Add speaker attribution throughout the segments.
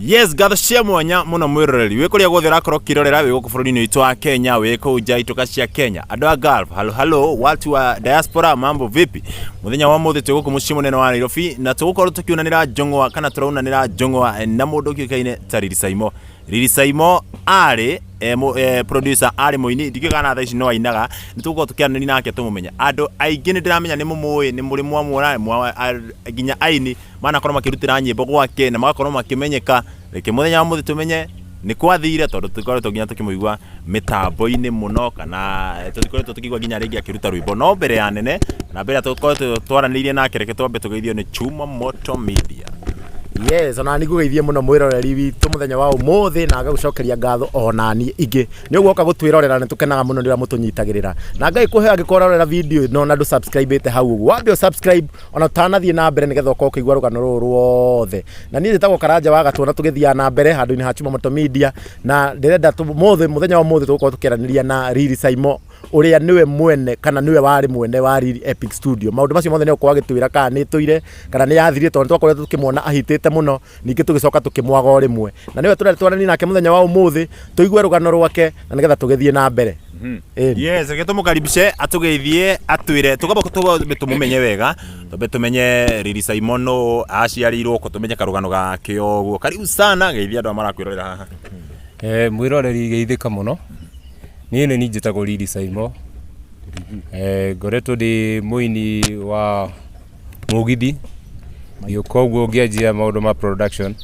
Speaker 1: Yes, ngatho cia mwanya muno mwiroreri wi kuria guothe urakorwo ukirorera wi guku bururi-ini witu wa Kenya, wi kuu nja ituka cia Kenya, andu a Gulf, halo halo, watu wa diaspora, mambo vipi? Muthenya wa muthi twi guku mucii munene wa Nairobi na tugukorwo tukiunanira njong'wa kana turaunanira njong'wa na mundu ukiukaine ta Lili Saimo. Lili Saimo arĩ producer, arĩ mũini, ndikĩũĩ kana thaa ici no ainaga. Nĩ tũgũkorwo tũkĩaranĩria nake tũmũmenye. Andũ aingĩ nĩ ndĩramenya nĩ mũmũĩ, nĩ mũrĩ mwamuona, nginya aini manakorwo makĩrutĩra nyĩmbo gwake na magakorwo makĩmenyeka. Reke mũthenya wa mũthĩ tũmenye nĩ kwathire, tondũ tũkoretwo nginya tũkĩmũigua mĩtambo-inĩ mũno, kana tũtikoretwo tũkĩigua nginya rĩngĩ akĩruta rwĩmbo. No mbere ya nene na mbere ya tũkoretwo twaranĩirie nake, reke twambe tũgeithio nĩ Chuma Moto Media.
Speaker 2: Yes, ona ni ngũgeithie mũno mwĩroreri witũ mũthenya wa ũmũthĩ na ngagũcokeria ngatho ona niĩ ingĩ nĩ ũguo oka gũtwĩrorera. Nĩ tũkenaga mũno nĩ ũrĩa mũtũnyitagĩrĩra, na Ngai kũhe angĩkorwo ũrarora video ĩno na ndũ subscribe ĩte hau ũguo, wambe ũ subscribe ona ũtanathiĩ na mbere, nĩgetha ũkorwo ũkĩigua rũgano rũrũ ruothe. Na niĩ njĩtagwo Karanja wa Gatũ, na tũgĩthiaga na mbere handũ-inĩ ha Chuma Moto Media, na ndĩrenda mũthĩ, mũthenya wa ũmũthĩ, tũgũkorwo tũkĩaranĩria na Lili Saimo, ũrĩa nĩwe mwene kana nĩwe warĩ mwene wa Lili Epic Studio. Maũndũ macio mothe nĩ egũkorwo agĩtwĩra kana nĩ ĩtũire kana nĩ yathirire, tondũ nĩ twakoretwo tũkĩmuona ahitĩte mũno, ningĩ tũgĩcoka tũkĩmwaga o rĩmwe. Na nĩwe tũrenda twaranie nake mũthenya wa ũmũthĩ, tũigue rũgano rwake na nĩgetha tũgĩthiĩ na mbere. Ĩni.
Speaker 1: Yes, reke tũmũkaribishe atũgeithie, atwĩre, tũkamba twambe tũmũmenye wega, twambe tũmenye Lili Simon nũ, aciarĩirwo kũ, tũmenye karũgano gake ũguo. Karibu sana, geithia andũ aya marakwĩrorera haha.
Speaker 3: Mwĩroreri, geithĩka mũno. Niĩ nĩ niĩ njĩtagwo Lili Saimo. Ngoretwo ndĩ mũini wa mũgithi, ngĩũka ũguo ngĩanjia maũndũ ma production.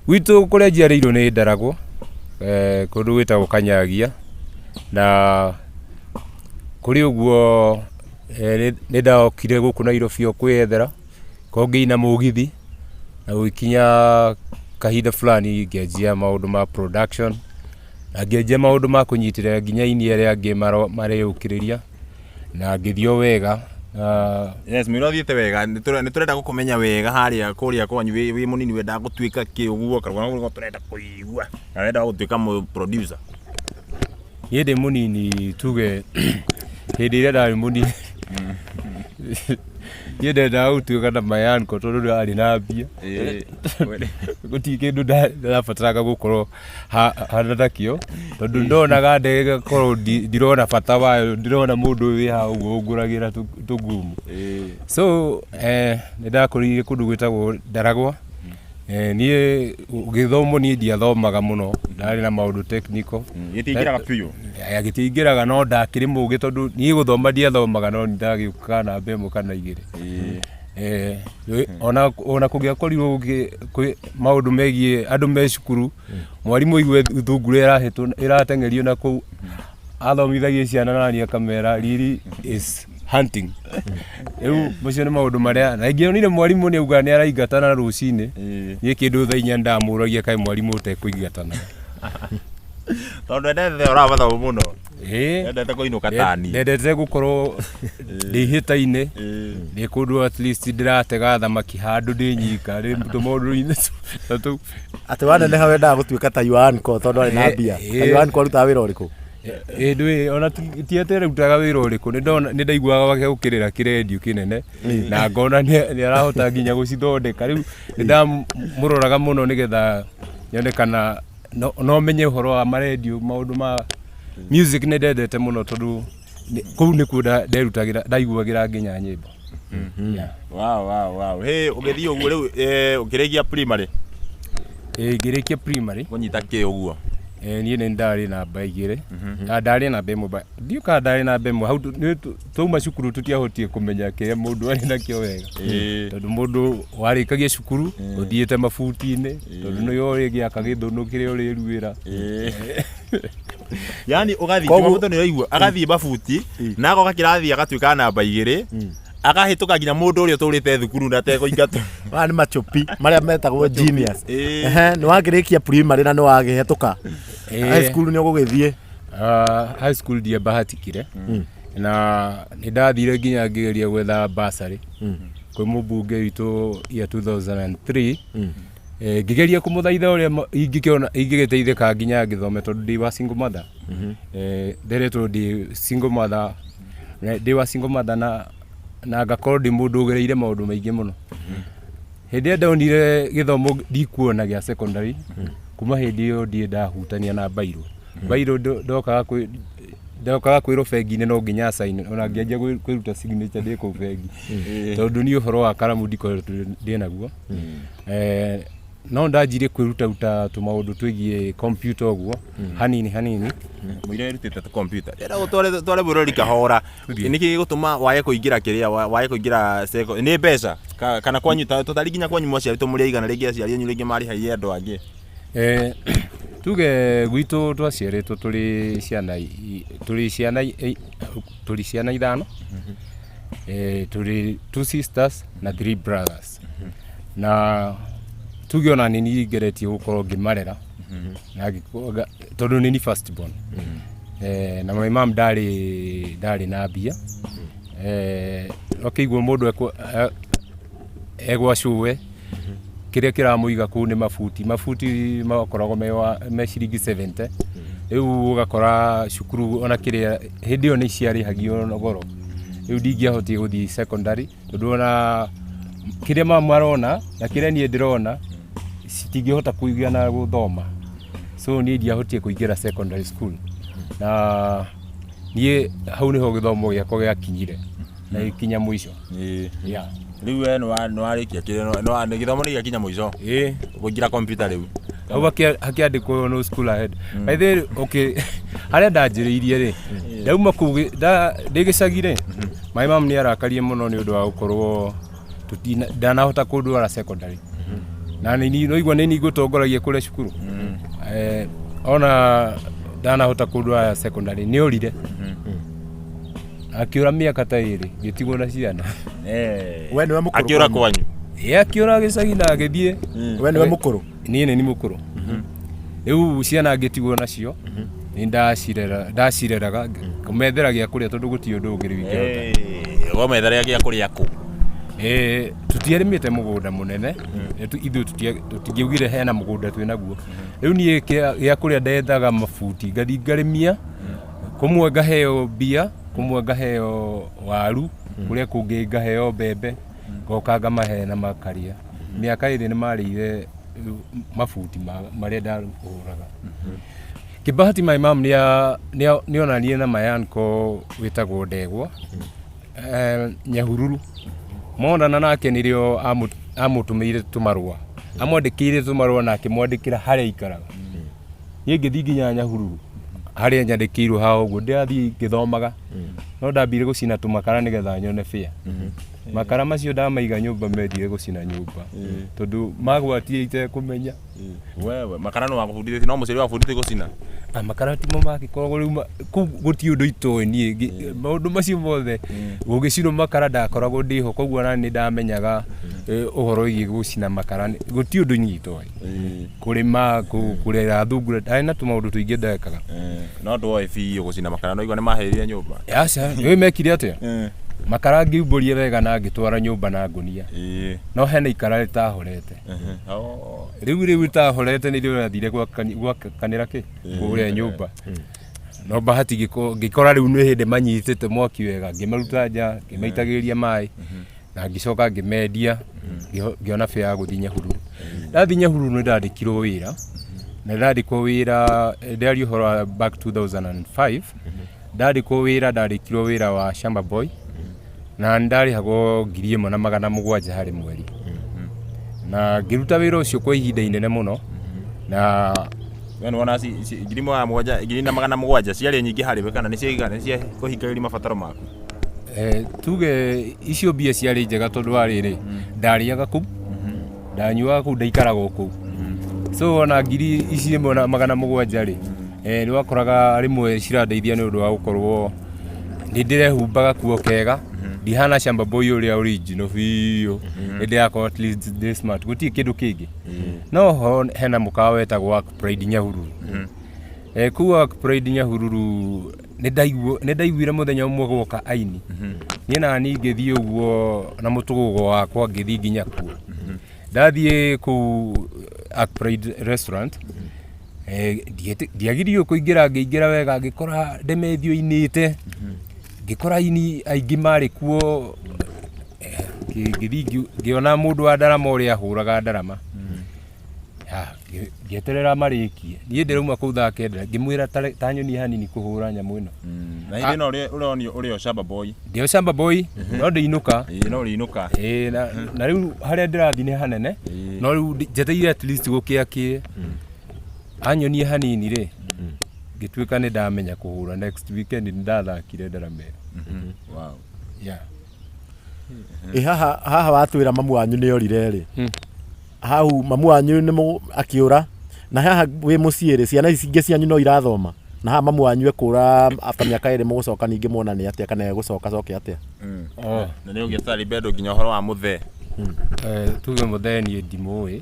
Speaker 3: Gwitũ kũrĩa njiarĩirwo nĩ Ndaragwo, kũndũ gwĩtagwo Kanyagia, na kũrĩ ũguo nĩ ndokire gũkũ Nairobi o kwĩyethera, ko ngĩina mũgithi, na gũgĩkinya kahinda fulani ngĩanjia maũndũ ma production, na ngĩanjia maũndũ ma kũnyitĩrĩra nginya aini arĩa angĩ mareyũkĩrĩria, na ngĩthiĩ o wega na
Speaker 1: Yes, mwĩra ũthiĩte wega. Nĩ tũrenda gũkũmenya wega harĩa kũrĩa kwanyu wĩ mũnini wendaga gũtuĩka kĩ ũguo, karũgano kau tũrenda kũigua. Na wendaga gũtuĩka mũ producer.
Speaker 3: Niĩ ndĩ mũnini, tuge hĩndĩ ĩrĩa ndarĩ mũnini, niĩ ndendaga gũtuĩka ta my uncle, tondũ arĩ na mbia. Gũtirĩ kĩndũ ndabataraga gũkorwo hana nakĩo, tondũ ndonaga ndege ngakorwo ndirona bata wayo, ndĩrona mũndũ ũyũ wĩ haha ũguo ũngũragĩra tũngumu. So nĩ ndakũrĩire kũndũ gwĩtagwo Ndaragwa. Niĩ gĩthomo niĩ ndiathomaga mũno, ndarĩ na maũndũ technical.
Speaker 1: Gĩtiingĩraga biũ.
Speaker 3: Gĩtiingĩraga, no ndakĩrĩ mũgĩ, tondũ niĩ gũthoma ndiathomaga, no nĩ ndagĩũkaga namba ĩmwe kana igĩrĩ. Ona kũngĩakorirwo kwĩ maũndũ megiĩ andũ me cukuru, mwarimũ aigue thungura ĩrateng'erio na kũu, athomithagia ciana nani akamera, "Lili is hunting." Rĩu macio nĩ maũndũ marĩa na ingĩonire mwarimũ nĩ auga nĩ araingatana rũcinĩ, niĩ kĩndũ thaa 4 ndamũragia kaĩ mwarimũ ũtekũingatana.
Speaker 1: Tondũ endete ũhoro wa mathomo mũno.
Speaker 3: Ĩĩ.
Speaker 1: Endete kũinũka tani.
Speaker 3: Ndendete gũkorwo ndĩ ihĩta-inĩ, ndĩ kũndũ at least ndĩratega thamaki handũ ndĩ nyika ndĩ tũmaũndũ-inĩ ta tũu.
Speaker 2: Atĩ waneneha wendaga gũtuĩka ta your uncle, tondũ arĩ na mbia. Ta your uncle arutaga wĩra ũrĩkũ?
Speaker 3: Ĩ ndũĩ ona ti atĩ arutaga wĩra ũrĩkũ, nĩ ndona nĩ ndaiguaga gwake gũkĩrĩra kĩrendio kĩnene na ngona nĩ arahota nginya gũcithondeka. Rĩu nĩ ndamũroraga mũno nĩgetha nyone kana no menye ũhoro wa marendio, maũndũ ma music nĩ ndendete mũno, tondũ kũu nĩkuo nderutagĩra, ndaiguagĩra nginya nyĩmbo. Yeah.
Speaker 1: Wow. Hey, ũgĩthiĩ ũguo rĩu ũkĩrĩkia primary?
Speaker 3: Ĩ, ngĩrĩkia primary.
Speaker 1: Kũnyita kĩ ũguo?
Speaker 3: Niĩ nĩ ndarĩ namba igĩrĩ. Ah, ndarĩ namba ĩmwe, ndiũĩ kana ndarĩ namba ĩmwe hau. Twauma cukuru tũtiahotire kũmenya kĩrĩa mũndũ arĩ nakĩo wega, tondũ mũndũ warĩkagia cukuru ũthiĩte mabuti-inĩ, tondũ nĩwe ũrĩgĩaka gĩthũnũ kĩrĩa ũrĩruĩra.
Speaker 1: Yani ũgathiĩ Jumamoto nĩ ũraigua agathiĩ mabuti na agoka kĩrathi agatuĩka namba igĩrĩ, akahĩtũka nginya mũndũ ũrĩa ũtũrĩte thukuru na atekũingatwo.
Speaker 2: Maya nĩ machopi marĩa metagwo genius. Ehe, nĩ wakĩrĩkia primary na nĩ wagĩhetũka. High school nĩ ũgũgĩthiĩ?
Speaker 3: Ah, high school ndiambahatikire, na nĩ ndathire nginya ngĩgeria gwetha bursary kwĩ mũmbunge witũ year 2003. Ngĩgeria kũmũthaitha ũrĩa ingĩkĩona ingĩgĩteithĩka nginya ngĩthome, tondũ ndĩ wa single mother. Nderetwo ndĩ single mother, ndĩ wa single mother na ngakorwo ndĩ mũndũ ũgereire maũndũ maingĩ mũno. Hĩndĩ ĩrĩa ndonire gĩthomo ndikuona gĩa secondary, kuma hĩndĩ ĩyo ndirĩ ndahutania na bairũ. Bairũ ndokaga kwĩ ndokaga kwĩrwo bengi-inĩ no nginya sign, ona ngĩanjia kwĩruta signature ndĩ kũu bengi, tondũ niĩ ũhoro wa karamu ndikoretwo ndĩ naguo. No ndanjirie kwĩrutaruta tũmaũndũ twĩgiĩ computer ũguo hanini hanini.
Speaker 1: Mũira erutĩte tu computer. Ndĩrenda gũtware tware bũrũri kahora. Nĩkĩ gĩgũtũma wae kũingĩra kĩrĩa wae kũingĩra seko nĩ mbeca? Kana kwanyu tũtari nginya kwanyu mwaciarĩtwo mũrĩ aigana, rĩngĩ aciari anyu rĩngĩ marĩhagia andũ angĩ?
Speaker 3: Tuge gwitũ twaciarĩtwo tũrĩ ciana tũrĩ ciana tũrĩ ciana ithano. Tũrĩ two sisters na three brothers, na tuge ona nĩ niĩ ngeretie gũkorwo ngĩmarera na tondũ nĩ niĩ first born. Na my mom ndarĩ na mbia. Ũkĩigua mũndũ egwa cũwe, kĩrĩa kĩramũiga kũu nĩ mabuti. Mabuti makoragwo me ciringi 70. Rĩu ũgakora cukuru ona kĩrĩa hĩndĩ ĩyo nĩ ciarĩhagio goro. Rĩu ndingĩahotire gũthiĩ secondary tondũ ona kĩrĩa mama arona na kĩrĩa niĩ ndĩrona citingĩhota kũigana gũthoma. So niĩ ndiahotire kũingĩra secondary school, na niĩ hau nĩho gĩthomo gĩakwa gĩakinyire na gĩkinya mũico. Yeah.
Speaker 1: Rĩu we nĩwarĩkia kĩrĩa gĩthomo nĩ gĩakinya mũico?
Speaker 3: Ĩĩ.
Speaker 1: Kũingĩra computer rĩu.
Speaker 3: Hau hakĩandĩkwo no school ahead. By the way, okay, harĩa ndanjĩrĩirie rĩ, ndauma kũu ndĩ gĩcagi rĩ, my mom nĩ arakarie mũno nĩ ũndũ wa gũkorwo ndanahota kũndwara secondary, na nĩ niĩ noigua nĩ niĩ ngũtongoragia kũrĩa cukuru. Ona ndanahota kũndwara secondary, nĩ orire, akĩũra mĩaka ta 2, ngĩtigwo na ciana.
Speaker 2: We nĩwe mũkũrũ
Speaker 1: Akĩũra
Speaker 2: kwanyu?
Speaker 1: Kwanyu.
Speaker 3: Ĩ, akĩũra gĩcagi na agĩthiĩ.
Speaker 2: We nĩwe mũkũrũ?
Speaker 3: Niĩ nĩ mũkũrũ. Rĩu ciana ngĩtigwo nacio, nĩ ndacirera, ndacireraga kũmethera gĩa kũrĩa, tondũ gũtirĩ ũndũ ũngĩ rĩu ingĩhota.
Speaker 1: Wamethera gĩa kũrĩa kũ?
Speaker 3: Tũtiarĩmĩte mũgũnda mũnene. Ithuĩ tũtingĩaugire hena mũgũnda twĩ naguo. Rĩu niĩ gĩa kũrĩa ndethaga mabuti, ngathiĩ ngarĩmia, kũmwe ngaheo mbia, kũmwe ngaheo waru, kũrĩa kũngĩ ngaheo mbembe, ngoka ngamahe na makarĩa. Mĩaka 2 nĩ marĩire mabuti marĩa ndahũraga. Kĩbahati my mom nĩonanire na my uncle wĩtagwo Ndegwa, Nyahururu. Monana nake nĩrĩo amũtũmĩire tũmarũa, amwandĩkĩire tũmarũa na akĩmwandĩkĩra harĩa aikaraga. Niĩ ngĩthiĩ nginya Nyahururu harĩa nyandĩkĩirwo haha ũguo, ndĩrathiĩ ngĩthomaga, no ndambire gũcina tũmakara nĩgetha nyone bĩa. Makara macio ndamaiga nyũmba, mendire gũcina nyũmba tondũ magwatie itekũmenya.
Speaker 1: Wewe makara no wakũbundithĩtie, no mũciari wakũbundithĩtie gũcina?
Speaker 3: Ah, makara timo magĩkoragwo rĩu kũu gũtirĩ ũndũ itoĩ niĩ. Maũndũ macio mothe gũgĩcinwo makara ndakoragwo ndĩho, koguo ona nĩ ndamenyaga ũhoro wĩgiĩ gũcina makara. Gũtirĩ ũndũ niĩ itoĩ, kũrĩma, kũrera thungura, ndarĩ na tũmaũndũ tũingĩ ndekaga.
Speaker 1: No ndwoĩ biũ gũcina makara, no igua nĩ mahĩrire nyũmba.
Speaker 3: Aca, nĩũĩ mekire atĩa? Makara ngĩumbũria wega na ngĩtwara nyũmba na ngũnia, no hena ikara rĩtahorete. Rĩu rĩtahorete nĩrĩo rĩathire gwakanĩra kĩ kũrĩa nyũmba, no bahati ngĩkora rĩu nĩ hĩndĩ manyitĩte mwaki wega. Ngĩmaruta nja, ngĩmaitagĩrĩria maĩ na ngĩcoka ngĩmendia, ngĩona bĩa ya gũthiĩ Nyahururu. Ndathiĩ Nyahururu nĩ ndandĩkirwo wĩra, na ndandĩkwo wĩra, ndĩraria ũhoro wa back 2005, ndandĩkwo wĩra, ndandĩkirwo wĩra wa shamba boy na nĩ ndarĩhagwo 1700 harĩ mweri, na ngĩruta wĩra ũcio kwa ihinda inene mũno na
Speaker 1: We nĩwona 1700, 1700 ciarĩ nyingĩ harĩ we, kana nĩ ciaigana, nĩ cia kũhingĩrĩria mabataro maku?
Speaker 3: Tuge icio mbia ciarĩ njega, tondũ wa rĩrĩ, ndarĩaga kũu, ndanyuaga kũu, ndaikaraga o kũu. So ona ngiri ici 1700 rĩ, nĩ wakoraga rĩmwe cirandeithia nĩ ũndũ wa gũkorwo nĩ ndĩrehumbaga kuo kega, ndihana shamba boy ũrĩa original biũ, nĩ ndĩrakorwo at least ndĩ smart, gũtirĩ kĩndũ kĩngĩ. No ho hena mũkawa wetagwo wa Pride Nyahururu. Kũu wa Pride Nyahururu nĩ ndaiguire mũthenya ũmwe gwoka aini. Niĩ na niĩ ngĩthiĩ ũguo na mũtũgũgo wakwa, ngĩthiĩ nginya kuo. Ndathiĩ kũu Ark Pride restaurant, ndiagiririo kũingĩra, ngĩingĩra wega, ngĩkora Ndemethio ainĩte, ngĩkora aini aingĩ marĩ kuo. Ngĩthiĩ ngĩona mũndũ wa ndarama ũrĩa ahũraga ndarama. Ya, ngĩeterera marĩkie. Niĩ ndĩrauma kũu thaa 9, ngĩmwĩra ta nyonie hanini kũhũra nyamũ ĩno.
Speaker 1: Na hĩndĩ ĩno ũronio ũrĩ o shamba boy.
Speaker 3: Ndĩ o shamba boy, no ndĩinũka.
Speaker 1: Ĩĩ, no ũrĩinũka.
Speaker 3: Ĩĩ, na rĩu harĩa ndĩrathiĩ nĩ hanene, no rĩu njetereire at least gũkĩa kĩe. Anyonie hanini rĩ, ngĩtuĩka nĩ ndamenya kũhũra. Next weekend nĩ ndathakire ndarama ĩyo.
Speaker 1: Wow.
Speaker 3: Yeah.
Speaker 2: Ĩ haha haha watwĩra mamu wanyu nĩ orire rĩ, hau mamu wanyu nĩ akĩũra, na haha wĩ mũciĩ rĩ, ciana ici ingĩ cianyu no irathoma, na haha mamu wanyu ekũra after mĩaka 2 mũgũcoka ningĩ muonane atĩa, kana egũcoka coke atĩa?
Speaker 3: Oh.
Speaker 1: Na nĩ ũgĩtara bado nginya ũhoro wa mũthee.
Speaker 3: Tuge mũthee niĩ ndimũĩ,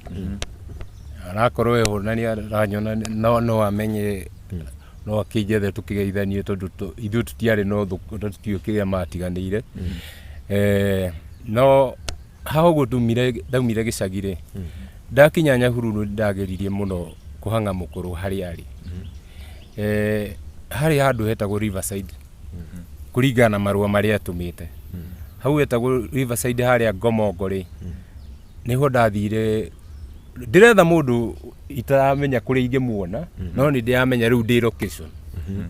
Speaker 3: arakorwo eho na nĩ aranyona, no amenye, no akĩnjethe tũkĩgeithanie, tondũ ithuĩ tũtiarĩ na ũthũ na tũtiũĩ kĩrĩa matiganĩire. No haha ũguo ndaumire gĩcagi rĩ, ndakinya Nyahururu ndageririe mũno kũhang'a mũkũrũ harĩa arĩ. Harĩ handũ hetagwo Riverside, kũringana na marũa marĩa atũmĩte. Hau hetagwo Riverside harĩa Ngomongo rĩ, nĩho ndathire ndĩretha mũndũ itaramenya kũrĩa ingĩmuona, no nĩ ndĩramenya rĩu ndĩ location.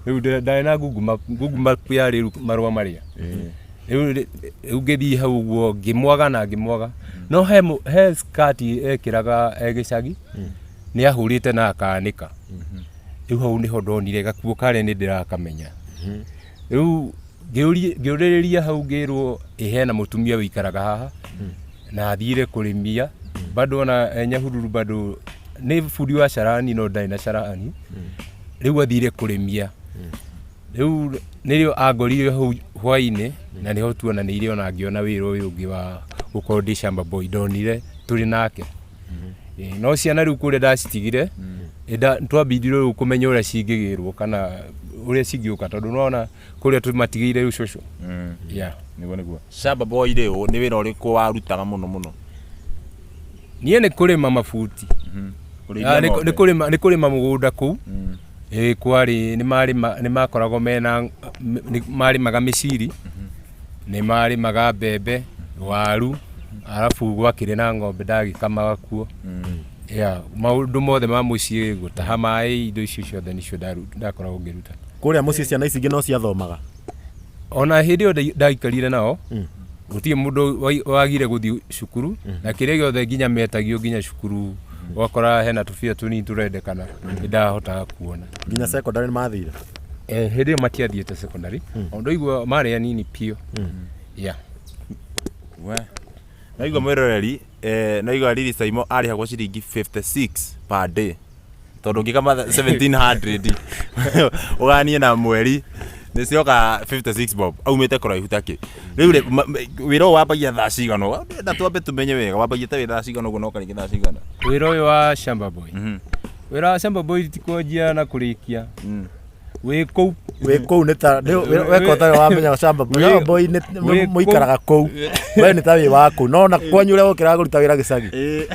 Speaker 3: Rĩu ndarĩ na Google Map, Google Map yarĩ rĩu marũa marĩa. Rĩu ngĩthiĩ hau ũguo ngĩmwaga na ngĩmwaga, no he skirt ekĩraga e gĩcagi, nĩ ahũrĩte na akanĩka. Rĩu hau nĩho ndonire gakuo karĩa nĩ ndĩrakamenya. Rĩu ngĩũrĩrĩria hau, ngĩrwo ĩ hena mũtumia ũikaraga haha na athire kũrĩmia bado ona e Nyahururu, bado nĩ bundi wa carani no ndarĩ na carani. Rĩu athire kũrĩmia, rĩu nĩrĩo angorire hau hwainĩ, na nĩho tuonanĩire, ona ngĩona wĩra ũyũ ũngĩ wa gũkorwo ndĩ shamba boy ndonire tũrĩ nake. No ciana rĩu kũrĩa ndacitigire, twambindire rĩu kũmenya ũrĩa cingĩgĩrwo kana ũrĩa cingĩũka, tondũ nĩwona kũrĩa tũmatigĩire rĩu cũcũ. Yeah.
Speaker 1: Nĩguo shamba boy rĩ, nĩ wĩra ũrĩkũ warutaga mũno mũno?
Speaker 3: Niĩ nĩ kũrĩma mabuti.
Speaker 1: Kũrĩithia
Speaker 3: Nĩ
Speaker 1: ng'ombe.
Speaker 3: nĩ kũrĩma mũgũnda kũu. Ĩ kwarĩ nĩ marĩma, nĩ makoragwo mena nĩ marĩmaga mĩciri, nĩ marĩmaga mbembe, waru, arabu gwakĩrĩ na ng'ombe ndagĩkamaga kuo. Yeah, maũndũ mothe ma mũciĩ, gũtaha maĩ, indo icio ciothe nĩcio ndakoragwo ngĩruta.
Speaker 2: Kũrĩa mũciĩ ciana ici ingĩ no ciathomaga?
Speaker 3: Ona hĩndĩ ĩyo ndaikarire nao, gũtirĩ mũndũ wagire gũthiĩ cukuru, na kĩrĩa gĩothe nginya metagio nginya cukuru, ũgakora hena tũbia tũnini tũrendekana, nĩ ndahotaga kuona.
Speaker 2: Nginya secondary nĩ mathire?
Speaker 3: Hĩndĩ ĩyo matiathiĩte secondary, o ndaigua marĩ anini biũ, yeah.
Speaker 1: We. Naigua mwĩroreri, naigua Lily Saimo arĩhagwo ciringi 56 per day, tondũ ũngĩkama 1700 ũganie na mweri nĩ cioka 56 bob. Aumĩte kũraihu takĩ. Rĩu rĩ, wĩra ũyũ wambagia thaa cigana? Ndĩrenda twambe tũmenye wega, wambagia ta wĩ thaa cigana ũguo na ũkarĩkia thaa cigana?
Speaker 3: Wĩra ũyũ wa shamba boy, wĩra wa shamba boy ti kwanjia na kũrĩkia, wĩ kũu.
Speaker 2: Wĩ kũu nĩ ta weka ũtarĩ wamenya shamba shamba boy nĩ mũikaraga kũu, we nĩ ta wĩ wa kũu, no na kwanyu ũrĩa wokĩraga kũruta wĩra gĩcagi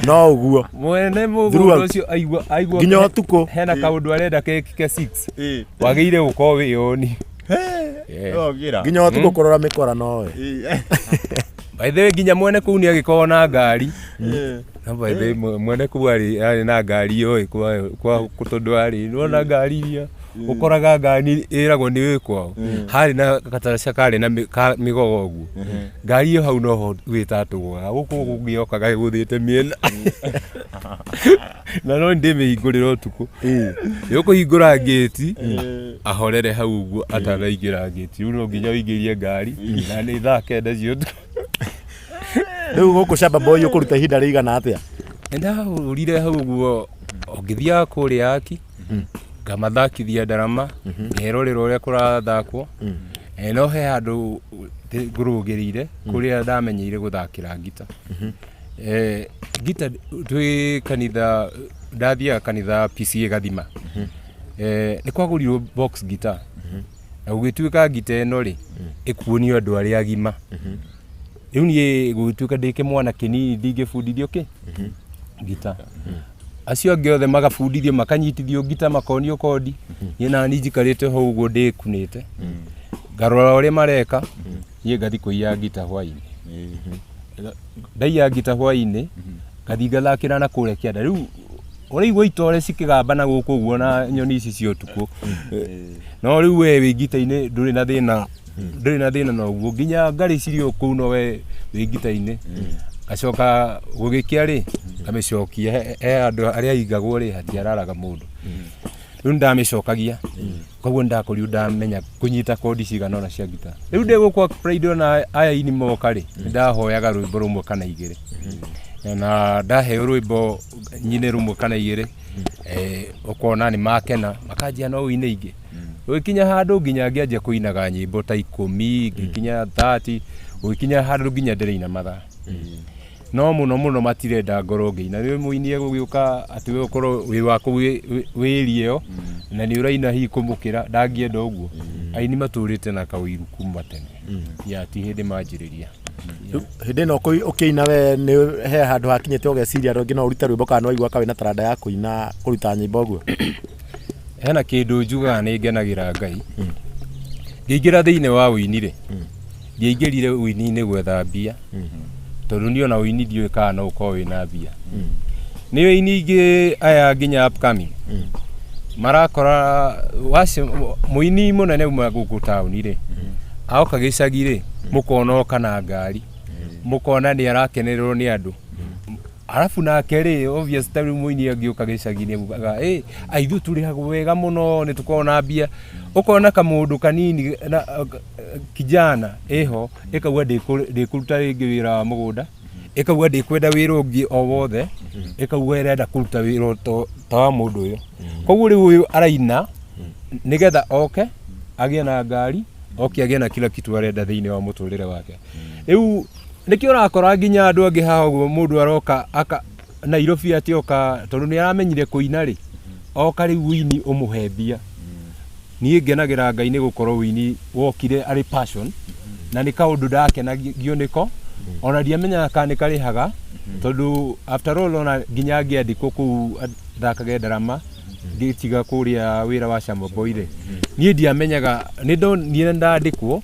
Speaker 2: no ũguo.
Speaker 3: Mwene mũgũnda
Speaker 2: Throughout.
Speaker 3: ũcio aigua
Speaker 2: Nginya ũtukũ.
Speaker 3: Hena kaũndũ arenda kekike 6, wagĩrĩire gũkorwo wĩ oni. Yeah.
Speaker 1: Ũgĩra.
Speaker 2: Nginya ũtukũ kũrora mĩkora nowe.
Speaker 3: By the way, nginya mwene kũu nĩ agĩkorwo na ngari. No by the way, mwene kũu arĩ na ngari yoĩ kwa tondũ arĩ nĩwona ngari iria ũkoraga ngari ĩragwo nĩ wĩ kwao, harĩ na gataraca karĩ na mĩgogo ũguo, ngari ĩyo hau noho wĩtatũgũaga gũkũ kũngĩ yokaga ĩgũthĩte mĩena, na no ndĩmĩhingũrĩra ũtukũ, yũkũhingũra ngĩti ahorere hau ũguo atanaingĩra ngĩti, rĩu no nginya ũingĩrie ngari na nĩ thaa 9 cia ũtukũ.
Speaker 2: Rĩu gũkũ shamba boy ũkũruta ihinda rĩigana atĩa?
Speaker 3: Nĩndahũrire hau ũguo o ngĩthiaga kũrĩa aki ngamathakithia ndarama, ngerorera ũrĩa kũrathakwo. No he handũ ngũrũgĩrĩire kũrĩa ndamenyeire gũthakĩra ngita. Ngita twĩ kanitha, ndathiaga kanitha PCA Gathima. Nĩ kwagũrirwo box guitar, na gũgĩtuĩka ngita ĩno rĩ ĩkuonio andũ arĩa agima. Rĩu niĩ gũgĩtuĩka ndĩ kĩmwana kĩnini, ndingĩbundithio kĩ ngita, acio angĩ othe magabundithio, makanyitithio ngita, makonio kondi, niĩ nani njikarĩte hau ũguo ndĩkunĩte ngarora ũrĩa mareka, niĩ ngathi kũiya ngita hwainĩ. Ndaiya ngita hwainĩ, ngathiĩ ngathakĩra na kũrĩa kĩanda. Rĩu ũraigua itore cikĩgamba na gũkũ ũguo na nyoni ici cia ũtukũ. No rĩu we wĩ ngita-inĩ ndũrĩ na thĩna, ndũrĩ na thĩna na ũguo. Nginya ngarĩ cirĩ o kũu no we wĩ ngita-inĩ. Ngacoka gũgĩkĩa rĩ, ngamĩcokia he handũ harĩa ĩigagwo rĩ, hatiararaga mũndũ. Rĩu nĩndamĩcokagia. Koguo nĩndakorirwo ndamenya kũnyita kondi cigana ũna cia ngita. Rĩu ndĩ gũkũ Pride ona aya aini moka rĩ, nĩndahoyaga rwĩmbo rũmwe kana igĩrĩ. Na ndaheo rwĩmbo nyine rũmwe kana igĩrĩ, ũkona nĩ makena, makanjia no ũine ingĩ. Gũgĩkinya handũ nginya ngĩanjia kũinaga nyĩmbo ta ikũmi, ngĩkinya 30, gũgĩkinya handũ nginya ndĩraina mathaa. No mũno mũno matirenda ngorwo ngĩina. Rĩu mũini egũgĩũka atĩ we ũkorwo wĩ wa kũu wĩ area ĩyo na nĩ ũraina hihi kũmũkĩra, ndangĩenda ũguo. Aini matũrĩte na kaũiru kuma tene. Ya ti hĩndĩ manjĩrĩria.
Speaker 2: Rĩu hĩndĩ ĩno ũkĩina we nĩ he handũ hakinyĩte ũgeciria rĩngĩ no ũrute rwĩmbo kana nĩ waigua ka wĩna taranda ya kũina kũruta nyĩmbo ũguo?
Speaker 3: Hena kĩndũ njugaga nĩ ngenagĩra Ngai. Ngĩingĩra thĩinĩ wa ũini rĩ, ndiaingĩrire ũini-inĩ gwetha mbia tondũ niĩ ona ũini ndiũĩ kana no ũkorwo wĩna mbia. Nĩ aini aingĩ aya nginya upcoming marakora wacio mũini mũnene uma gũkũ taũni rĩ, aoka gĩcagi rĩ, mũkona oka na ngari, mũkona nĩ arakenererwo nĩ andũ. Arabu nake rĩ, obvious ta rĩu mũini angĩũka gĩcagi-inĩ augaga, ĩ, ithuĩ tũrĩhagwo wega mũno, nĩ tũkoragwo na mbia. Ũkona kamũndũ kanini na kijana ĩho, ĩkauga ndĩkũruta rĩngĩ wĩra wa mũgũnda, ĩkauga ndĩkwenda wĩra ũngĩ o wothe, ĩkauga ĩrenda kũruta wĩra ta wa mũndũ ũyũ. Koguo rĩu ũyũ araina nĩgetha oke agĩe na ngari, oke agĩe na kila kitu arenda thĩinĩ wa mũtũrĩre wake. Rĩu nĩkĩo ũrakora nginya andũ angĩ haha ũguo mũndũ aroka aka Nairobi atĩ oka tondũ nĩ aramenyire kũina rĩ, oka rĩu ũini ũmũhe mbia. Niĩ ngenagĩra Ngai nĩ gũkorwo ũini wokire arĩ passion na nĩ kaũndũ ndakenagio nĩko ona ndiamenyaga kana nĩ karĩhaga tondũ after all ona nginya ngĩandĩkwo kũu thakage ndarama ngĩtiga kũrĩa wĩra wa Shamba Boy rĩ, niĩ ndiamenyaga nĩ ndonire ndandĩkwo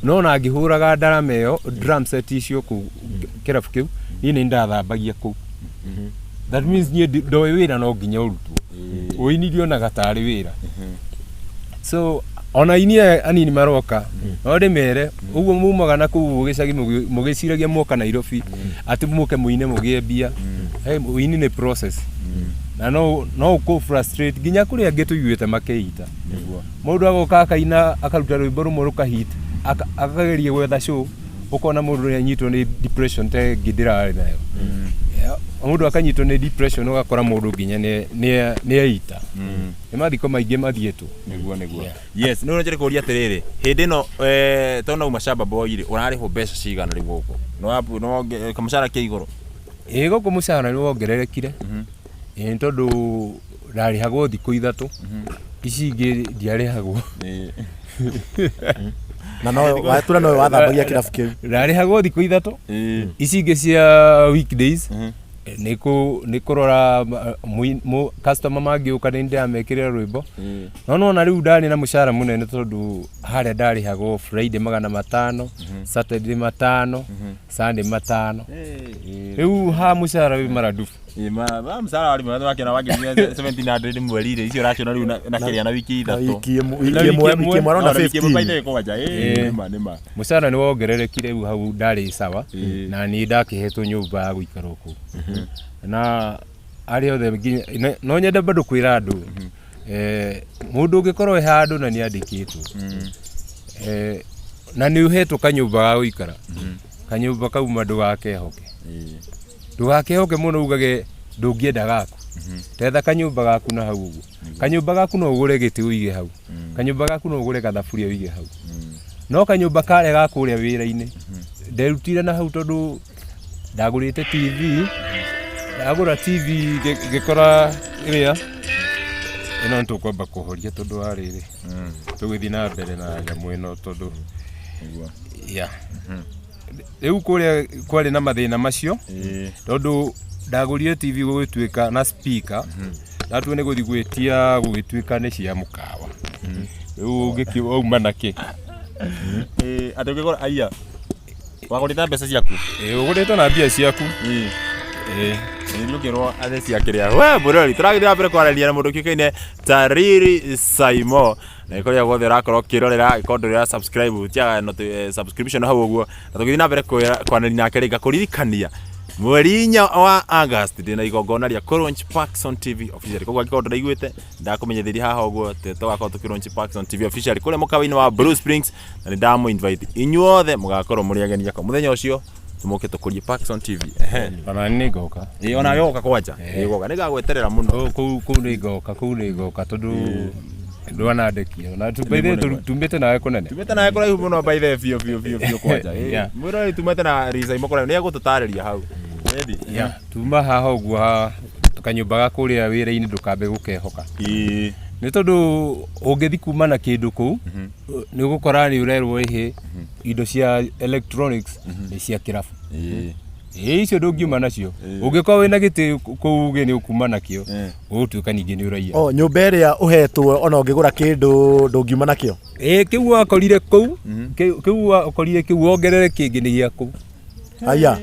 Speaker 3: no ona ngĩhũraga ndarama ĩyo drum set icio kũu kĩrabu kĩu niĩ nĩ ndathambagia kũu. That means niĩ ndoĩ wĩra no nginya ũrutwo. Ũini ndionaga tarĩ wĩra. So ona aini aya anini maroka no ndĩmere ũguo mumaga na kũu gĩcagi mũgĩciragia muoka Nairobi atĩ mũke mũine mũgĩe mbia. Hey, ũini nĩ process na no ũkũ frustrate nginya kũrĩ angĩ tũiguĩte makĩita. Mũndũ agoka akaina akaruta rwĩmbo rũmwe rũkahit akageria gwetha show ũkona mũndũ nĩ anyitwo nĩ depression ta ĩngĩ ndĩrarĩ nayo. Mũndũ akanyitwo nĩ depression ũgakora mũndũ nginya nĩ eita. Nĩ mathiko maingĩ mathiĩtwo.
Speaker 1: Nĩguo, nĩguo. Yes, nĩ ũrĩa kũria atĩrĩrĩ, hĩndĩ ĩno tondũ auma Shamba Boy rĩ, ũrarĩhwo mbeca cigana rĩu gũkũ? No kamũcara ke igũrũ?
Speaker 3: Ĩĩ gũkũ mũcara nĩ wongererekire. Ĩĩ nĩ tondũ ndarĩhagwo thikũ ithatũ, ici ingĩ ndiarĩhagwo.
Speaker 2: Na no watura nowe wathambagia kĩrabu kĩu.
Speaker 3: Ndarĩhagwo thikũ ithatũ, ici ingĩ cia weekdays nĩ nĩ kũrora customer mangĩũka nĩ ndĩramekĩrĩra rwĩmbo. No nĩwona rĩu ndarĩ na mũcara mũnene tondũ harĩa ndarĩhagwo Friday 500, Saturday 500, Sunday 500. Rĩu ha mũcara wĩ maradufu.
Speaker 1: Mũcara warĩ mwega wakĩona wanginya 1700 mweri rĩ, icio ũraciona rĩu na kĩrĩa na wiki
Speaker 2: Na
Speaker 1: ithatũ.
Speaker 2: wiki ĩmwe,
Speaker 3: Na
Speaker 2: wiki ĩmwe,
Speaker 3: wiki
Speaker 2: wiki ĩmwe arona
Speaker 1: No, na wiki ĩmwe by the
Speaker 2: 15.
Speaker 1: way kwanja, nĩma, nĩma.
Speaker 3: Mũcara nĩ wongererekire rĩu hau ndarĩ sawa na niĩ ndakĩhetwo nyũmba ya gũikara o kũu. Na arĩa othe nginya no nyende bado kwĩra andũ mũndũ ũngĩkorwo e handũ na nĩ andĩkĩtwo na nĩ ũhetwo kanyũmba ga gũikara, kanyũmba kau ma ndũgakehoke. Ndũgakehoke mũno ugage ndũngĩenda gaku. Tetha kanyũmba gaku na hau ũguo. Kanyũmba gaku no ũgũre gĩtĩ ũige hau. Kanyũmba gaku no ũgũre gathaburia ũige hau. No kanyũmba karĩa ga kũrĩa wĩra-inĩ, nderutire na hau tondũ ndagũrĩte TV, ndagũra TV ngĩkora ĩrĩa, ĩno nĩ tũkwamba kũhoria tondũ wa rĩrĩ, tũgĩthiĩ na mbere na nyamũ ĩno tondũ, yeah. Rĩu kũrĩa kwarĩ na mathĩna macio, tondũ ndagũrire TV gũgĩtuĩka na speaker, ndatua nĩ gũthiĩ gwĩtia gũgĩtuĩka nĩ cia mũkawa. Rĩu ũngĩkiuma na kĩ?
Speaker 1: Atĩ ũngĩgũra aya. Wagũrĩte mbeca ciaku?
Speaker 3: Ĩĩ, ũgũrĩte na mbia ciaku. Ĩĩ.
Speaker 1: Nĩngũkĩrwo atĩ cia kĩrĩa. We mũrori, tũragĩthiĩ na mbere kwaranĩria na mũndũ ũkĩũkaine ta Riri Saimo. Na kũrĩa guothe ũrakorwo ũkĩrorera, angĩkorwo ndũrĩ ũra subscribe, tiaga subscription hau ũguo. Na tũgĩthiĩ na mbere kwaranĩria nake rĩ, ngakũririkania mweri 4 wa August ndĩna igongona rĩa kũ launch Parkson TV officially. Koguo angĩkorwo ndũraiguĩte, ndakũmenyithirie haha ũguo atĩ tũgakorwo tũkĩ launch Parkson TV officially kũrĩa mũkawa-inĩ wa Blue Springs, na nĩ ndamũ invite inyuothe mũgakorwo mũrĩ ageni akwa mũthenya ũcio, tũmoke tũkũrie Parkson TV. Ehe.
Speaker 3: Ona nĩ ngoka.
Speaker 1: Ĩĩ, ona we ũgoka kwanja. Ĩĩ, ũgoka. Nĩ ngagweterera mũno.
Speaker 3: Kũu nĩ ngoka, kũu nĩ ngoka tondũ ndwanandekia. Na by the way, tumĩte nawe kũnene.
Speaker 1: Tumĩte nawe kũraihu mũno by the way, biũ biũ biũ biũ kwanja. Ĩĩ. Mwĩroreri tumĩte na Lisa Imo kũraihu, nĩ egũtũtarĩria hau. Ready?
Speaker 3: Yeah. Tuma haha ũguo kanyũmba ga kũrĩa wĩra-inĩ ndũkambe gũkehoka. Nĩ tondũ ũngĩthi kuma na kĩndũ kũu, nĩ ũgũkora nĩ ũrerwo ĩhĩ indo cia electronics nĩ cia kĩrabu. Ĩĩ, icio ndũngiuma nacio. Ũngĩkorwo wĩna gĩtĩ kũu uge nĩ ũkuma nakĩo, ũgũtuĩka ningĩ nĩ ũraiya.
Speaker 2: O nyũmba ĩrĩa ũhetwo ona ũngĩgũra kĩndũ ndũngiuma nakĩo.
Speaker 3: Ĩĩ, kĩu wakorire kũu, kĩu wakorire kĩu wongerere kĩngĩ nĩ gĩa kũu.
Speaker 2: Aya.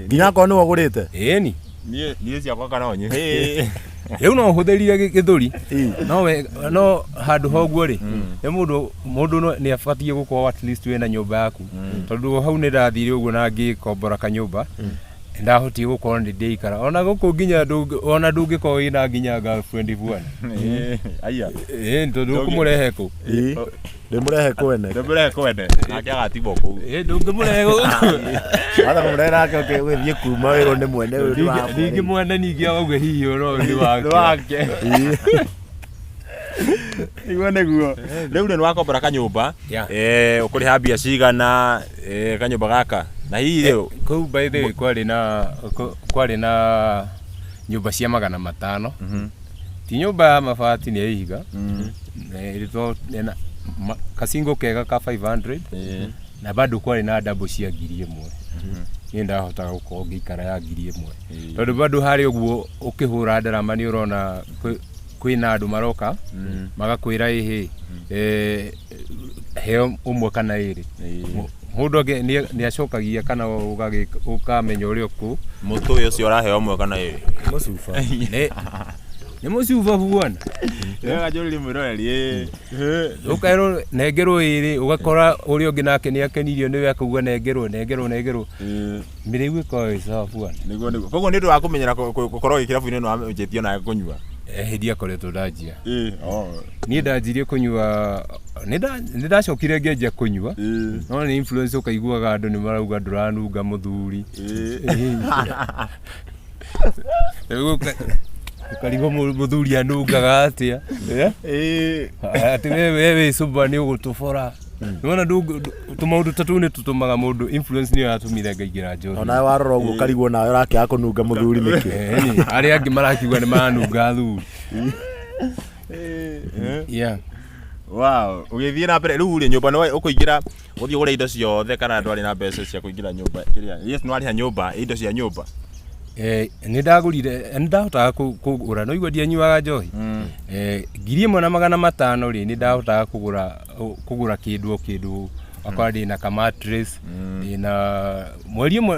Speaker 2: Nginya akorwo nĩwe ũgũrĩte.
Speaker 3: Ĩni.
Speaker 1: Niĩ ciakwa kana onye.
Speaker 3: Rĩu no ũhũthĩrire gĩthũri. No we, no handũ ha ũguo rĩ, nĩ mũndũ nĩ abatiĩ gũkorwo at least wĩna nyũmba yaku. Tondũ hau nĩ ndathire ũguo na ngĩkombora kanyũmba. Ndahotire gũkorwo nĩ ndĩikara. Ona gũkũ nginya ona ndũngĩkorwo wĩna nginya girlfriend bwana.
Speaker 1: Aya.
Speaker 3: Ĩĩ, tondũ ũkũmũrehe kũ?
Speaker 2: Ĩĩ. Ndĩmũrehe kwene.
Speaker 1: Ndĩmũrehe kwene. Nake agatigwo kũu.
Speaker 3: Ĩĩ, ndũngĩmũrehe gũkũ.
Speaker 2: Watha kũmũrehe nake ũgĩthiĩ kuma wĩrwo nĩ mwene ũyũ nĩ wa
Speaker 3: Ningĩ mwene ningĩ auge hihi ũhoro ũyũ nĩ wake.
Speaker 1: Nĩ wake. Nĩguo nĩguo. Rĩu rĩ nĩwakombora kanyũmba.
Speaker 3: Yeah.
Speaker 1: Ũkũrĩha mbia cigana, kanyũmba gaka? Na hihi rĩ,
Speaker 3: Kũu by the way kwarĩ na nyũmba cia 500. Ti nyũmba ya mabati nĩ ya ihiga. Na ĩrĩtwo ĩna kacingo kega ka 500. Na bado kwarĩ na double cia 1000. Niĩ ndahotaga gũkorwo ngĩikara ya 1000. Tondũ bado harĩa ũguo ũkĩhũra ndarama nĩ ũrona kwĩna andũ maroka magakwĩra ĩhĩ, heo ũmwe kana ĩrĩ. Mũndũ angĩ nĩ acokagia kana ũkamenya ũrĩa ũkũ.
Speaker 1: Mũtũĩ ũcio ũraheo ũmwe kana ĩrĩ?
Speaker 2: Mũcuba.
Speaker 3: Nĩ mũcuba bwana.
Speaker 1: Wega njũrĩrie mwĩroreri, ĩĩ.
Speaker 3: Ũkerwo nengerwo ĩrĩ, ũgakora ũrĩa ũngĩ nake nĩ akenirio nĩwe akauga nengerwo, nengerwo, nengerwo. Mĩrĩu ĩkoragwo ĩ sawa bwana.
Speaker 1: Nĩguo nĩguo. Koguo nĩ ũndũ wa kũmenyera gũkorwo wĩ kĩrabu-inĩ nĩ wanjĩtie onawe kũnyua?
Speaker 3: Hĩndĩ akoretwo ndanjia. Niĩ ndanjirie kũnyua, nĩ ndacokire ngĩanjia kũnyua. No nĩ influence ũkaiguaga andũ nĩ marauga ndũranunga mũthuri. Rĩu ũkarigwo mũthuri anungaga atĩa? Atĩ we wĩ sober nĩ ũgũtũbora. Nĩwona tũmaũndũ ta tũu nĩ tũtũmaga mũndũ, influence nĩyo yatũmire ngaingĩra njohi.
Speaker 2: Onawe warora ũguo ũkarigwo nawe ũrakĩaga kũnunga mũthuri nĩkĩ?
Speaker 3: Ĩni, arĩa angĩ marakiuga nĩ maranunga athuri. Yeah.
Speaker 1: Wow, ũgĩthiĩ na mbere rĩu rĩ nyũmba nĩ ũkũingĩra ũthiĩ ũgũre indo ciothe kana ndwarĩ na mbeca cia kũingĩra nyũmba kĩrĩa? Yes, nĩ warĩha nyũmba, indo cia nyũmba.
Speaker 3: Nĩ ndagũrire, nĩ ndahotaga kũgũra, no igua ndianyuaga njohi. 1500 rĩ, nĩ ndahotaga kũgũra kĩndũ o kĩndũ, akorwo ndĩna ka mattress, ndĩna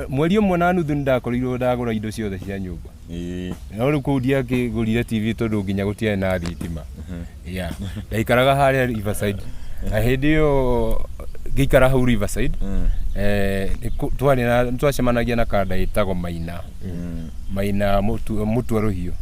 Speaker 3: mweri ũmwe na nuthu nĩ ndakorirwo ndagũra indo ciothe cia nyũmba. No rĩu kũu ndiakĩgũrire TV tondũ nginya gũtiarĩ na thitima. Yeah. Ndaikaraga harĩa Riverside. Na hĩndĩ ĩyo ngĩikara hau Riverside, nĩ twacemanagia na kanda ĩtagwo Maina. Maina Mũtua Rũhiũ.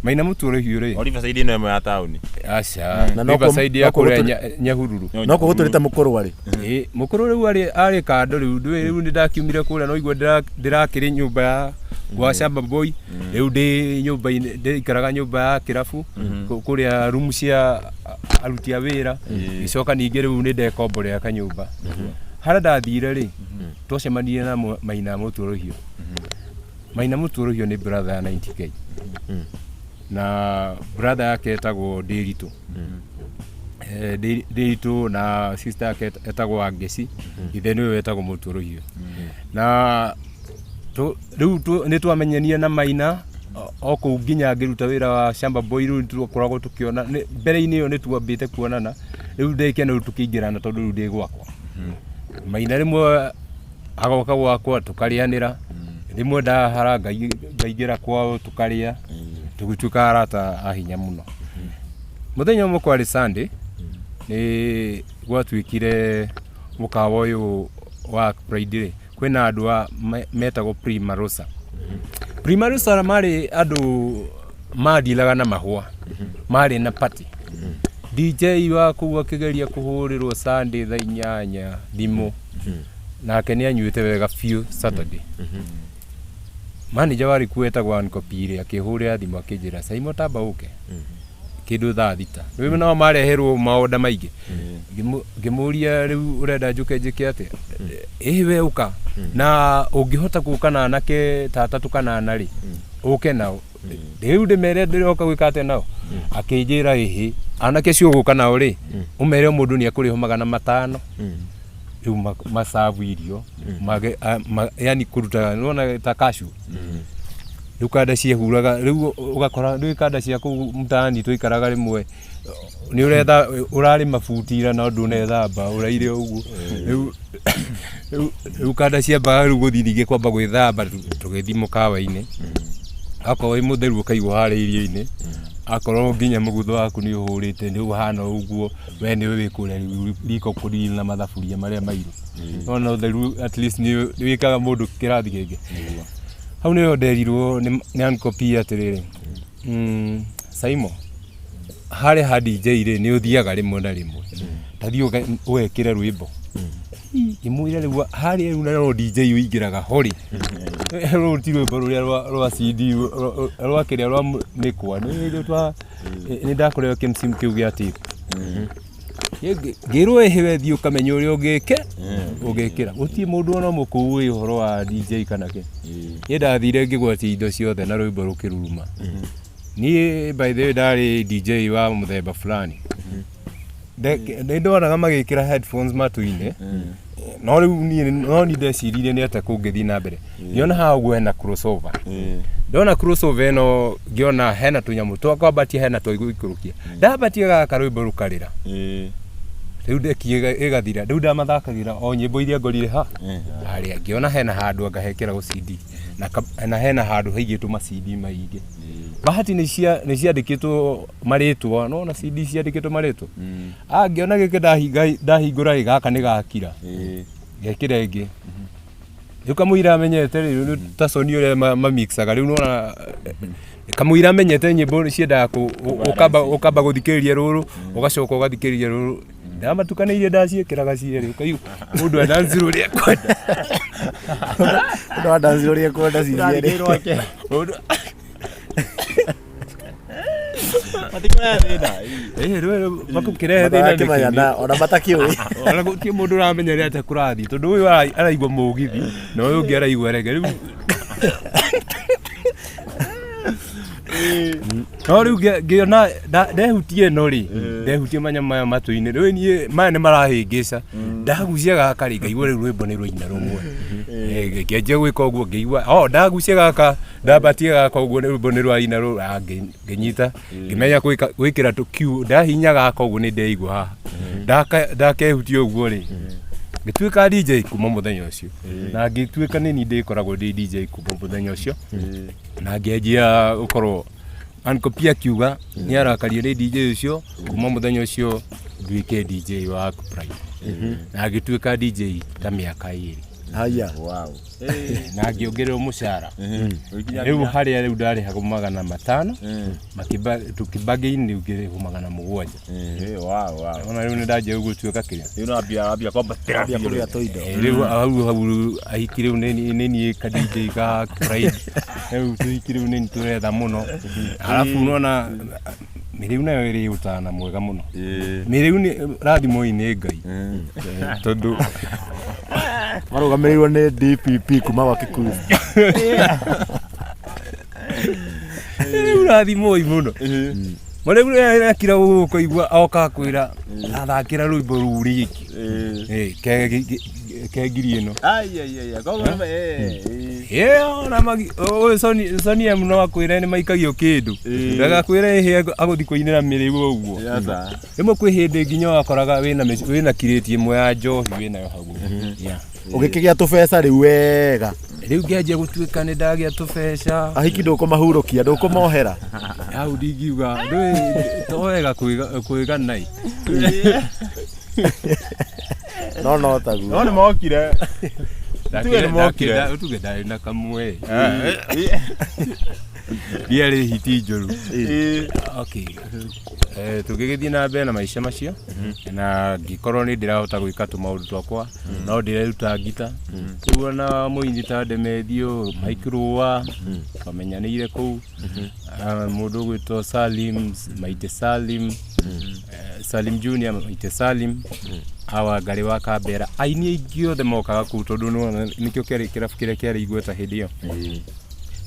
Speaker 3: Maina Mũtua Rũhiũ rĩ.
Speaker 1: O Riverside ĩno ĩmwe ya taũni.
Speaker 3: Aca.
Speaker 2: Na
Speaker 3: Riverside ya
Speaker 2: no
Speaker 3: kũrĩa Nyahururu.
Speaker 2: No kũ gũtũrĩte mũkũrũ arĩ.
Speaker 3: Ĩĩ, mũkũrũ rĩu arĩ kando rĩu, ndũĩ rĩu nĩ ndakiumire kũrĩa no igua ndĩrakĩrĩ nyũmba ya gwa Shamba Boy. Rĩu ndĩ nyũmba-inĩ, ndĩikaraga nyũmba ya kĩrabu, kũrĩa room cia aruti a wĩra. Ngĩcoka ningĩ rĩu nĩ ndekomborera kanyũmba. Harĩa ndathire rĩ, twacemanirie na Maina Mũtua Rũhiũ. Maina Mũtua Rũhiũ nĩ brother ya 90K. Na brother yake etagwo Ndĩritũ. Ndĩritũ na sister yake etagwo Angeci. Ithe nĩwe wetagwo Mũtua Rũhiũ. Na rĩu nĩ twamenyanire na Maina o kũu nginya ngĩruta wĩra wa Shamba Boy. Rĩu nĩ twakoragwo tũkĩona, mbere-inĩ ĩyo nĩ twambĩte kuonana. Rĩu ndekena rĩu tũkĩingĩrana tondũ rĩu ndĩ gwakwa. Maina rĩmwe Agoka gwakwa tũkarĩanĩra, rĩmwe ndahara ngaingĩra kwao tũkarĩa, tũgĩtuĩka arata a hinya mũno. Mũthenya ũmwe kwarĩ Sunday, nĩ gwatuĩkire mũkawa ũyũ wa Pride rĩ, kwĩna andũ a metagwo Primarosa. Primarosa marĩ andũ mandilaga na mahũa, marĩ na party. DJ wa kũu akĩgeria kũhũrĩrwo Sunday thaa 8 thimũ, nake nĩ anyuĩte wega biũ Saturday. Manager warĩ kuo etagwo Uncle Pire akĩhũrĩra thimũ akĩnjĩra, Saimo tamba ũke kĩndũ thaa 6. Rĩu nao mareherwo maonda maingĩ. Ngĩmũria rĩu ũrenda njũke njĩke atĩa? Ĩhĩ we ũka na ũngĩhota gũka na anake ta atatũ kana ana rĩ, ũke nao. Rĩu ndĩmere ndĩroka gwĩka atĩa nao? Akĩnjĩra ĩhĩ anake acio ũgũka nao rĩ, ũmere o mũndũ nĩ ekũrĩhwo 500. Rĩu macabu irio mage, yani kũruta nĩwona ta kashu rĩu kanda ciehuraga rĩu ũgakora rĩu kanda cia kũu mtaani tũikaraga rĩmwe nĩ ũretha ũrarĩma buti ira no ndũnethamba ũraire ũguo rĩu rĩu kanda ciambaga rĩu gũthiĩ ningĩ kwamba gwĩthamba tũgĩthiĩ mũkawa-inĩ akorwo wĩ mũtheru ũkaigwo harĩa irio-inĩ akorwo nginya mũgutho waku nĩ ũhũrĩte nĩ ũhana ũguo we nĩwe wĩ kũrĩa rĩu riko kũriri na mathaburia marĩa mairũ nona ũtheru at least nĩ wĩkaga mũndũ kĩrathi kĩngĩ. Hau nĩho nderirwo nĩ Uncle P atĩrĩrĩ, Saimo harĩa ha DJ rĩ nĩ ũthiaga rĩmwe na rĩmwe, ta thiĩ ũgekĩre rwĩmbo. Ngĩmwĩra rĩu harĩa rĩu no DJ ũingĩraga ho rĩ, rũrũ ti rwĩmbo rũrĩa rwa CD rwa kĩrĩa rwa mĩkwa nĩ twa nĩ ndakorewo kĩmsimu kĩu gĩa tape. Ngĩrwo ĩhĩ we thiĩ ũkamenye ũrĩa ũngĩke ũngĩkĩra gũtirĩ mũndũ ona ũmwe kũu ũĩ ũhoro wa DJ kana kĩ. Niĩ ndathire ngĩgwatia indo ciothe na rwĩmbo rũkĩruruma. Niĩ by the way ndarĩ DJ wa mũthemba fulani. Nĩ ndonaga magĩkĩra headphones matũ-inĩ, no rĩu niĩ no niĩ ndeciririe nĩ atĩa kũngĩthiĩ na mbere. Ngĩona haha ũguo hena crossover, ndona crossover ĩno ngĩona hena tũnyamũ twa kwambatia hena twa gũikũrũkia. Ndambatia gaka rwĩmbo rũkarĩra, rĩu ndeki ĩgathira. Rĩu ndamathakagĩra o nyĩmbo iria ngorire ha harĩa. Ngĩona hena handũ anga hekĩragwo CD na hena handũ haigĩtwo ma CD maingĩ. Bahati nĩ ciandĩkĩtwo marĩtwa, nona CD ciandĩkĩtwo marĩtwa. Ah, ngĩona gĩkĩ ndahingũra ĩ gaka nĩ gakira, ngekĩra ĩngĩ. Rĩu kamũira amenyete rĩ, rĩu ta Sony ũrĩa mamixaga rĩu nĩwona kamũira amenyete nyĩmbo ciendaga ũkamba gũthikĩrĩria rũrũ ũgacoka ũgathikĩrĩria rũrũ. Ndamatukanĩirie ndaciĩkĩraga cierĩ ũkaigua mũndũ andansi ũrĩa ekwenda.
Speaker 2: Mũndũ andansi ũrĩa ekwenda ci cierĩ.
Speaker 3: Mũndũ Rĩu makũkĩrehe thĩna nĩkĩ?
Speaker 2: Matakĩmenyana ona matakĩũĩ.
Speaker 3: Ona gũtirĩ mũndũ ũramenya rĩ atĩa kũrathiĩ tondũ ũyũ araigua mũgithi na ũyũ ũngĩ araigua rege rĩu. No rĩu ngĩona ndehutie ĩno rĩ, ndehutie manyamũ maya matũ-inĩ rĩu niĩ maya nĩ marahĩngĩca, ndagucia gaka rĩ ngaigua rĩu rwĩmbo nĩ rwaina rũmwe. Ngĩanjia gwĩka ũguo ngĩigua o ndagucia gaka ndambatie gaka ũguo nĩ rwĩmbo nĩ rwaina ngĩnyita ngĩmenya gwĩkĩra tũ cue ndahinya gaka ũguo nĩ ndeigua haha ndakehutia ũguo rĩ ngĩtuĩka DJ kuma mũthenya ũcio na ngĩtuĩka nĩ niĩ ndĩkoragwo ndĩ DJ kuma mũthenya ũcio na ngĩanjia gũkorwo Uncle P akiuga nĩ arakario nĩ DJ ũcio kuma mũthenya ũcio nduĩke DJ wa Pride na ngĩtuĩka DJ ta mĩaka 2.
Speaker 2: Haya.
Speaker 1: Wow.
Speaker 3: Na ngĩongererwo mũcara rĩu harĩa rĩu ndarĩhagwo 500 tũkĩbagain rĩu ngĩrĩhwo 700.
Speaker 1: Wow, wow.
Speaker 3: Ona rĩu nĩ ndanjia gũtuĩka kĩrĩa
Speaker 1: Rĩu nambia kwambatĩra
Speaker 2: Ambia
Speaker 1: biũ
Speaker 2: kũrĩa
Speaker 1: rĩu.
Speaker 2: tũindo.
Speaker 3: Rĩu hau rĩu ahiki rĩu nĩ niĩ ka DJ ka Pride rĩu tũhiki rĩu nĩ tũretha mũno arabu nona mĩrĩu nayo ĩrĩ ũtana mwega mũno. Mĩrĩu nĩ rathimwo nĩ Ngai tondũ
Speaker 2: Marũgamĩrĩirwo nĩ DPP kuma gwa Kikuyu.
Speaker 3: Rĩu rathimwo mũno. Mũrĩu akira ũkaigua oka kwĩra athakĩra rwĩmbo rũu rĩngĩ ke ngiri ĩno.
Speaker 1: Ai ai ai. Koguo
Speaker 3: Ona magi ũyũ Sony Sony M no akwĩre nĩ maikagio kĩndũ. Ndagakwĩre ĩhĩ agũthiĩ kũinĩra mĩrĩu ũguo.
Speaker 1: Sasa.
Speaker 3: Rĩmwe kwĩ hĩndĩ nginya wakoraga wĩna kirĩti ĩmwe ya njohi wĩnayo hau. Yeah.
Speaker 2: Ũgĩkĩgĩa tũbeca rĩu wega.
Speaker 3: Rĩu ngĩanjia gũtuĩka nĩ ndagĩa tũbeca.
Speaker 2: Ahiki ndũkũmahurũkia, ndũkũmohera.
Speaker 3: Hau ndingiuga ndũĩ to wega kwĩgana ĩ.
Speaker 2: No no taguo.
Speaker 1: No nĩ mokire. Tuge nĩ mokire.
Speaker 3: Tuge ndarĩ na kamwe. Ndiarĩ hiti njũru. Okay. Tũgĩgĩthiĩ na mbere na maica macio na ngĩkorwo nĩ ndĩrahota gwĩka tũmaũndũ twakwa, no ndĩreruta ngita rĩu, ona mũini ta Ndemethio, Mike Rũa twamenyanĩire kũu. Ah, mũndũ ũgwĩtwo Salim Maite, Salim Salim Junior, Maite Salim, awa Ngarĩ wa Kambera, aini aingĩ othe mokaga kũu tondũ nĩwona nĩkĩo kĩarĩ kĩrabu kĩrĩa kĩarĩ igweta hĩndĩ ĩyo.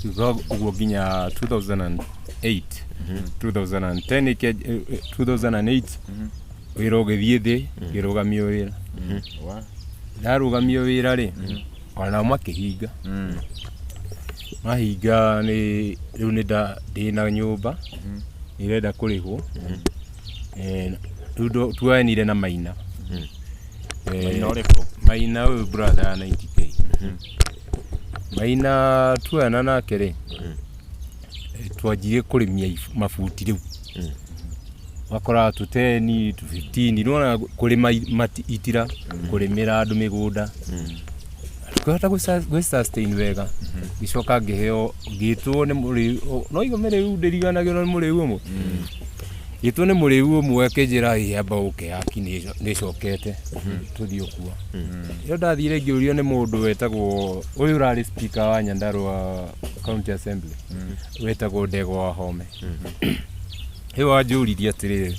Speaker 3: Thutha ũguo nginya 2008, 2010, 2008 wĩra ũgĩthiĩ thĩ, ngĩrũgamio wĩra. Ndarũgamio wĩra rĩ, onao makĩhinga. Mahinga nĩ rĩu nĩ ndĩna nyũmba ĩrenda kũrĩhwo. Rĩu tuoyanire na Maina.
Speaker 1: Maina ũrĩkũ?
Speaker 3: Maina ũyũ brother ya 90K. Maina tuoyana nake rĩ, twanjirie kũrĩmia mabuti rĩu, wakoraga tu 10 tu 15, nĩwona kũrĩma itira, kũrĩmĩra andũ mĩgũnda, tukĩhota gwĩ sustain wega. Ngĩcoka ngĩheo, ngĩtwo nĩ mũrĩu no igo mĩrĩu ndĩriganagĩrwo nĩ mũrĩu ũmwe, ngĩtwo nĩ mũrĩu ũmwe akĩnjĩra, "Ĩ, amba ũke haki nĩ ĩcokete, tũthiĩ ũkuo." Ĩyo ndathire ngĩũrio nĩ mũndũ wetagwo ũyũ ũrarĩ speaker wa Nyandarua County Assembly, wetagwo Ndegwa wa Home. Ĩyo wanjũririe atĩrĩrĩ,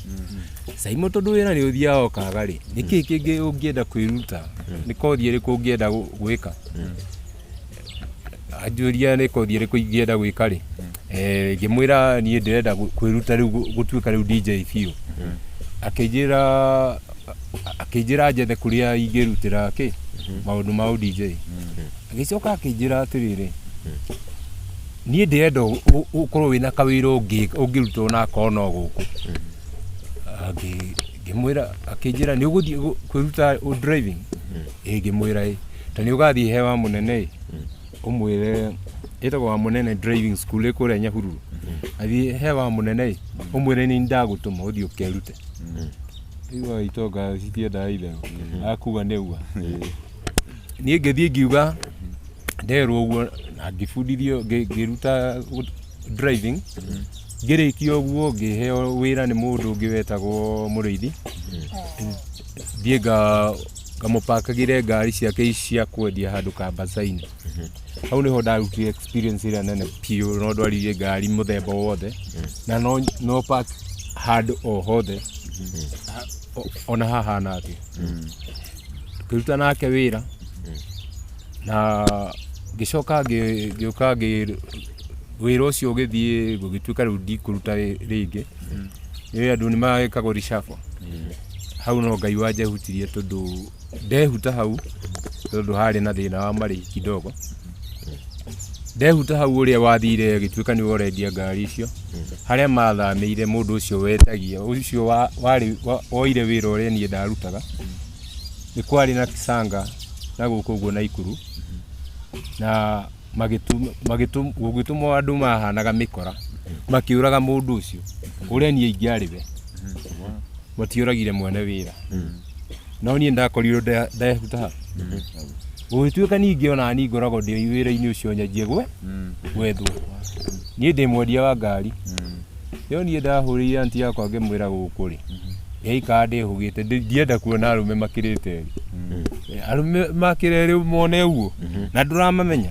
Speaker 3: "Saimo, tondũ wĩra nĩ ũthiaga ũkaga rĩ, nĩ kĩĩ kĩngĩ ũngĩenda kwĩruta? Nĩ kothi ĩrĩkũ ũngĩenda gwĩka?" Anjũria nĩ kothi ĩrĩkũ ingĩenda gwĩka rĩ, ngĩmwĩra niĩ ndĩrenda kwĩruta rĩu gũtuĩka rĩu DJ biũ. Akĩnjĩra njethe kũrĩa ingĩrutĩra kĩ maũndũ ma DJ. Agĩcoka akĩnjĩra atĩrĩrĩ, "Niĩ ndĩrenda ũkorwo wĩna kawĩra ũngĩruta onakorwo no gũkũ." Ngĩmwĩra, akĩnjĩra, "Nĩ ũgũthiĩ kwĩruta driving?" Ĩ, ngĩmwĩra ĩ. "Ta nĩ ũgathiĩ he wa mũnene ĩ, ũmwĩre ĩtagwo wa mũnene driving school ĩ kũrĩa Nyahururu, athiĩ he wa mũnene ĩ, ũmwĩre nĩ ndagũtũma ũthiĩ ũkerute." Rĩu wa itonga citiendaga itherũ, akuga nĩ uga. Niĩ ngĩthiĩ ngiuga nderwo ũguo na ngĩbundithio, ngĩruta driving. Ngĩrĩkia ũguo ngĩheo wĩra nĩ mũndũ ũngĩ wetagwo Mũrĩithi, thiĩ ngamũpakagĩre ngari ciake cia kwendia handũ Kambacainĩ. Hau nĩho ndarutire experience ĩrĩa nene biũ. No ndwaririe ngari mũthemba wothe na no park handũ o hothe, ona hahana atĩa. Ngĩruta nake wĩra na ngĩcoka ngĩũka wĩra ũcio ũgĩthiĩ, gũgĩtuĩka rĩu ndikũruta rĩngĩ nĩ andũ nĩ magĩkagwo reshuffle hau. No Ngai wanjehutirie tondũ ndehuta hau, tondũ harĩ na thĩna wa marĩhi kidogo. Ndehuta hau, ũrĩa wathire agĩtuĩka nĩwe ũrendia ngari icio harĩa mathamĩire. Mũndũ ũcio wendagia ũcio warĩ woire wĩra ũrĩa niĩ ndarutaga, nĩ kwarĩ na kisanga na gũkũ ũguo Naikuru na gũgĩtũmwo andũ mahanaga mĩkora makĩũraga mũndũ ũcio ũrĩa niĩ ingĩarĩ we. Matiũragire mwene wĩra, no niĩ ndakorirwo ndehuta hau. Gũgĩtuĩka ningĩ ona niĩ ngoragwo ndĩ wĩra-inĩ ũcio, nyanjie gwethwo. Niĩ ndĩ mwendia wa ngari ĩyo. Niĩ ndahũrĩire anti yakwa ngĩmwĩra gũkũ rĩ yaikara ndĩhũgĩte, ndienda kuona arũme makĩrĩte erĩ, arũme makĩra erĩ mone ũguo na ndũramamenya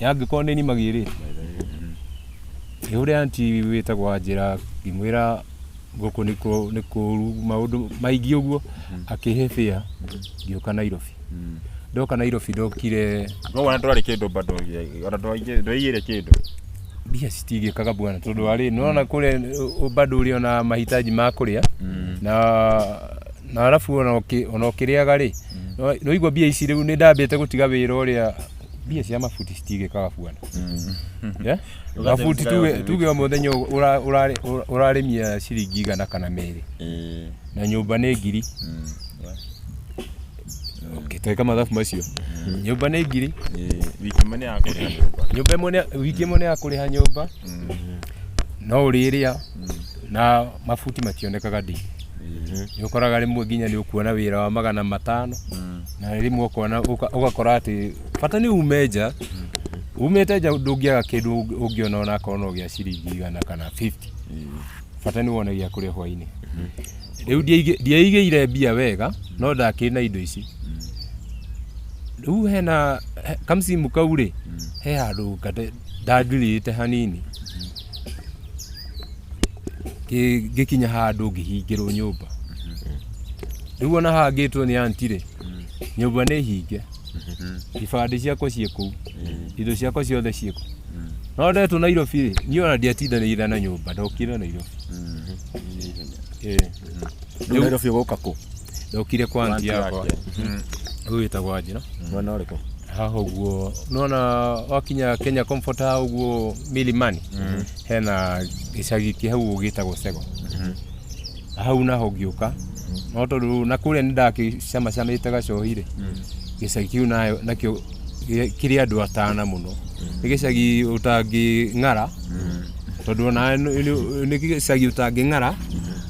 Speaker 3: angĩkorwo nĩ ni magĩrĩte. Ngĩhũrĩra anti wĩtagwo Wanjĩra, ngĩmwĩra gũkũ nĩ kũũru, maũndũ maingĩ ũguo. Akĩhe fare, ngĩũka Nairobi. Ndoka Nairobi ndokire
Speaker 1: Koguo ona ndwarĩ kĩndũ bado, ona ndwaigĩire kĩndũ.
Speaker 3: Mbia citigĩkaga bwana, tondũ warĩ nĩwona kũrĩa bado ũrĩ ona mahitaji ma kũrĩa na arabu ona ũkĩrĩaga rĩ, no igua mbia ici. Rĩu nĩ ndambĩte gũtiga wĩra ũrĩa, mbia cia mabuti citigĩkaga bwana. Yeah? Mabuti tuge o mũthenya ũrarĩmia ciringi 100 kana 200 na nyũmba nĩ ngiri. Ũngĩtwĩka mathabu macio, nyũmba nĩ ngiri.
Speaker 1: Wiki ĩmwe nĩ ya kũrĩha nyũmba.
Speaker 3: Nyũmba ĩmwe wiki ĩmwe nĩ ya kũrĩha nyũmba, no ũrĩrĩa na mabuti mationekaga ndĩ. Nĩ ũkoraga rĩmwe nginya nĩ ũkuona wĩra wa 500, na rĩmwe ũkona ũgakora atĩ bata nĩ ume nja. Umĩte nja ndũngĩaga kĩndũ ũngĩona onakorwo no gĩa ciringi 100 kana 50, bata nĩ wone gĩa kũrĩa hwainĩ. Rĩu ndieigĩire mbia wega, no ndakĩrĩ na indo ici. Rĩu hena kamsimu kau rĩ, he handũ ndandirĩte hanini. Ngĩkinya handũ ngĩhingĩrwo nyũmba. Rĩu ona hangĩtwo nĩ anti rĩ, nyũmba nĩ hinge, ibandĩ ciakwa ciĩ kũu, indo ciakwa ciothe ciĩ kũu. No ndetwo Nairobi rĩ, niĩ ona ndiatindanĩire na nyũmba, ndokire Nairobi. Ĩĩ.
Speaker 2: Rĩu Nairobi ũgũka kũ?
Speaker 3: Ndokire kwa anti yakwa. Ũyũ wĩtagwo Angela.
Speaker 2: Mwena ũrĩkũ?
Speaker 3: Haha ũguo nona wakinya Kenya Comfort, haha ũguo Milimani, hena gĩcagi kĩ hau ũguo gĩtagwo Sego. Hau naho ngĩũka, no tondũ na kũrĩa nĩ ndakĩcamacamĩte gacohi rĩ, gĩcagi kĩu nayo nakĩo kĩrĩ andũ atana mũno. Nĩ gĩcagi ũtangĩng'ara, tondũ ona nĩ gĩcagi ũtangĩng'ara,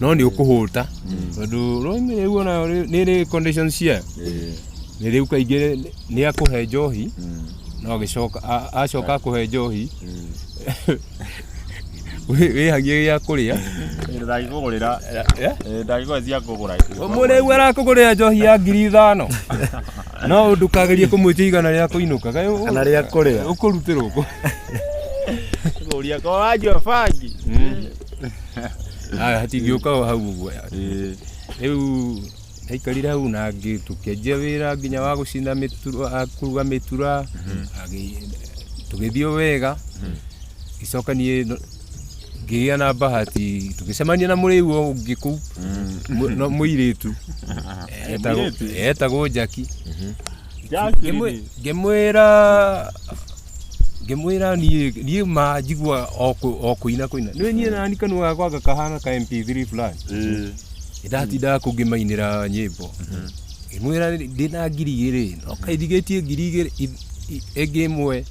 Speaker 3: no nĩ ũkũhũta, tondũ rũimi rĩu ona nĩ rĩ conditions ciayo. Nĩ rĩu kaingĩ nĩ akũhe njohi, no agĩcoka acoka akũhe njohi, wĩhagie gĩa kũrĩa.
Speaker 1: Ndangĩkũgũrĩra.
Speaker 3: Eh?
Speaker 1: Ndangĩkũhe cia kũgũra.
Speaker 3: Mũrĩu arakũgũrĩra njohi ya 5,000, no ndũkagerie kũmwĩtia 100 rĩa kũinũka. Kaĩ
Speaker 2: Kana rĩa kũrĩa.
Speaker 3: Ũkũrutĩrwo kũ?
Speaker 1: Kũria kwa wanyua bangi.
Speaker 3: Aya, hatingĩũka o hau ũguo. Rĩu ndaikarire hau na tũkĩanjia wĩra nginya wa gũcina mĩtura, kũruga mĩtura, tũgĩthiĩ o wega. Gĩcoka niĩ ngĩgĩa na bahati tũgĩcemania na mũrĩu ũngĩ kũu, no mũirĩtu
Speaker 1: Mũirĩtu?
Speaker 3: Etagwo Jackie.
Speaker 1: Jackie.
Speaker 3: Ngĩmwĩra niĩ ma njigua o kũina kũina nĩ niĩ nani kanua gakwa gakahana ka MP3 fulani. Ndatindaga kũu ngĩmainĩra nyĩmbo. Ngĩmwĩra ndĩna 2,000, no kaindigĩtie 2,000 ĩngĩ ĩmwe,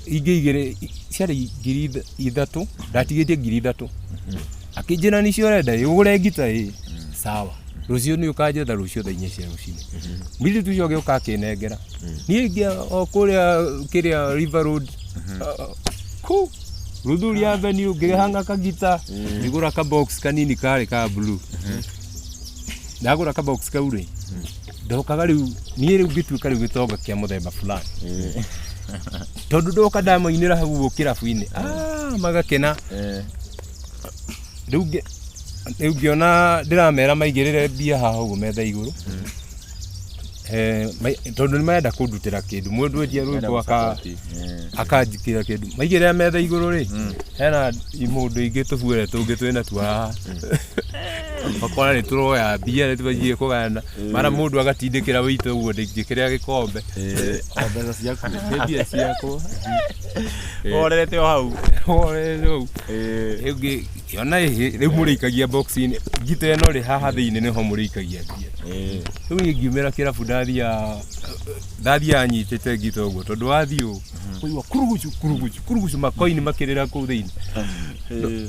Speaker 3: ingĩ igĩrĩ ciarĩ 3,000, ndatigĩtie 3,000. Akĩnjĩra nĩcio ũrenda ĩ, ũgũre ngita ĩ, sawa, rũciũ nĩ ũkanjetha rũciũ thaa 4 cia rũcinĩ. Mũirĩtu ũcio agĩũka akĩnengera. Niĩ ngĩa o kũrĩa kĩrĩa River Road, kũu Luthuli Avenue, ngĩhanga kagita, ngĩgũra ka box kanini karĩ ka blue. Ndagũra ka box kau rĩ, ndokaga rĩu niĩ rĩu ngĩtuĩka rĩu gĩtonga kĩa mũthemba fulani, tondũ ndoka ndamainĩra hau ũguo kĩrabu-inĩ, ah, magakena. Rĩu ngĩona ndĩramera maigĩrĩre mbia haha ũguo metha igũrũ, tondũ nĩ marenda kũndutĩra kĩndũ. Mũndũ endia rwĩmbo akanjikĩra kĩndũ, maigĩrĩra metha igũrũ rĩ, hena imũndũ ingĩ tũbuere tũngĩ twĩna tuo haha, ũkona nĩ tũroya mbia, nĩ tũbanjie kũgayana, mara mũndũ agatindĩkĩra wĩito ũguo ndingĩkĩrĩa gĩkombe.
Speaker 2: O mbeca ciaku.
Speaker 3: Nĩ mbia ciakwa.
Speaker 1: Horerete o hau.
Speaker 3: Horerete hau. Rĩu ngĩona ĩhĩ, rĩu mũrĩikagia box-inĩ ngita ĩno rĩ, haha thĩinĩ nĩho mũrĩikagia mbia. Rĩu niĩ ngiumĩra kĩrabu, ndathiaga nyitĩte ngita ũguo, tondũ wathiĩ ũũ kũigua kurugucu kurugucu kurugucu, makoini makĩrĩra kũu thĩinĩ.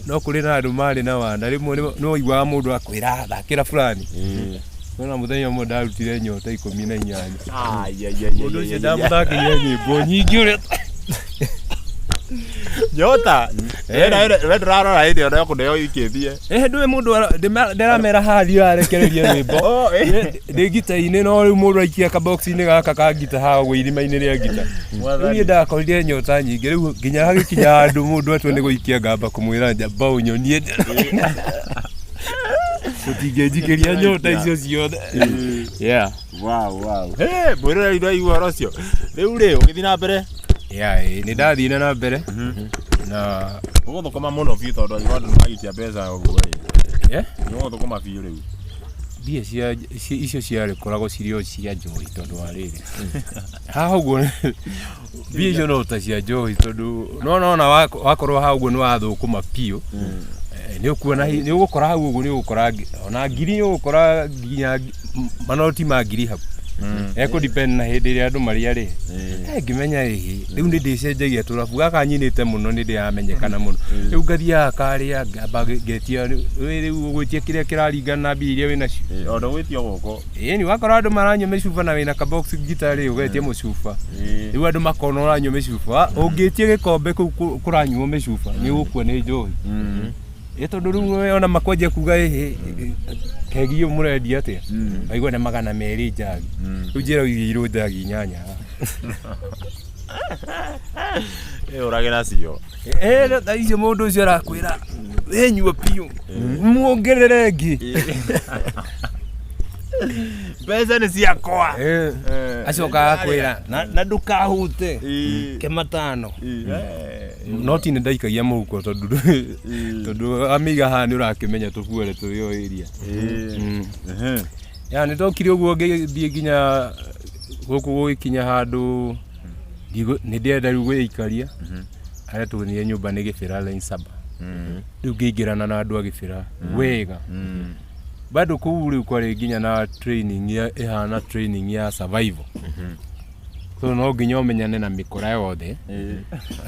Speaker 3: No kũrĩ na andũ marĩ na wana, rĩmwe nĩ waiguaga mũndũ akwĩra thakĩra fulani. Kwĩna mũthenya ũmwe ndarutire nyota 18. Mũndũ ũcio ndamũthakĩire nyĩmbo nyingĩ ũrĩa
Speaker 1: Nyota. We ndũrarora hĩndĩ ĩyo no kũneo ikĩthie.
Speaker 3: Eh, ndũĩ mũndũ ndĩramera haha thiĩ arekererie rwĩmbo.
Speaker 1: Oh, eh.
Speaker 3: Ndĩ ngita-inĩ, no rĩu mũndũ aikia kabox-inĩ gaka ka ngita haha ũguo irima-inĩ rĩa ngita. Rĩu niĩ ndakorire nyota nyingĩ, rĩu nginya hagĩkinya handũ mũndũ atua nĩ gũikia ngamba kũmwĩra njamba ũnyonie, mũtingĩnjikĩria nyota icio ciothe. Yeah.
Speaker 1: Wow. Hey, mwĩroreri ndwaigua ũhoro ũcio. Rĩu rĩ, ũgĩthiĩ na mbere?
Speaker 3: Yeah, nĩ ndathire na mbere na
Speaker 1: Ũgũthũkũma mũno biũ, tondũ angĩkorwo andũ nĩmagĩtia mbeca ũguo rĩ. Nĩ ũgũthũkũma biũ rĩu.
Speaker 3: Mbia cia icio ciarĩkoragwo cirĩ o cia njohi, tondũ wa rĩrĩ, haha ũguo mbia icio no ta cia njohi, tondũ no nona wakorwo haha ũguo nĩ wathũkũma biũ. Nĩ ũkuona nĩ ũgũkora hau ũguo, nĩ ũgũkora ona ngiri, nĩ ũgũkora nginya manoti ma ngiri hau. Ekũ depend na hĩndĩ ĩrĩa andũ marĩ arĩ. Ngĩmenya ĩhĩ rĩu nĩ ndĩcenjagia tũrabu gaka nyinĩte mũno, nĩ ndĩramenyekana mũno. Rĩu ngathiaga karĩa ngamba ngetia rĩu ũgwĩtia kĩrĩa kĩraringana na mbia iria wĩnacio.
Speaker 1: Ona gwĩtio gũkũ.
Speaker 3: Ĩni wakora andũ maranyua mĩcuba na wĩna kabox ngita rĩ, ũgetia mũcuba. Rĩu andũ makona ũranyua mĩcuba, ũngĩtia gĩkombe kũu kũranyuo mĩcuba nĩ ũgũkua nĩ njohi. Ĩ tondũ rĩu we ona makwanjia kuga ĩhĩ kegi ĩyo mũrendia atĩa, waigua nĩ 200 njagi. Rĩu njĩra ũigĩirwo njagi inyanya haha.
Speaker 1: Ũrage nacio.
Speaker 3: Eh, thaa icio mũndũ ũcio arakwĩra wenyua biũ muongerere ĩngĩ.
Speaker 1: Mbeca nĩ ciakwa.
Speaker 3: Eh, acoka agakwĩra na ndũkahute ke matano. Noti nĩ ndaikagia mũhuko tondũ amĩiga haha nĩ ũrakĩmenya tũbuere tũrĩ o area. Ya nĩ ndokire ũguo ngĩthiĩ nginya gũkũ gũgĩkinya handũ nĩ ndĩrenda rĩu gwĩikaria harĩa tuonire nyũmba nĩ Gĩbĩra line saba. Rĩu ngĩingĩrana na andũ a Gĩbĩra wega. Bado kũu rĩu kwarĩ nginya na training ya ĩhana training ya survival. So no nginya ũmenyane na mĩkora yothe.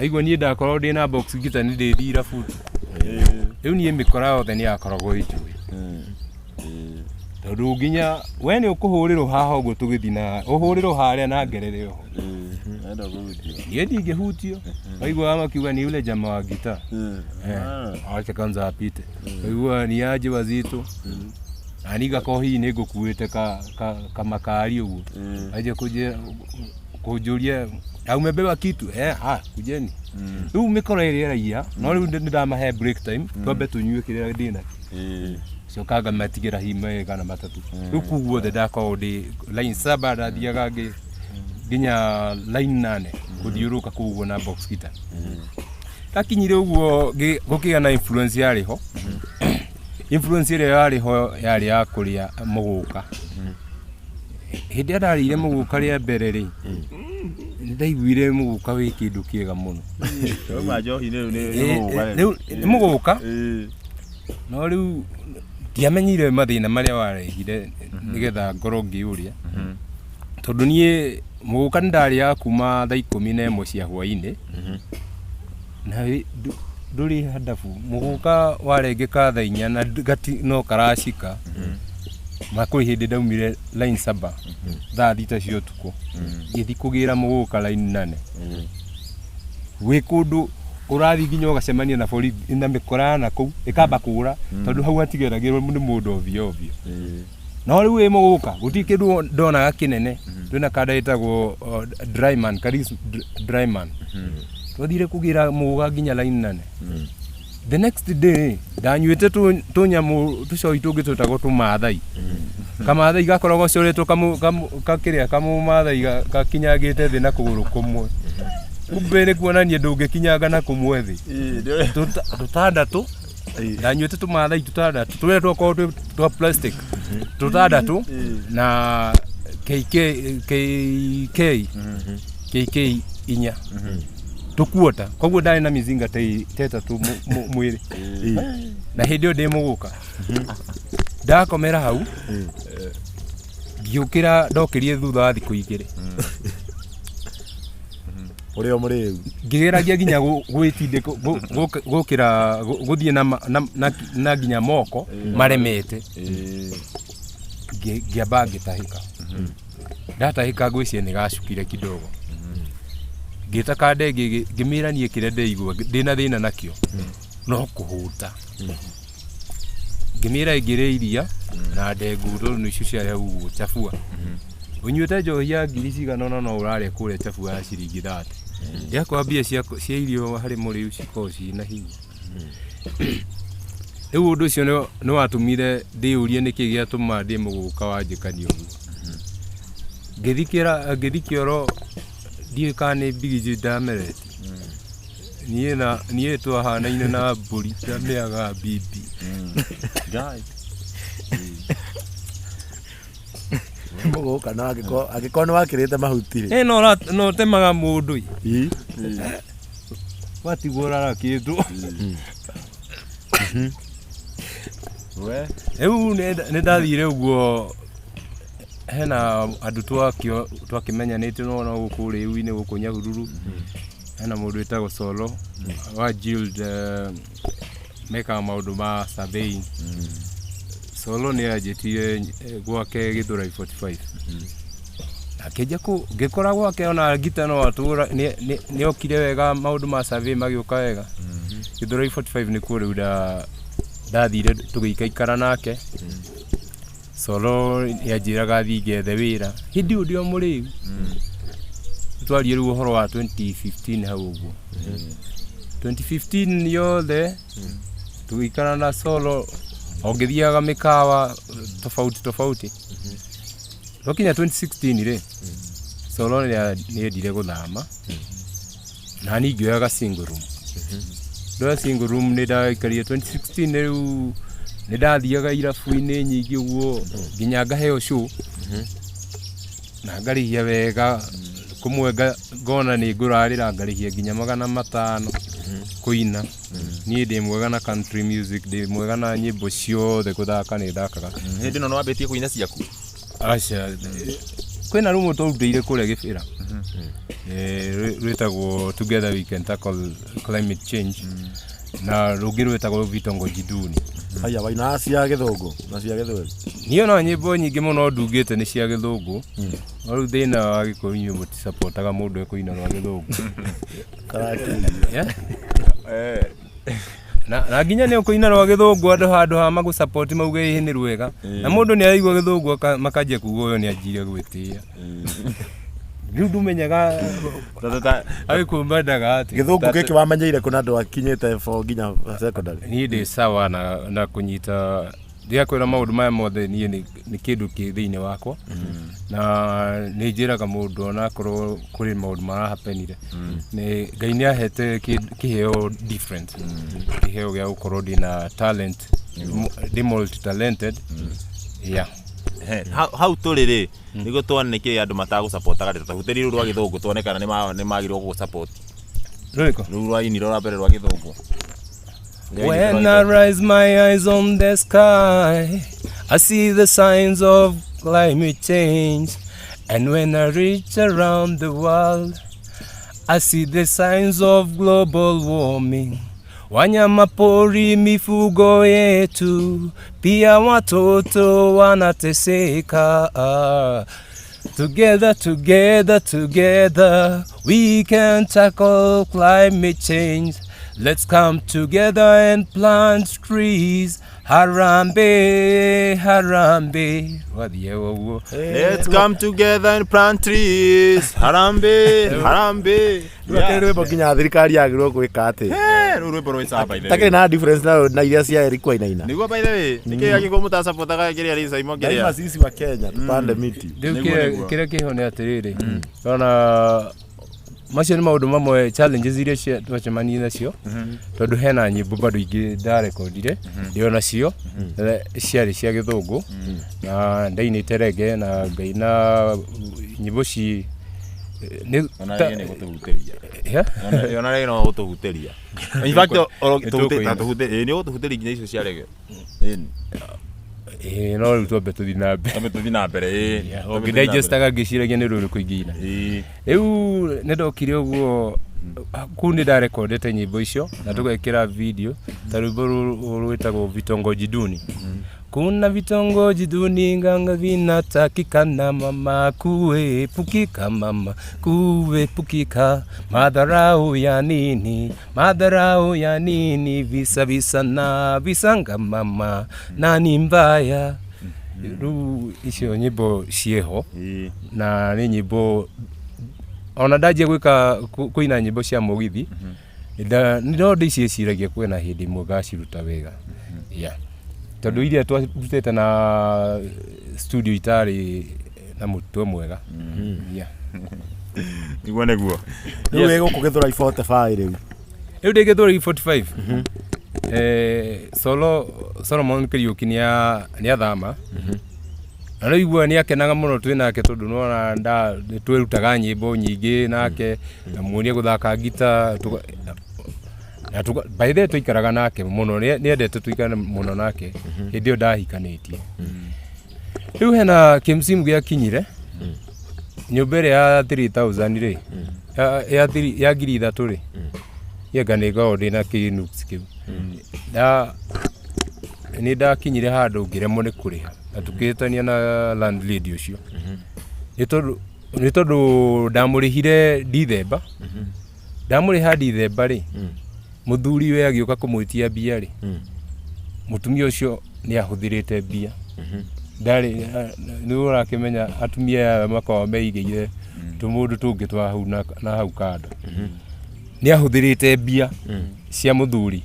Speaker 3: Aigua niĩ ndakorwo ndĩ na box guitar nĩ ndĩthiĩ irabu. Rĩu niĩ mĩkora yothe nĩ yakoragwo ĩnjũĩ. Tondũ nginya we nĩ ũkũhũrĩrwo haha ũguo tũgĩthiĩ na ũhũrĩrwo harĩa na ngerere oho. Niĩ ndingĩhutio. Waiguaga makiuga ni yule jamaa wa gitaa. Acha kwanza apite. Waigua ni aje wazito. Na niĩ ngakorwo hihi nĩ ngũkuĩte kamakari ũguo. Aje kũnjũria "Ah, umebeba kitu?" "Eh, ah, kujeni." Rĩu mĩkoro ĩrĩa ĩraiya, no rĩu nĩ ndamahe break time, twambe tũnyue kĩrĩa ndĩ nakĩo. Coka ngamatigĩra hihi merĩ kana matatũ. Rĩu kũu guothe ndakorwo ndĩ line saba, ndathiaga nginya line nane gũthiũrũrũka kũu ũguo na box guitar. Ndakinyire ũguo gũkĩgĩa na influence yarĩ ho. Influence ĩrĩa yarĩ ho yarĩ ya kũrĩa mũgũka. Hĩndĩ ĩrĩa ndarĩire mũgũka rĩa mbere rĩ, nĩ ndaiguire mũgũka wĩ kĩndũ kĩega mũno.
Speaker 1: Wauma njohi-inĩ rĩu nĩ mũgũka.
Speaker 3: Rĩu nĩ mũgũka. No rĩu ndiamenyire mathĩna marĩa warehire nĩgetha ngorwo ngĩũrĩa. Tondũ niĩ mũgũka nĩ ndarĩaga kuma thaa 11 cia hwainĩ. Na ndũrĩ handabu. Mũgũka warengeka thaa 4 na gati no karacika. Ma kwĩ hĩndĩ ndaumire line saba thaa 6 cia ũtukũ. Ngĩthiĩ kũgĩra mũgũka line nane. Wĩ kũndũ ũrathiĩ nginya ũgacemania na borithi na mĩkora ya nakũu ĩkamba kũra tondũ hau hatigeragĩrwo nĩ mũndũ ovyo ovyo. No rĩu wĩ mũgũka gũtirĩ kĩndũ ndonaga kĩnene. Twĩna kanda ĩtagwo Dryman, Karis Dryman. Twathire kũgĩra mũgũka nginya line nane. The next day ndanyuĩte tũnyamũ tũcoi tũngĩ twĩtagwo tũmathai. Kamathai gakoragwo coretwo kakĩrĩa kamũmathai gakinyangĩte thĩ na kũgũrũ kũmwe. Kumbe nĩ kuonania ndũngĩkinyanga na kũmwe thĩ. Tũtandatũ ndanyuĩte tũmathai tũtandatũ tũrĩa twakoragwo twĩ twa plastic tũtandatũ na KK KK KK inya tũkuota, koguo ndarĩ na mizinga ta ĩtatũ mwĩrĩ na hĩndĩ ĩyo ndĩ mũgũka. Ndakomera hau ngĩũkĩra, ndokĩrire thutha wa thikũ 2.
Speaker 2: Ũrĩ o mũrĩu.
Speaker 3: Ngĩgeragia nginya gwĩtindĩka gũkĩra gũthiĩ na nginya moko maremete. Ngĩamba ngĩtahĩka. Ndatahĩka ngwĩciria nĩ gacukire kidogo. Ngĩta kanda ĩngĩ ngĩmĩra niĩ kĩrĩa ndĩraigua ndĩna thĩna nakĩo no kũhũta. Ngĩmĩra ĩngĩrĩ iria na ndengũ tondũ nĩcio ciarĩ hau ũguo chabua. Ũnyuĩte njohi ya ngiri cigana ũna no ũrarĩa kũrĩa chabua ya ciringi 30. Yakwa mbia cia irio harĩ mũrĩu cikoragwo ciĩna hinya. Rĩu ũndũ ũcio nĩ watũmire ndĩyũrie nĩkĩ gĩatũma ndĩ mũgũka wanjĩkanie ũguo. Ngĩthiĩ kĩoro ndiũĩ kana nĩ mbigiji ndameretie. Niĩ na niĩ twahanaine na mbũri ndamĩaga mbimbi.
Speaker 2: Mũgũka no angĩkorwo nĩ wakĩrĩte mahuti rĩ.
Speaker 3: No no ũtemaga mũndũ ĩ. Watigwo ũrarakĩtwo.
Speaker 1: We.
Speaker 3: Rĩu nĩ ndathire ũguo hena andũ twakĩmenyanĩte no no gũkũ rĩu-inĩ gũkũ Nyahururu hena mũndũ wĩtagwo Solo wa Guild mekaga maũndũ ma surveying. Solo nĩ anjĩtire gwake Gĩthũrai 45 akĩnja kũ ngĩkora gwake ona ngita no atũra nĩ okire wega maũndũ ma survey magĩũka wega. Gĩthũrai 45 nĩkuo rĩu ndathire tũgĩikaikara nake. Solo nĩanjĩraga thiĩ ngethe wĩra hĩndĩ ĩyo ndĩ o mũrĩu. Twarie rĩu ũhoro wa 2015 hau ũguo 2015 yothe tũgĩikara na Solo o ngĩthiaga mĩkawa tofauti tofauti. Twakinya 2016 rĩ, Solo nĩendire gũthama na niĩ ngĩoyaga single room. Ndoya single room nĩ ndaikarire 2016 rĩu nĩ ndathiaga irabu-inĩ nyingĩ ũguo nginya ngaheo show na ngarĩhia wega kũmwe ngona nĩ ngũrarĩra ngarĩhia nginya 500 kũina. Niĩ ndĩ mwega na country music, ndĩ mwega na nyĩmbo ciothe gũthaka nĩ thakaga.
Speaker 1: Hĩndĩ ĩno nĩ wambĩtie kũina ciaku?
Speaker 3: Aca, kwĩna rũmwe twarutĩire kũrĩa Gĩbĩra rwĩtagwo Together We Can Tackle Climate Change na rũngĩ rwĩtagwo Vitongoji Duni.
Speaker 2: Haya waina cia gĩthũngũ na cia gĩthweri.
Speaker 3: Niĩ ona nyĩmbo nyingĩ mũno ndungĩte nĩ cia gĩthũngũ. No rĩu thĩna wa Gĩkũyũ inyuĩ mũticapotaga mũndũ ekũina rwa gĩthũngũ. Yeah? Na nginya nĩ ũkũina rwa gĩthũngũ andũ handũ ha magũsupport mauge ĩĩ nĩ rwega. Na mũndũ nĩ araigua gĩthũngũ makanjia kuga ũyũ nĩ anjire gwĩtĩĩa. Rĩu ndũmenyaga Agĩkũyũ mendaga atĩ.
Speaker 2: Gĩthũngũ gĩkĩ wamenyeire kũ na ndwakinyĩte form nginya secondary?
Speaker 3: Niĩ ndĩ sawa na kũnyita ndigakwĩra maũndũ maya mothe niĩ nĩ kĩndũ kĩ thĩinĩ wakwa na nĩ njĩraga mũndũ onakorwo kũrĩ maũndũ marahapenire nĩ Ngai nĩ ahete kĩheo different kĩheo gĩa gũkorwo ndĩna talent ndĩ multi talented yeah.
Speaker 1: Hau tũrĩ rĩ nĩguo tuone nĩkĩ andũ matagũcapotaga rĩ tũhutĩrie rũu rwa gĩthũngũ tuone kana nĩ magĩrĩirwo gũgũsupport.
Speaker 3: Rũrĩkũ?
Speaker 1: Rũu rwa iniro rwa mbere rwa gĩthũngũ.
Speaker 3: When I raise my eyes on the sky, I see the signs of climate change. And when I reach around the world, I see the signs of global warming. Wanyama pori, mifugo yetu, pia watoto wanateseka. Together, together, together, we can tackle climate change. Let's come together and plant trees. Harambee, harambee. Wathiĩ ũguo.
Speaker 1: Let's come together and plant trees. Harambee, harambee.
Speaker 2: Rũu rwĩmbo nginya thirikari yagĩrĩirwo gwĩka atĩ.
Speaker 1: Rũu rwĩmbo rwĩ sawa by the way.
Speaker 2: Takĩrĩ na difference na iria cia Eric Wainaina.
Speaker 1: Nĩguo by the way, nĩkĩ angĩkorwo mũtacapotaga kĩrĩa rĩ Simon kĩrĩa?
Speaker 2: Daima sisi wa Kenya tupande miti.
Speaker 3: Rĩu kĩrĩa kĩho nĩ atĩrĩrĩ, ona macio nĩ maũndũ mamwe challenges iria twacemanirie nacio tondũ hena nyĩmbo bado ingĩ ndarekondire ndĩ o nacio ciarĩ cia gĩthũngũ na ndainĩte rege na ngaina nyĩmbo ci nĩ
Speaker 1: Ona rĩngĩ nĩ gũtũhutĩria.
Speaker 3: Yeah?
Speaker 1: Ona rĩngĩ no gũtũhutĩria. In fact, oro
Speaker 3: Nĩ
Speaker 1: tũhutĩ-
Speaker 3: tũkũina.
Speaker 1: ĩĩ, nĩ gũtũhutĩria nginya icio cia rege. Ĩĩ.
Speaker 3: Ĩĩ, no rĩu twambe tũthiĩ na mbere.
Speaker 1: Twambe tũthiĩ na mbere, ĩĩ.
Speaker 3: O ngĩdigestaga ngĩciragia nĩ rũrĩkũ ingĩina.
Speaker 1: Ĩĩ.
Speaker 3: Rĩu nĩ ndokire ũguo kũu nĩ ndarekondete nyĩmbo icio na tũgekĩra video ta rwĩmbo rũrũ rwĩtagwo Vitongoji Duni. Kuna vitongoji duni nganga vinatakikana mama kuepukika mama kuepukika madharau ya nini madharau ya nini visa visa na visanga mama nani mbaya. Rĩu icio nyĩmbo ciĩho na nĩ nyĩmbo ona ndanjia gwĩka kũina nyĩmbo cia mũgithi no ndĩciĩciragia kwĩna hĩndĩ ĩmwe ngaciruta wega. Yeah. Tondũ iria twarutĩte na studio itarĩ na mũtwe mwega. Yeah.
Speaker 1: Nĩguo nĩguo.
Speaker 2: Rĩu wĩ gũkũ Gĩthũrai 45 rĩu.
Speaker 3: Rĩu ndĩ Gĩthũrai 45. Solo Solomon Kariũki nĩ athama. Na rĩu igua nĩ akenaga mũno twĩ nake tondũ nĩwona nĩ twerutaga nyĩmbo nyingĩ nake na muonia gũthaka ngita. Na by the way twaikaraga nake mũno, nĩendete tũikare mũno nake hĩndĩ ĩyo ndahikanĩtie. Rĩu hena kĩmsimu gĩakinyire nyũmba ĩrĩa ya 3000 rĩ, ya 3000 rĩ, ianga nĩ ngoragwo ndĩna kĩnuks kĩu. Na nĩ ndakinyire handũ ngĩremwo nĩ kũrĩha na tũkĩhĩtania na landlady ũcio nĩ tondũ ndamũrĩhire Dithemba. Ndamũrĩha Dithemba rĩ, mũthuri we agĩũka kũmwĩtia mbia rĩ, mũtumia ũcio nĩ ahũthĩrĩte mbia. Ndarĩ nĩ ũrakĩmenya atumia aya makoragwo meigĩire tũmũndũ tũngĩ twa hau na hau kando. Nĩ ahũthĩrĩte mbia cia mũthuri.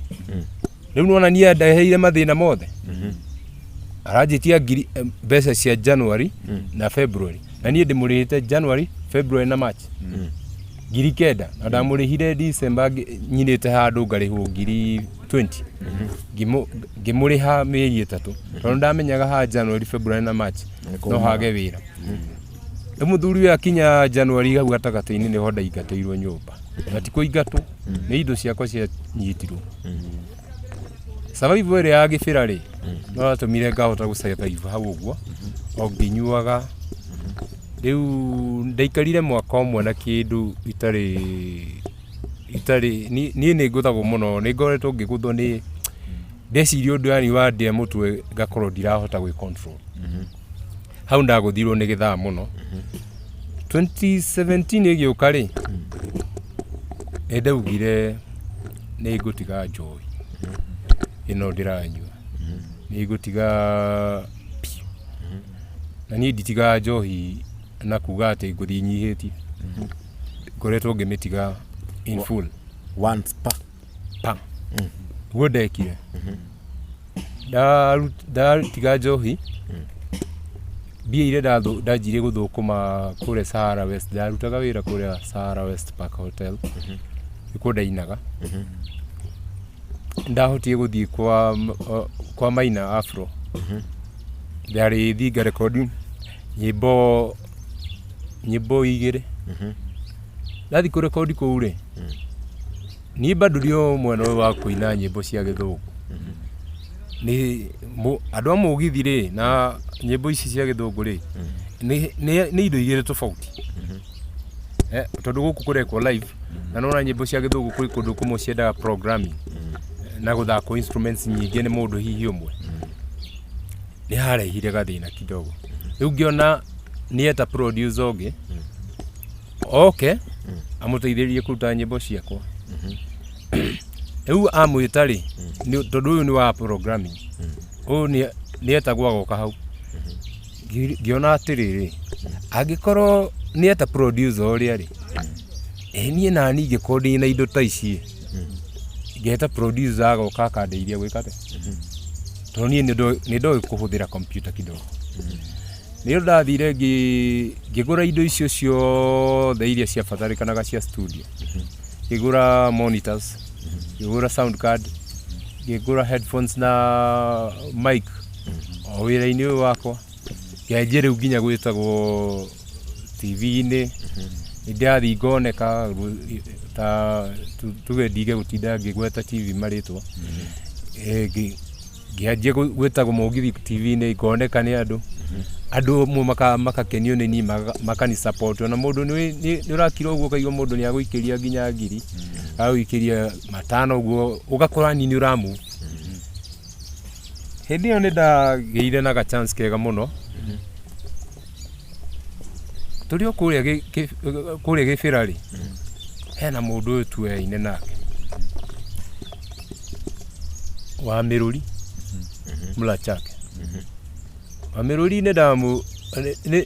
Speaker 3: Rĩu nĩwona niĩ andeheire mathĩna mothe. Aranjĩtia ngiri mbeca cia January na February, na niĩ ndĩmũrĩhĩte January, February na March 9,000, na ndamũrĩhire December nyinĩte handũ ngarĩhwo 20,000. Ngĩmũrĩha mĩeri 3 tondũ ndamenyaga ha January, February na March no hage wĩra. Rĩu mũthuri ũyũ akinya January hau gatagatĩ-inĩ nĩho ndaingatĩirwo nyũmba, na ti kũingatwo, nĩ indo ciakwa cianyitirwo. Survival ĩrĩa ya gĩbĩra rĩ, no yatũmire ngahota gũ survive hau ũguo o ngĩnyuaga. Rĩu ndaikarire mwaka ũmwe na kĩndũ itarĩ niĩ nĩ ngũthagwo mũno, nĩ ngoretwo ngĩgũthwo nĩ ndeciria ũndũ yani wandĩa mũtwe ngakorwo ndirahota gwĩ control. Hau ndagũthirwo nĩ gĩthaa mũno. 2017 ĩgĩũka rĩ, nĩ ndaugire nĩ ngũtiga njohi ĩno ndĩranyua, nĩ ngũtiga biũ. Na niĩ nditigaga njohi na kuga atĩ ngũthiĩ nyihĩtie, ngoretwo ngĩmĩtiga in full.
Speaker 2: Once pa.
Speaker 3: Pa guo ndekire. Ndatiga njohi, mbia iria ndanjirie gũthũkũma kũrĩa Sahara West, ndarutaga wĩra kũrĩa Sahara West Park Hotel, nĩkuo ndainaga. Ndahotire gũthiĩ kwa Maina Afro, ndarĩ thiĩ ngarekondi nyĩmbo 2. Ndathiĩ kũrekondi kũu rĩ, niĩ bado ndĩ o mwena ũyũ wa kũina nyĩmbo cia gĩthũngũ. Nĩ andũ a mũgithi rĩ na nyĩmbo ici cia gĩthũngũ rĩ, nĩ indo igĩrĩ tofauti. Tondũ gũkũ kũrekwo live na nona nyĩmbo cia gĩthũngũ kwĩ kũndũ kũmwe ciendaga programming na gũthakwo instruments nyingĩ nĩ mũndũ hihi ũmwe, nĩ harehire gathĩna kidogo. Rĩu ngĩona nĩ eta producer ũngĩ oke amũteithĩrĩrie kũruta nyĩmbo ciakwa. Rĩu amwĩta rĩ, tondũ ũyũ nĩ wa programming, ũyũ nĩ etagwo agoka hau. Ngĩona atĩrĩrĩ, angĩkorwo nĩ eta producer ũrĩa rĩ, ĩ niĩ nani ingĩkorwo ndĩ na indo ta ici, ngeta producer agoka akandeithia gwĩka atĩa, tondũ niĩ nĩ ndoĩ kũhũthĩra computer kidogo. Nĩyo ndathire ngĩgũra indo icio ciothe iria ciabatarĩkanaga cia studio. Ngĩgũra monitors, ngĩgũra sound card, ngĩgũra headphones na mic o wĩra-inĩ ũyũ wakwa. Ngĩanjia rĩu nginya gwĩtagwo TV-inĩ, nĩ ndĩrathiĩ ngoneka ta tuge ndige gũtinda ngĩgweta TV marĩtwa. Ngĩanjia gwĩtagwo mũgithi TV-inĩ, ngoneka nĩ andũ. Andũ amwe makakenio nĩ niĩ, makani support. Ona mũndũ nĩ ũrakira ũguo ũkaigua mũndũ nĩ agũikĩria nginya ngiri, agũikĩria 500 ũguo, ũgakora ni nĩ ũra move. Hĩndĩ ĩyo nĩ ndagĩire na ga chance kega mũno. Tũrĩ o kũrĩa Gĩbĩra rĩ, hena mũndũ ũyũ tuoyaine nake wa Mĩrũri Mlachake. Wa Mĩrũri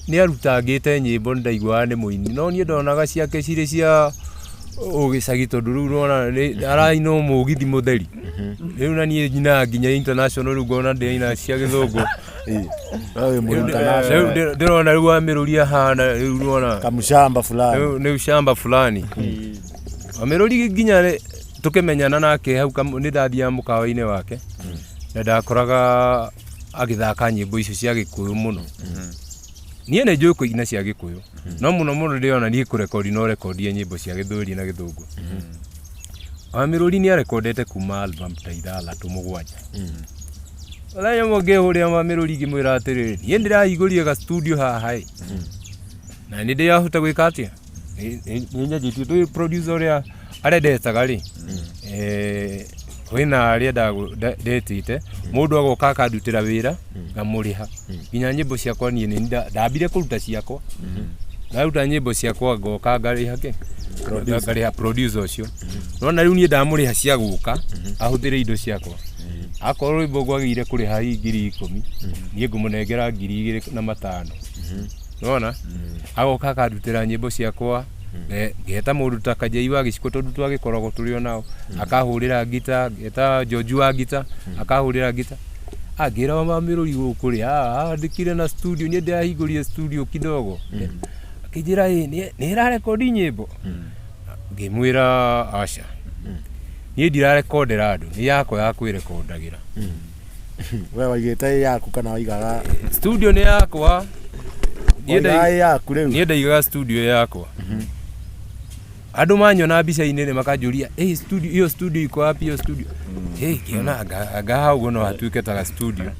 Speaker 3: nĩ arutangĩte nyĩmbo, nĩ ndaiguaga nĩ mũini, no niĩ ndonaga ciake cirĩ cia ũgĩcagi, tondũ rĩu nĩwona araina o mũgithi mũtheri. Rĩu na niĩ nyinaga nginya international, rĩu ngona ndĩraina cia gĩthũngũ.
Speaker 2: Wewe wĩ international.
Speaker 3: Rĩu ndĩrona rĩu wa Mĩrũri ahana rĩu nĩwona
Speaker 2: Kamshamba fulani.
Speaker 3: Rĩu nĩ ushamba fulani. Wa Mĩrũri nginya tũkĩmenyana nake hau nĩ ndathiaga mũkawa-inĩ wake na ndakoraga agĩthaka nyĩmbo icio cia gĩkũyũ mũno. Niĩ nĩ njũĩ kũina cia gĩkũyũ, no mũno mũno ndĩrona niĩ kũrekondi no rekondie nyĩmbo cia gĩthweri na gĩthũngũ. Wamĩrũri nĩ arekondete kuma album ta ithathatũ mũgwanja. Mũthenya ũmwe ngĩhũrĩra Wamĩrũri ngĩmwĩra atĩrĩrĩ, niĩ ndĩrahingũrire ga studio haha ĩ, na nĩ ndĩrahota gwĩka atĩa? Nĩ nyanjĩtie tũĩ producer ũrĩa arendetaga rĩ, kwĩna arĩa ndetĩte, mũndũ agoka akandutĩra wĩra ngamũrĩha. Nginya nyĩmbo ciakwa niĩ nĩ ndambire kũruta ciakwa. Ndaruta nyĩmbo ciakwa ngoka ngarĩha kĩ? Ngarĩha producer ũcio. Nona rĩu niĩ ndamũrĩha cia gũka ahũthĩre indo ciakwa. Akorwo rwĩmbo ngwagĩrĩire kũrĩha hihi 10,000, niĩ ngũmũnengera 2500. Nona agoka akandutĩra nyĩmbo ciakwa. Ngeta mũndũ ta Kajei wa Gĩciko tondũ twagĩkoragwo tũrĩ o nao, akahũrĩra ngita, ngeta George wa ngita, akahũrĩra ngita. Angĩra wa Mĩrũri gũkũ rĩ, andĩkire na studio, niĩ ndĩrahingũrire studio kidogo. Akĩnjĩra ĩ, nĩ ĩrarekondi nyĩmbo? Ngĩmwĩra aca. Niĩ ndirarekondera andũ, nĩ yakwa ya kwĩrekondagĩra.
Speaker 2: We waigĩte ĩ yaku kana waigaga?
Speaker 3: Studio nĩ yakwa. Niĩ
Speaker 2: Waigaga ĩ yaku rĩu?
Speaker 3: Niĩ ndaigaga studio yakwa. Andũ manyona mbica-inĩ rĩ makanjũria, "Ĩ studio, hiyo studio iko wapi hiyo studio?" Ĩ ngĩona anga haha ũguo no hatuĩke ta ga studio.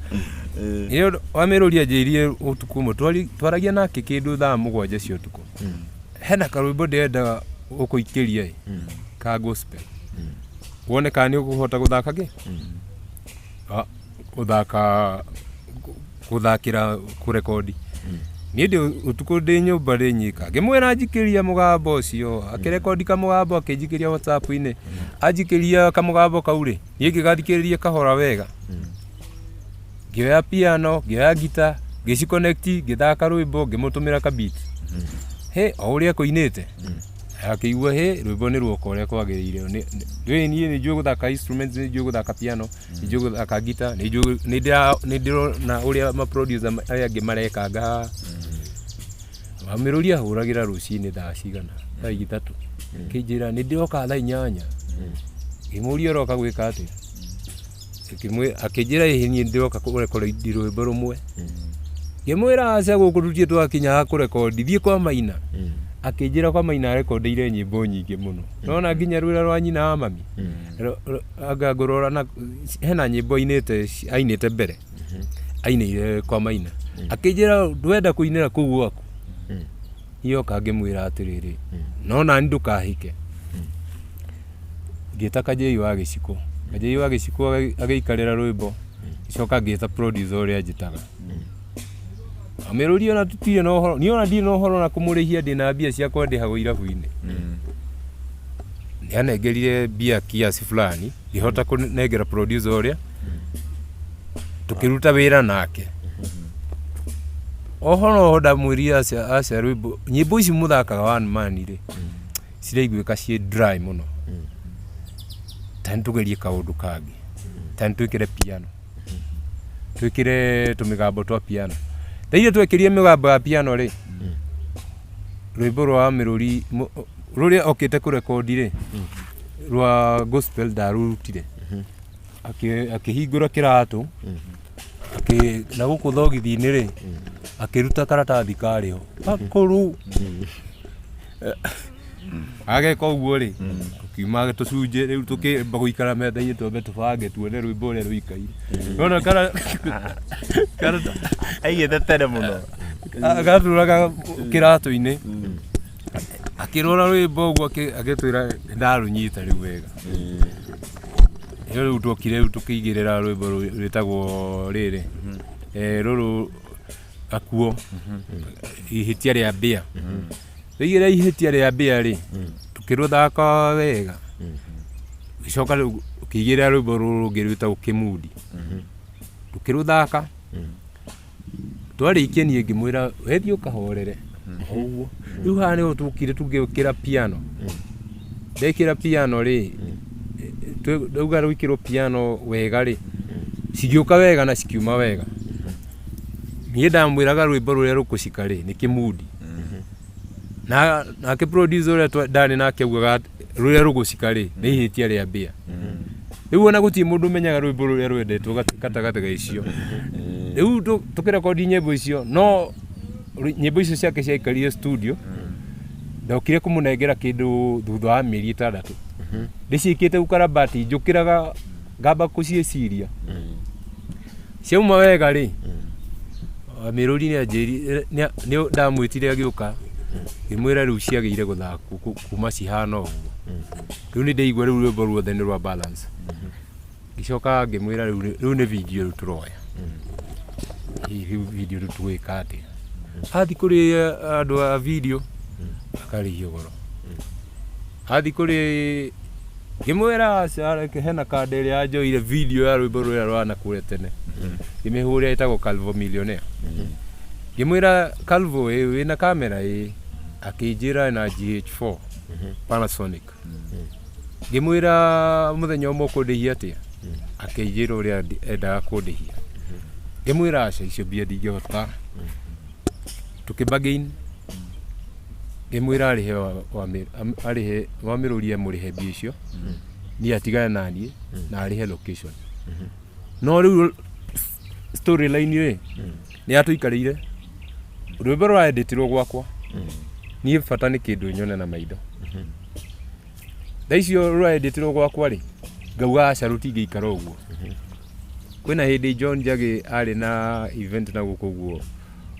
Speaker 3: Ĩyo Wamĩrũri anjĩrire ũtukũ ũmwe twaragia nake kĩndũ thaa 7 cia ũtukũ. Hena karwĩmbo ndĩrenda gũkũikĩria ĩ, ka gospel. Wone kana nĩ ũkũhota gũthaka kĩ? Ah, gũthaka gũthakĩra kũrekondi. Niĩ ndĩ ũtukũ ndĩ nyũmba ndĩ nyika ngĩmwĩra njikĩria mũgambo ũcio, akĩrekondi kamũgambo akĩnjikĩria WhatsApp-inĩ. Anjikĩria kamũgambo kau rĩ, niĩ ngĩgathikĩrĩria kahora wega, ngĩoya piano, ngĩoya ngita, ngĩciconnect, ngĩthaka rwĩmbo, ngĩmũtũmĩra ka beat. He o ũrĩa kũinĩte akĩigua hĩ rwĩmbo nĩ ruoka ũrĩa kwagĩrĩire. Rĩu niĩ nĩ njũĩ gũthaka instruments, nĩ njũĩ gũthaka piano, nĩ njũĩ gũthaka ngita, nĩ njũĩ nĩ ndĩrona ũrĩa ma producer arĩa angĩ marekanga haha. Wamĩrũri ahũragĩra rũcinĩ thaa cigana, thaa 3, akĩnjĩra nĩ ndĩroka thaa 8. Ngĩmũria ũroka gwĩka atĩa? Akĩnjĩra ĩhĩ niĩ ndĩroka kũrekondi rwĩmbo rũmwe. Ngĩmwĩra aca gũkũ tũtirĩ twakinya ha kũrekondi, thiĩ kwa Maina. Akĩnjĩra kwa Maina arekondeire nyĩmbo nyingĩ mũno. Nona nginya rwĩra rwa nyina wa mami. Anga ngũrora na hena nyĩmbo ainĩte ainĩte mbere. Ainĩire kwa Maina. Akĩnjĩra ndwenda kũinĩra kũu gwaku. Niĩ oka ngĩmwĩra atĩrĩrĩ, no nani ndũkahike. Ngĩta Kajei wa Gĩcikũ. Kajei wa Gĩcikũ agĩikarĩra rwĩmbo, ngĩcoka ngĩta producer ũrĩa anjĩtaga. Amĩrũria ona tũtirĩ na ũhoro, niĩ ona ndirĩ na ũhoro na kũmũrĩhia, ndĩna mbia ciakwa ndĩhagwo irabu-inĩ. Nĩ anengerire mbia kiasi fulani, ngĩhota kũnengera producer ũrĩa, tũkĩruta wĩra nake. Oho noho ndamwĩrire aca aca rwĩmbo, nyĩmbo ici mũthakaga one man rĩ, ciraiguĩka ciĩ dry mũno. Ta nĩ tũgerie kaũndũ kangĩ, ta nĩ twĩkĩre piano, twĩkĩre tũmĩgambo twa piano. Rĩrĩa twekĩrire mĩgambo ya piano rĩ, rwĩmbo rwa Mĩrũri rũrĩa okĩte kũrekondi rĩ, rwa gospel ndarũrutire. Akĩhingũra kĩratũ, na gũkũ thogithi-inĩ rĩ, akĩruta karatathi karĩ ho gakũrũ. Ageka ũguo rĩ, tũkiuma tũcunjĩ rĩu tũkĩamba gũikara metha-inĩ twambe tũbange tuone rwĩmbo ũrĩa rũikaire. Nona
Speaker 1: Aigĩte tene mũno.
Speaker 3: Gatũraga kĩratũ-inĩ, akĩrora rwĩmbo ũguo agĩtwĩra ndarũnyita rĩu wega. Ĩyo rĩu twokire rĩu tũkĩigĩrĩra rwĩmbo rwĩtagwo rĩrĩ, rũrũ akuo ihĩtia rĩa mbĩa. Twaigĩrĩra ihĩtia rĩa mbĩa rĩ, tũkĩrũthaka wega, tũgĩcoka rĩu tũkĩigĩrĩra rwĩmbo rũrũ rũngĩ rwĩtagwo kĩmundi, tũkĩrũthaka. Twarĩkia niĩ ngĩmwĩra we thiĩ ũkahorere o ũguo. Rĩu haha nĩho twokire tũgĩkĩra piano. Ndekĩra piano rĩ, ndauga rwĩkĩrwo piano wega rĩ, cigĩũka wega na cikiuma wega. Niĩ ndamwĩraga rwĩmbo rũrĩa rũkũcika rĩ, nĩ kĩmundi. Na nake producer ũrĩa ndarĩ nake augaga atĩ rũrĩa rũgũcika rĩ, nĩ ihĩtia rĩa mbĩa. Rĩu ona gũtirĩ mũndũ ũmenyaga rwĩmbo rũrĩa rwendetwo gatagatĩ ga icio. Rĩu tũkĩrekondi nyĩmbo icio, no nyĩmbo icio ciake ciaikarire studio, ndokire kũmũnengera kĩndũ thutha wa mĩeri 6. Ndĩciĩkĩte ukarabati njũkĩraga ngamba kũciĩciria ciauma wega rĩ. Mĩrũri nĩ anjĩri nĩ ndamwĩtire agĩũka, ngĩmwĩra rĩu ciagĩire gũthakwo kuma cihana ũguo. Rĩu nĩ ndaigua rĩu rwĩmbo ruothe nĩ rwa balance. Ngĩcoka ngĩmwĩra rĩu nĩ video rĩu tũroya. Hihi rĩu video rĩu tũgwĩka atĩa? Athiĩ kũrĩ andũ a video akarĩhio goro. Athiĩ kũrĩ ngĩmwĩra aca reke hena kanda ĩrĩa yanjoire video ya rwĩmbo rũrĩa rwa nakũrĩa tene. Ngĩmĩhũrĩra ĩtagwo Calvo Millionaire. Ngĩmwĩra Calvo ĩ wĩna kamera ĩ akĩnjĩra ena GH4 Panasonic. Ngĩmwĩra mũthenya ũmwe ũkũndĩhia atĩa? Akĩnjĩra ũrĩa endaga kũndĩhia. Ngĩmwĩra aca icio mbia ndingĩhota. Tũkĩ bargain ngĩmwĩra arĩhe arĩhe Wamĩrũri amũrĩhe mbia icio niĩ atigane na niĩ na arĩhe location. No rĩu storyline rĩ nĩ yatũikarĩire rwĩmbo rũraenditirwo gwakwa niĩ bata nĩ kĩndũ nyone na maitho. Thaa icio rũraenditirwo gwakwa rĩ ngauga aca rũtingĩikara ũguo. Kwĩna hĩndĩ John Njagĩ arĩ na event na gũkũ ũguo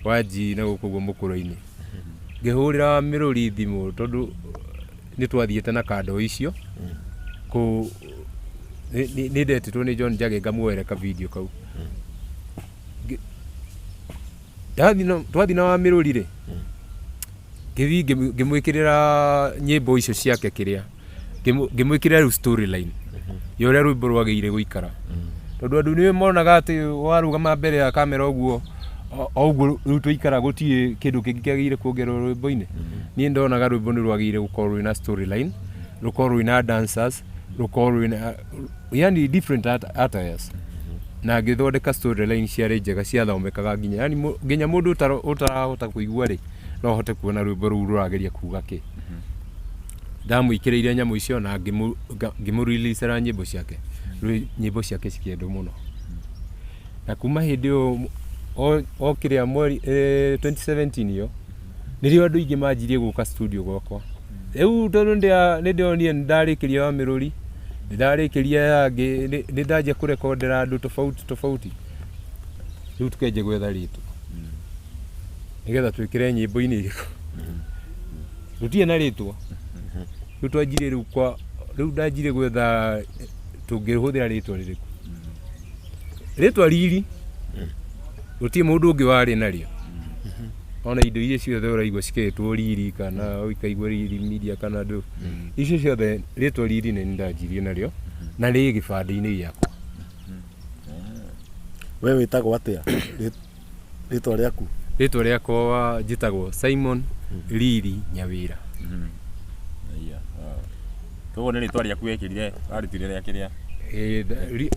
Speaker 3: Wanji na gũkũ ũguo mũkũrũ-inĩ. Ngĩhũrĩra Mĩrũri thimũ tondũ nĩ twathiĩte na kando icio kũ nĩ ndetĩtwo nĩ John Njagĩ ngamuoere ka video kau. Twathiĩ na Wamĩrũri rĩ, ngĩthiĩ ngĩmwĩkĩrĩra nyĩmbo icio ciake kĩrĩa, ngĩmwĩkĩrĩra rĩu storyline ya ũrĩa rwĩmbo rwagĩrĩire gũikara. Tondũ andũ nĩ monaga atĩ warũgama mbere ya kamera ũguo o ũguo rĩu twaikara gũtirĩ kĩndũ kĩngĩ kĩagĩrĩire kuongererwo rwĩmbo-inĩ. Niĩ ndonaga rwĩmbo nĩ rwagĩrĩire gũkorwo rwĩna storyline, rũkorwo rwĩna dancers, rũkorwo rwĩna yani different attires. Na ngĩthondeka storyline ciarĩ njega ciathomekaga nginya yani nginya mũndũ ũtarahota kũigua rĩ, no ahote kuona rwĩmbo rũu rũrageria kuga kĩ. Ndamwĩkĩrĩire nyamũ icio na ngĩmũ-release-era nyĩmbo ciake. Nyĩmbo ciake cikĩendwo mũno. Na kuma hĩndĩ ĩyo o kĩrĩa mweri 2017 ĩyo, nĩrĩo andũ aingĩ manjirie gũka studio gwakwa. Rĩu tondũ nĩ ndĩronire nĩ ndarĩkĩria Wamĩrũri, nĩ ndarĩkĩria aya angĩ, nĩ ndanjia kũrekondera andũ tofauti tofauti, rĩu tũkĩanjia gwetha rĩtwa nĩgetha twĩkĩre nyĩmbo-inĩ irĩkũ. Tũtirĩ na rĩtwa. Rĩu twanjirie rĩu kwa rĩu ndanjirie gwetha tũngĩhũthĩra rĩtwa rĩrĩkũ. Rĩtwa riri gũtirĩ mũndũ ũngĩ warĩ narĩo. Ona indo iria ciothe ũraigua cikĩtwo riri kana ũkaigua riri media kana ndũ icio ciothe rĩtwa riri nĩ niĩ ndanjirie narĩo na rĩ gĩbandĩ-inĩ gĩakwa.
Speaker 2: We wĩtagwo atĩa? Rĩtwa rĩaku?
Speaker 3: Rĩtwa rĩakwa njĩtagwo Simon Riri Nyawĩra.
Speaker 1: Koguo nĩ rĩtwa rĩaku wekĩrire warutire rĩa kĩrĩa?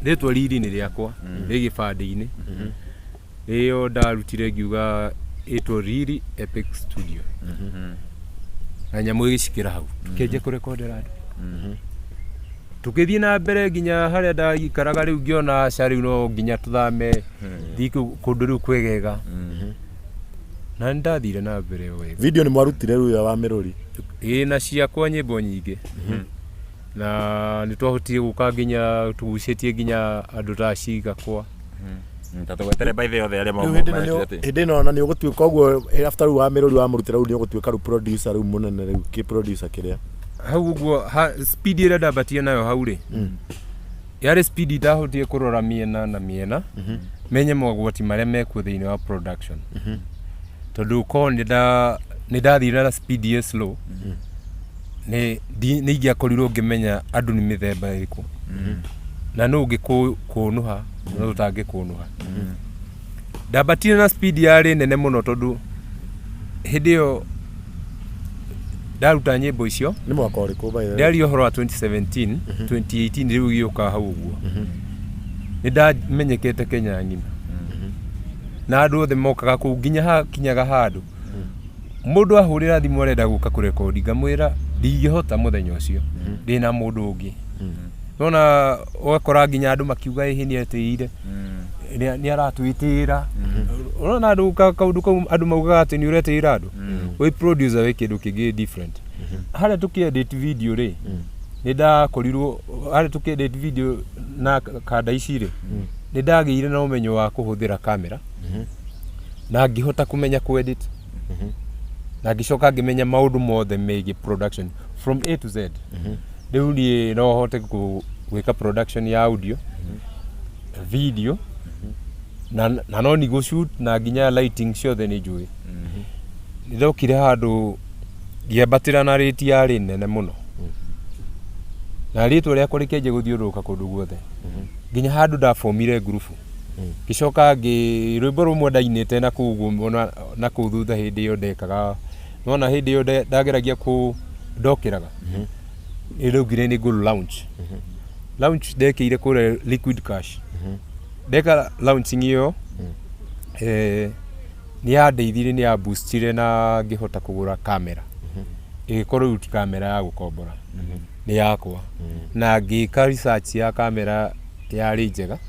Speaker 3: Rĩtwa Riri nĩ rĩakwa rĩ gĩbandĩ-inĩ. Ĩyo ndarutire ngiuga ĩtwo Riri Epic Studio. Na nyamũ ĩgĩcikĩra hau. Tũkĩanjia kũrekondera andũ. Tũgĩthiĩ na mbere nginya harĩa ndaikaraga rĩu ngĩona aca rĩu no nginya tũthame thiĩ kũndũ rĩu kwegega. Na nĩ ndathire na mbere o wega.
Speaker 2: Video nĩ mwarutire rĩu ya Wamĩrũri?
Speaker 3: Ĩĩ na ciakwa nyĩmbo nyingĩ. Na nĩ twahotire gũka nginya tũgucĩtie nginya andũ ta Cigakwa.
Speaker 1: Ta tũgwetere by the othe arĩa
Speaker 2: Rĩu hĩndĩ ĩno nĩ hĩndĩ ĩno ona nĩ ũgũtuĩka ũguo after rĩu Wamĩrũri wamũrutĩra rĩu nĩ ũgũtuĩka rĩu producer rĩu mũnene rĩu kĩ producer kĩrĩa.
Speaker 3: Hau ũguo speed ĩrĩa ndambatire nayo hau rĩ, yarĩ speed ndahotire kũrora mĩena na mĩena menye mogwati marĩa mekuo thĩinĩ wa production. Tondũ korwo nĩ ndathire na speed ĩ slow nĩ ingĩakorirwo ngĩmenya andũ nĩ mĩthemba ĩrĩkũ na nũ ũngĩkũnũha na nũ ũtangĩkũnũha. Ndambatire na speed yarĩ nene mũno tondũ hĩndĩ ĩyo ndaruta nyĩmbo icio.
Speaker 2: Nĩ mwaka ũrĩkũ by the way?
Speaker 3: Ndĩraria ũhoro wa 2017, 2018 rĩu igĩũka hau ũguo. Nĩ ndamenyekete Kenya ng'ima. Na andũ othe mokaga kũu nginya hakinyaga handũ mũndũ ahũrĩra thimũ arenda gũka kũrekondi ngamwĩra ndingĩhota mũthenya ũcio ndĩna mũndũ ũngĩ. Nona ũgakora nginya andũ makiuga ĩhĩ nĩ etĩire nĩ aratwĩtĩra. Ũrona andũ kaũndũ kau andũ maugaga atĩ nĩ ũretĩĩra andũ. Wĩ producer wĩ kĩndũ kĩngĩ different. Harĩa tũkĩ edit video rĩ, Nĩ ndakorirwo harĩ tũkĩ-edit video na kanda ici rĩ, nĩ ndagĩire na ũmenyo wa kũhũthĩra kamera na ngĩhota kũmenya kũ-edit na ngĩcoka ngĩmenya maũndũ mothe megiĩ production from A to Z. Rĩu niĩ no hote gwĩka production ya audio, video na no nĩ gũ-shoot na nginya lighting ciothe nĩ njũĩ. Nĩ ndokire handũ ngĩambatĩra na rate yarĩ nene mũno na rĩtwa rĩakwa rĩkĩanjia gũthiũrũrũka kũndũ guothe nginya handũ ndabomire ngurubu. Ngĩcoka ngĩ rwĩmbo rũmwe ndainĩte na kũu ũguo na kũu thutha hĩndĩ ĩyo ndekaga nona hĩndĩ ĩyo ndageragia kũ ndokĩraga nĩ ndaugire nĩ ngũ launch launch ndekĩire kũrĩa Liquid Cash. Ndeka launching ĩyo nĩ yandeithirie, nĩ ya boostire na ngĩhota kũgũra kamera ĩgĩkorwo rĩu ti kamera ya gũkombora, nĩ yakwa, na ngĩka research ya kamera yarĩ njega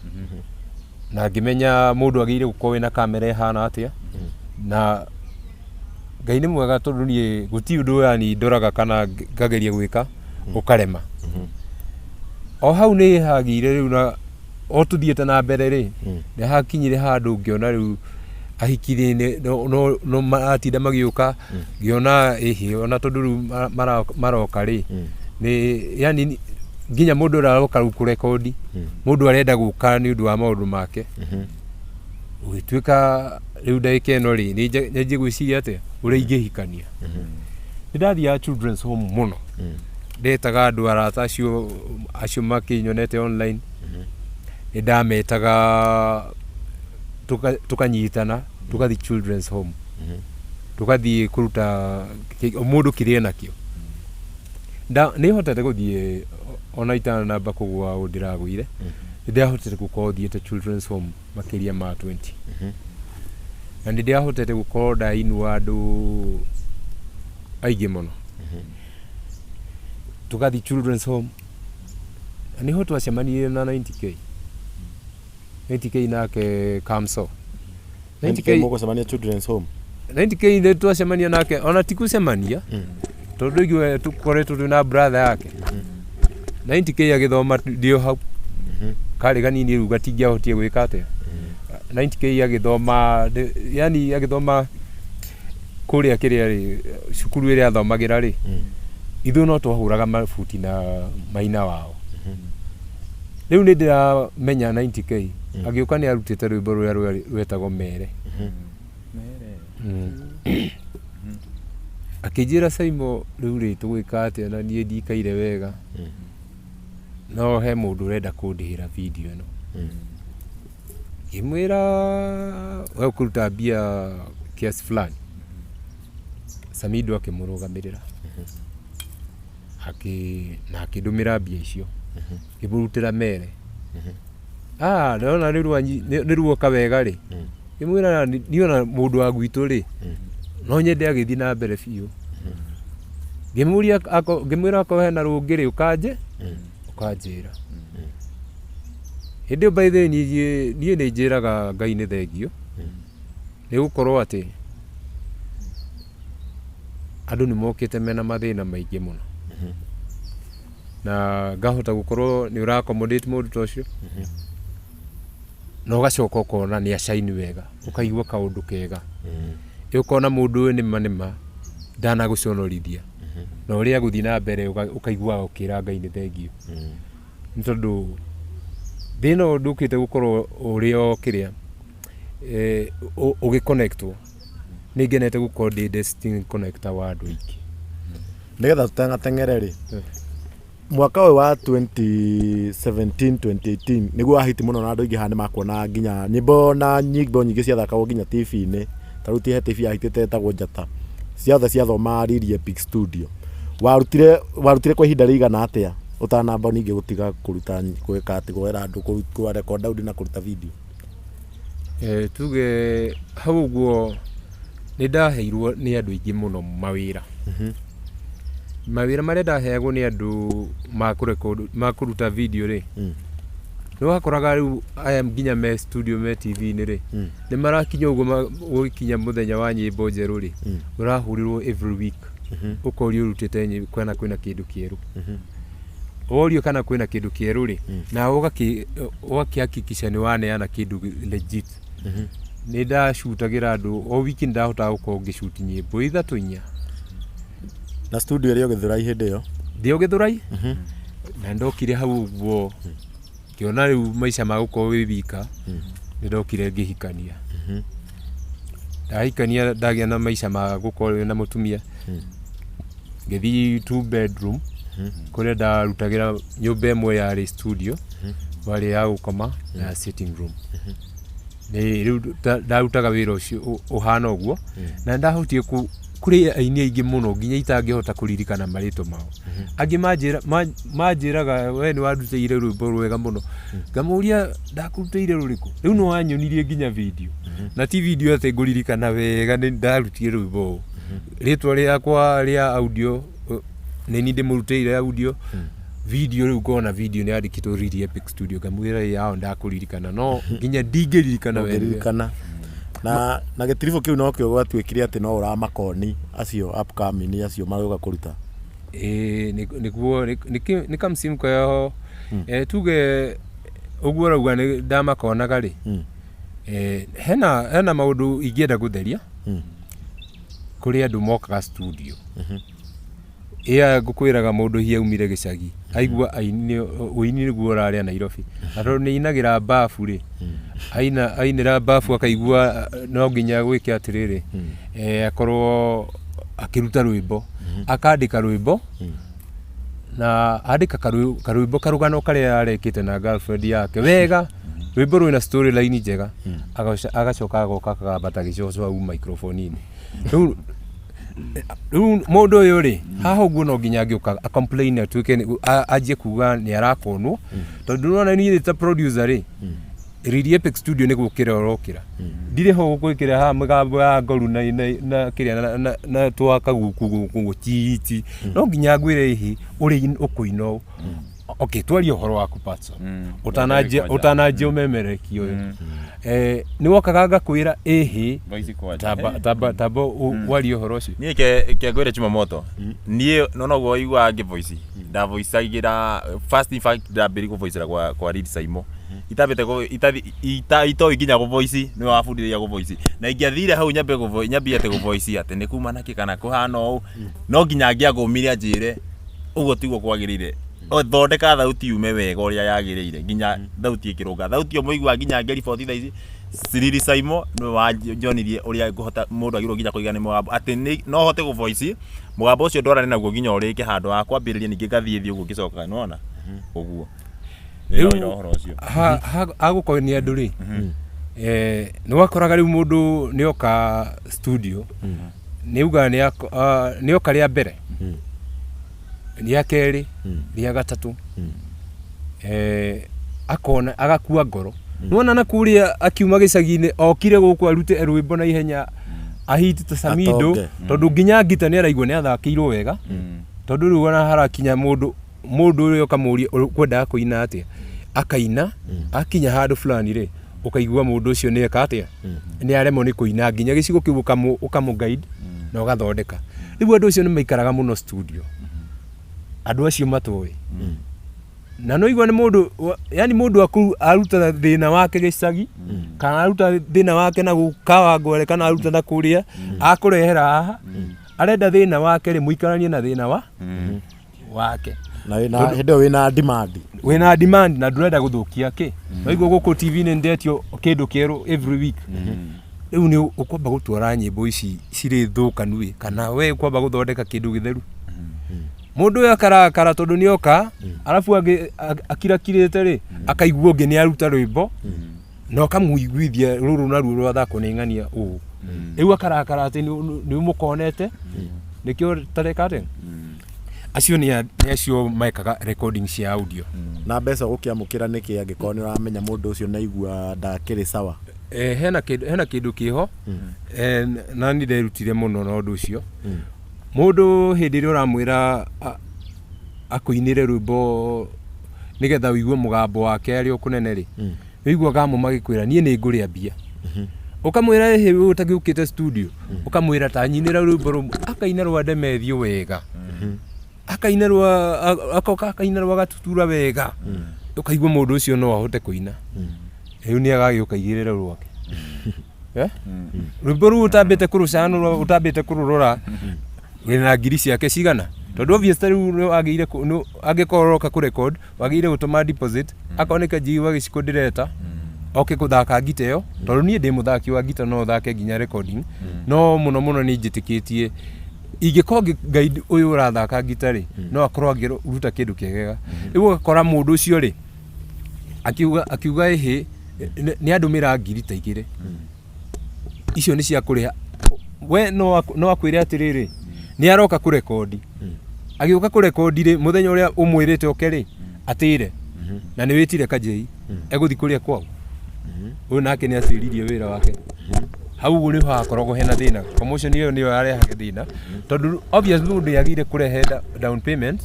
Speaker 3: na ngĩmenya mũndũ agĩrĩire gũkorwo wĩna kamera ĩhana atĩa. Na Ngai nĩ mwega tondũ niĩ gũtirĩ ũndũ yani ndoraga kana ngageria gwĩka ũkarema. O hau nĩ hagĩire rĩu na o tũthiĩte na mbere rĩ, nĩ hakinyire handũ ngĩona rĩu ahiki no maratinda magĩũka, ngĩona ĩhĩ ona tondũ rĩu maroka rĩ, nĩ yani nginya mũndũ ũrĩa aroka rĩu kũrekondi, mũndũ arenda gũka nĩ ũndũ wa maũndũ make. Ũgĩtuĩka rĩu ndagĩka ĩno rĩ, nĩ nyanjie gwĩciria atĩa ũrĩa ingĩhikania. Nĩ ndathiaga children's home mũno, ndetaga andũ arata acio makĩnyonete online, nĩ ndametaga tũkanyitana tũgathiĩ children's home, tũgathiĩ kũruta mũndũ kĩrĩa enakĩo. Nĩ hotete gũthiĩ ona itanamba kũgũa ũũ ndĩragũire, nĩ ndĩrahotete gũkorwo thiĩte children's home makĩria ma 20 na nĩ ndĩrahotete gũkorwo ndainua andũ aingĩ mũno. Tũgathiĩ children's home na nĩho twacemanirie na 90K, 90K nake Kamso.
Speaker 2: 90K mũgũcemania children's home?
Speaker 3: 90K nĩ twacemania nake, ona ti gũcemania tondũ igue tũkoretwo twĩ na brother yake. 90K agĩthoma ndĩ o hau, karĩ kanini rĩu gatingĩahotire gwĩka atĩa. 90K agĩthoma yani agĩthoma kũrĩa kĩrĩa rĩ, cukuru ĩrĩa athomagĩra rĩ, ithuĩ no twahũraga mabuti na maina wao. Rĩu nĩ ndĩramenya 90K agĩũka nĩ arutĩte rwĩmbo rũrĩa rwetagwo Mere. Akĩnjĩra, "Saimo, rĩu rĩ tũgwĩka atĩa na niĩ ndikaire wega, no he mũndũ ũrenda kũndĩhĩra video ĩno." Ngĩmwĩra, "We ũkũruta mbia kiasi fulani." Samido akĩmũrũgamĩrĩra na akĩndũmĩra mbia icio, ngĩmũrutĩra Mere. Ah, ndona nĩ ruoka wega rĩ, ngĩmwĩra, "Niĩ ona mũndũ wa gwitũ rĩ, no nyende agĩthiĩ na mbere biũ." Ngĩmũria ngĩmwĩra akorwo hena rũngĩ rĩ, ũkanjĩra. Hĩndĩ ĩyo by the way niĩ nĩ njĩraga Ngai nĩ thengiũ nĩ gũkorwo atĩ andũ nĩ mokĩte mena mathĩna maingĩ mũno na ngahota gũkorwo nĩ ũra accommodate mũndũ ta ũcio na ũgacoka ũkona nĩ acaini wega, ũkaigua kaũndũ kega. Ĩ ũkona mũndũ ũyũ nĩma nĩma ndanagũconorithia na ũrĩa agũthiĩ na mbere ũkaiguaga ũkĩra Ngai nĩ thengiũ nĩ tondũ thĩna ũyũ ndũkĩte gũkorwo ũrĩ o kĩrĩa ũgĩ-connectwo. Nĩ ngenete gũkorwo ndĩ destiny connector wa andũ aingĩ.
Speaker 2: Nĩgetha tũtengateng'ere rĩ, mwaka ũyũ wa 2017 2018 nĩguo wahiti mũno na andũ aingĩ haha nĩ makuona nginya nyĩmbo na nyĩmbo nyingĩ ciathakagwo nginya TV-inĩ. Ta rĩu he TV yahitĩte ĩtagwo Njata, ciothe ciathoma Riri Epic Studio. Warutire kwa ihinda rĩigana atĩa ũtanamba ningĩ gũtiga kũruta gwĩka atĩ gwetha andũ kũ record audio na kũruta video?
Speaker 3: Tuge hau ũguo nĩ ndaheirwo nĩ andũ aingĩ mũno mawĩra. Mawĩra marĩa ndaheagwo nĩ andũ ma kũ record, ma kũruta video rĩ, nĩ wakoraga rĩu aya nginya me studio me TV-inĩ rĩ, nĩ marakinya ũguo gũgĩkinya mũthenya wa nyĩmbo njerũ rĩ, ũrahũrĩrwo every week ũkorio ũrutĩte nyĩmbo kana kwĩna kĩndũ kĩerũ. Worio kana kwĩna kĩndũ kĩerũ rĩ, na ũgakĩhakikisha nĩ waneana kĩndũ legit. Nĩ ndacutagĩra andũ o wiki, nĩ ndahotaga gũkorwo ngĩcuti nyĩmbo ithatũ, inya.
Speaker 2: Na studio ĩrĩ o Gĩthũrai hĩndĩ ĩyo?
Speaker 3: Ndĩ o Gĩthũrai, na ndokire hau ũguo ngĩona rĩu maica ma gũkorwo wĩ wika. Nĩ ndokire ngĩhikania. Ndahikania, ndagĩa na maica ma gũkorwo na mũtumia, ngĩthiĩ two bedroom kũrĩa ndarutagĩra. Nyũmba ĩmwe yarĩ studio, warĩ ya gũkoma na ya sitting room. Nĩ rĩu ndarutaga wĩra ũcio ũhana ũguo, na ndahotire kũrĩ aini aingĩ mũno nginya itangĩhota kũririkana marĩtwa mao. Angĩ manjĩraga, "We nĩ wandutĩire rwĩmbo rwega mũno." Ngamũria, "Ndakũrutĩire rũrĩkũ?" Rĩu nĩ wanyonirie nginya video, na ti video atĩ ngũririkana wega nĩ ndarutire rwĩmbo ũũ, rĩtwa rĩakwa rĩa audio, nĩ niĩ ndĩmũrutĩire audio. Video rĩu ngona video nĩ yandĩkĩtwo Really Epic Studio, ngamwĩra, "Ĩ, yao ndakũririkana," no nginya ndingĩririkana wega.
Speaker 2: Ndũngĩririkana. Na gĩtiribũ kĩu nokĩo gwatuĩkire atĩ no ũramakoni acio upcoming acio magĩũka kũruta?
Speaker 3: Ĩĩ, nĩguo nĩ kamsimu keho. Tuge ũguo ũrauga nĩ ndamakonaga rĩ, hena maũndũ ingĩenda gũtheria. Kũrĩ andũ mokaga studio ĩa ngũkwĩraga, mũndũ hihi aumire gĩcagi, aigua aini, ũini nĩguo ũrarĩa Nairobi, na tondũ nĩ ainagĩra bafu rĩ, aina ainĩra bafu, akaigua no nginya gwĩke atĩrĩrĩ, akorwo akĩruta rwĩmbo, akandĩka rwĩmbo, na andĩka karwĩmbo karũgano karĩa arekĩte na girlfriend yake wega, rwĩmbo rwĩna storyline njega. Agacoka agoka akagamba gĩcoco hau microphone-inĩ. Rĩu mũndũ ũyũ rĩ, haha ũguo no nginya angĩũka a complain, atuĩke anjie kuga nĩ arakonwo, tondũ nĩwona niĩ ta producer rĩ, Really Epic Studio nĩ gũkĩra ũrokĩra, ndirĩ ho gũkwĩkĩra haha mĩgambo ya ngoru na kĩrĩa na twaka guku gũkũ titi. No nginya ngwĩre ĩhĩ ũrĩ ũkũina ũũ. Okay, twarie ũhoro waku, Patson. Ũtananjia
Speaker 1: Kwanja.
Speaker 3: Ũtananjia ũmemerekia ũyũ, nĩ wokaga ngakwĩra ĩhĩ
Speaker 1: Voice kwanja.
Speaker 3: Tamba warie ũhoro ũcio.
Speaker 1: Niĩ ke ngwĩre Chumamoto, niĩ nona ũguo waiguaga ngĩ voice, ndavoicagĩra first. In fact, ndambĩrĩria kũvoicera kwa Reed Saimo itambĩte itoĩ nginya gũvoice. Nĩwe wabundithagia gũvoice, na ingĩathire hau nyambe nyambie atĩ gũvoice atĩ nĩ kuma nakĩ kana kũhana ũũ, no nginya angĩangũmire anjĩre ũguo tiguo kwagĩrĩire. O, thondeka thauti yume wega ũrĩa yagĩrĩire, nginya thauti ĩkĩrũnga thauti ĩyo mũiguaga nginya ngĩriboti thaa ici. Siriri Saimo nĩwe wanjonirie ũrĩa ngũhota mũndũ agĩrĩirwo nginya kũigana mũgambo, atĩ no hote gũvoice mũgambo ũcio ndwarane naguo nginya ũrĩke handũ ha kwambĩrĩria, ningĩ ngathiĩ thiĩ ũguo ngĩcokaga, nĩwona ũguo.
Speaker 3: Rĩu-
Speaker 1: Wĩra ũhoro ũcio.
Speaker 3: Agũkorwo nĩ andũ rĩ, nĩ wakoraga rĩu mũndũ nĩ oka studio, nĩ uga nĩ oka rĩa mbere, rĩa kerĩ, rĩa gatatũ, akona agakua ngoro. Nĩwona na kũrĩa akiuma gĩcagi-inĩ okire gũkũ arute rwĩmbo na ihenya ahiti ta Samido,
Speaker 2: Atonge.
Speaker 3: Tondũ nginya ngita nĩ araigua nĩ athakĩirwo wega, tondũ rĩu ona harakinya mũndũ ũrĩa ũkamũria ũkwendaga kũina atĩa, akaina, akinya handũ fulani rĩ, ũkaigua mũndũ ũcio nĩ eka atĩa, nĩ aremwo nĩ kũina nginya gĩcigo kĩu, ũkamũ guide na ũgathondeka. Rĩu andũ acio nĩ maikaraga mũno studio, andũ acio matoĩ na no igua nĩ mũndũ yani mũndũ aruta thĩna wake gĩcagi, kana aruta thĩna wake na gũkawa ngware, kana aruta na kũrĩa akũrehera haha, arenda thĩna wake rĩ mũikaranie na thĩna wa wake.
Speaker 2: Na wĩna hĩndĩ ĩyo wĩna demand.
Speaker 3: Wĩna demand na ndũrenda gũthũkia kĩ waigua gũkũ TV-inĩ ndetio kĩndũ kĩerũ every week. Rĩu nĩ ũkwamba gũtwara nyĩmbo ici cirĩ thũkanu ĩ, kana we ũkwamba gũthondeka kĩndũ gĩtheru. Mũndũ ũyũ akarakara tondũ nĩ oka, arabu angĩ akirakirĩte rĩ, akaigua ũngĩ nĩ aruta rwĩmbo na ũkamũiguithia rũrũ naruo rwathakwo nĩ ng'ania ũũ. Rĩu akarakara atĩ nĩ ũmũkonete, nĩkĩo tareka atĩa. Acio nĩ acio mekaga recording cia audio.
Speaker 2: Na mbeca ũgũkĩamũkĩra nĩkĩ angĩkorwo nĩ ũramenya mũndũ ũcio nĩ aigua ndakĩrĩ sawa?
Speaker 3: Hena kĩndũ kĩho, na nĩ nderutire mũno na ũndũ ũcio. Mũndũ hĩndĩ ĩrĩa ũramwĩra akũinĩre rwĩmbo nĩgetha ũigue mũgambo wake arĩ o kũnene rĩ, wĩiguaga amwe magĩkwĩra, "Niĩ nĩ ngũrĩa mbia." Ũkamwĩra, "Ĩhĩ, ũyũ ũtagĩũkĩte studio," ũkamwĩra, "Ta nyinĩra rwĩmbo rũmwe." Akaina rwa Ndemethio wega. Akaina rwa akoka akaina rwa gatutura wega, ũkaigua mũndũ ũcio no ahote kũina. Rĩu nĩ agagĩũka igĩrĩre rwake. Eh? Rwĩmbo rũu ũtambĩte kũrũcanũra, ũtambĩte kũrũrora wĩna ngiri ciake cigana, tondũ obvious ta rĩu nĩ wagĩrĩire angĩkorwo ũroka kũ record, wagĩrĩire gũtũma deposit. Akorwo nĩ kanjigi wa gĩciko ndĩreta oke kũthaka ngita ĩyo, tondũ niĩ ndĩ mũthaki wa ngita, no thake nginya recording, no mũno mũno nĩ njĩtĩkĩtie ingĩkorwo guide ũyũ ũrathaka ngita rĩ, no akorwo angĩruta kĩndũ kĩegega. Rĩu ũgakora mũndũ ũcio rĩ akiuga ĩhĩ nĩ andũmĩra ngiri ta 2, icio nĩ cia kũrĩha. We no akwĩre atĩrĩrĩ, nĩ aroka kũrekondi. Agĩũka kũrekondi rĩ, mũthenya ũrĩa ũmwĩrĩte oke rĩ, atĩre na nĩ wĩtire kajei egũthiĩ kũrĩa kwao, ũyũ nake nĩ atĩririe wĩra wake. Hau ũguo nĩho hakoragwo hena thĩna. Commotion ĩyo nĩyo yarehage thĩna, tondũ obviously mũndũ nĩagĩrĩire kũrehe down payment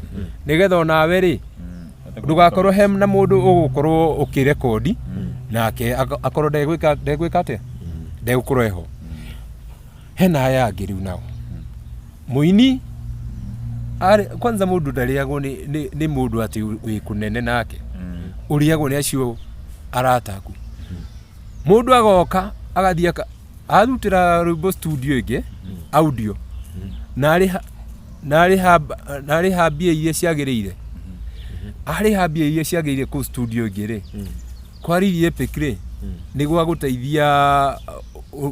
Speaker 3: nĩgetha onawe rĩ ndũgakorwo he na mũndũ ũgũkorwo ũkĩrekondi nake akorwo ndegwĩka atĩa, ndegũkorwo eho. Hena aya angĩ rĩu nao mũini kwanza mũndũ ndarĩagwo nĩ mũndũ atĩ wĩ kũnene nake, ũrĩagwo nĩ acio arata aku. Mũndũ agoka agathiĩ arutĩra rwĩmbo studio ĩngĩ audio na arĩha na arĩha mbia iria ciagĩrĩire, arĩha mbia iria ciagĩrĩire kũu studio ĩngĩ rĩ, kwa Lily Epic rĩ, nĩ gwa gũteithia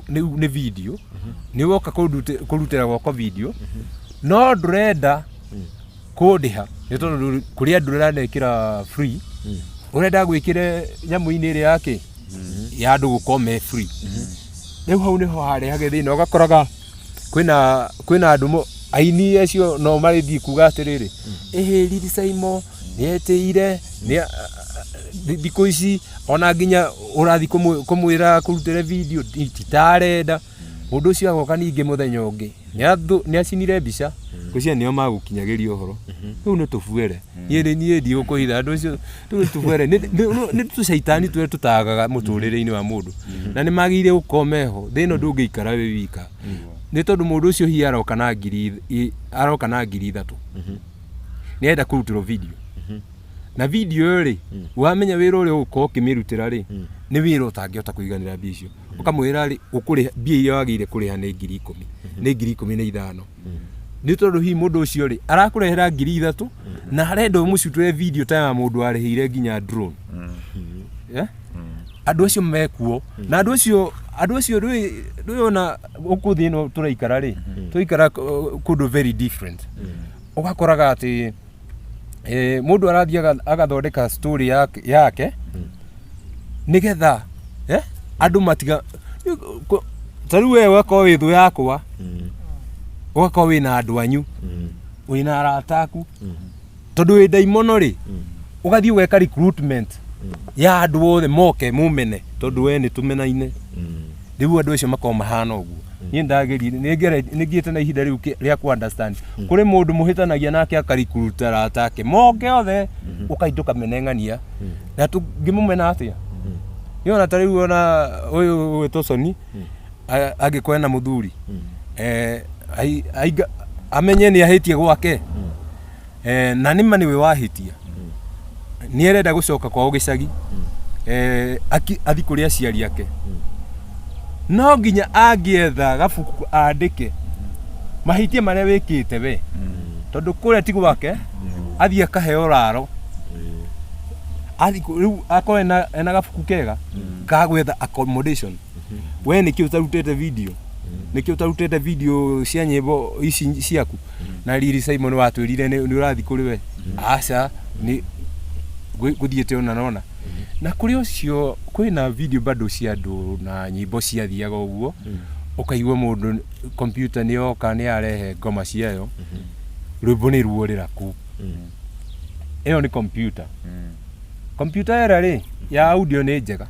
Speaker 3: nĩ video nĩ woka kũrutĩra gwakwa video, no ndũrenda kũndĩha nĩ tondũ kũrĩ andũ ũranekĩra free, ũrenda gwĩkĩre nyamũ-inĩ ĩrĩa yake ya andũ gũkorwo me free. Rĩu hau nĩho harehage thĩna, ũgakoraga kwĩna andũ aini acio no marĩthiĩ kuga atĩrĩrĩ, ĩhĩ, Lily Saimo nĩetĩire nĩ thikũ ici ona nginya ũrathiĩ kũmwĩra kũrutĩre video titarenda. Mũndũ ũcio agoka ningĩ mũthenya ũngĩ nĩ acinire mbica, ngwĩciria nĩo magũkinyagĩria ũhoro. Rĩu nĩ tũbuere, niĩ nĩ niĩ ndigũkũhitha andũ acio, rĩu nĩ tũbuere, nĩ tũcaitani tũrĩa tũtagaga mũtũrĩre-inĩ wa mũndũ na nĩ magĩrĩire gũkorwo meho. Thĩ ĩno ndũngĩikara wĩ wika, nĩ tondũ mũndũ ũcio hihi aroka na 3000, nĩ arenda kũrutĩrwo video, na video ĩyo rĩ, wamenya wĩra ũrĩa ũgũkorwo ũkĩmĩrutĩra rĩ, nĩ wĩra ũtangĩhota kũiganĩra mbia icio. Ũkamwĩra rĩ, ũkũrĩha mbia iria wagĩrĩire kũrĩha nĩ 10,000, nĩ 15,000, nĩ tondũ hihi mũndũ ũcio rĩ arakũrehera 3000 na arenda ũmũcutũre video ta ya mũndũ warĩhĩire nginya drone. Eh? Andũ acio mekuo na andũ acio ndũĩ ona gũkũ thĩ ĩno tũraikara rĩ, tũraikara kũndũ very different. Ũgakoraga atĩ mũndũ arathiĩ agathondeka story yake nĩgetha andũ matiga ta rĩu we ũgakorwo wĩ thũ yakwa, ũgakorwo wĩna andũ anyu, wĩna arata aku, tondũ wĩ ndaimono rĩ, ũgathiĩ ũgeka recruitment ya andũ othe moke mumene tondũ we nĩ tũmenaine. Rĩu andũ acio makorwo mahana ũguo. Niĩ ndagerie nĩ ngĩte na ihinda rĩu rĩa ku understand kũrĩ mũndũ mũhĩtanagia nake akarikuruta arata ake moke othe, ũkaindũka meneng'ania na tũngĩmũmena atĩa. Nĩ ona ta rĩu ona ũyũ ũgwĩtwo Soni angĩkorwo ena mũthuri, amenye nĩ ahĩtie gwake, na nĩma nĩwe wahĩtia, nĩ arenda gũcoka kwao gĩcagi, athi kũrĩ aciari ake, no nginya angĩetha gabuku andĩke mahĩtia marĩa wĩkĩte we, tondũ kũrĩa ti gwake, athiĩ akaheo raro. Rĩu akorwo ena gabuku kega ka gwetha accommodation. We nĩkĩ ũtarutĩte video, nĩkĩ ũtarutĩte video cia nyĩmbo ici ciaku? Na riri Simon watwĩrire nĩ ũrathiĩ kũrĩ we, aca nĩ gũthiĩte ũna nona na kũrĩ ũcio. Kwĩna video bado cia andũ na nyĩmbo ciathiaga ũguo, ũkaigua mũndũ computer nĩ yoka nĩ yarehe ngoma ciayo, rwĩmbo nĩ ruorĩra kũu. Ĩyo nĩ computer. Computer ĩrĩa rĩ ya audio nĩ njega,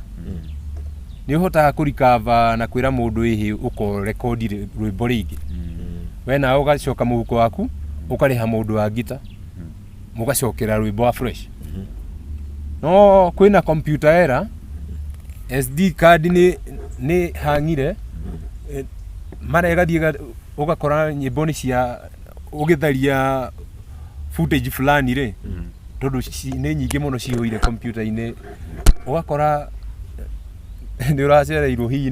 Speaker 3: nĩ ũhotaga kũrikava na kwĩra mũndũ ĩhĩ ũkorekondi rwĩmbo rĩngĩ. We nawe ũgacoka mũhuko waku ũkarĩha mũndũ wa ngita, mũgacokera rwĩmbo wa fresh. No kwĩna computer error, SD card nĩ hang'ire, mara ĩgathiĩ ũgakora nyĩmbo nĩ cia ũgĩtharia. Footage fulani rĩ, tondũ nĩ nyingĩ mũno cihũire kompiuta-inĩ, ũgakora nĩ ũracereirwo hihi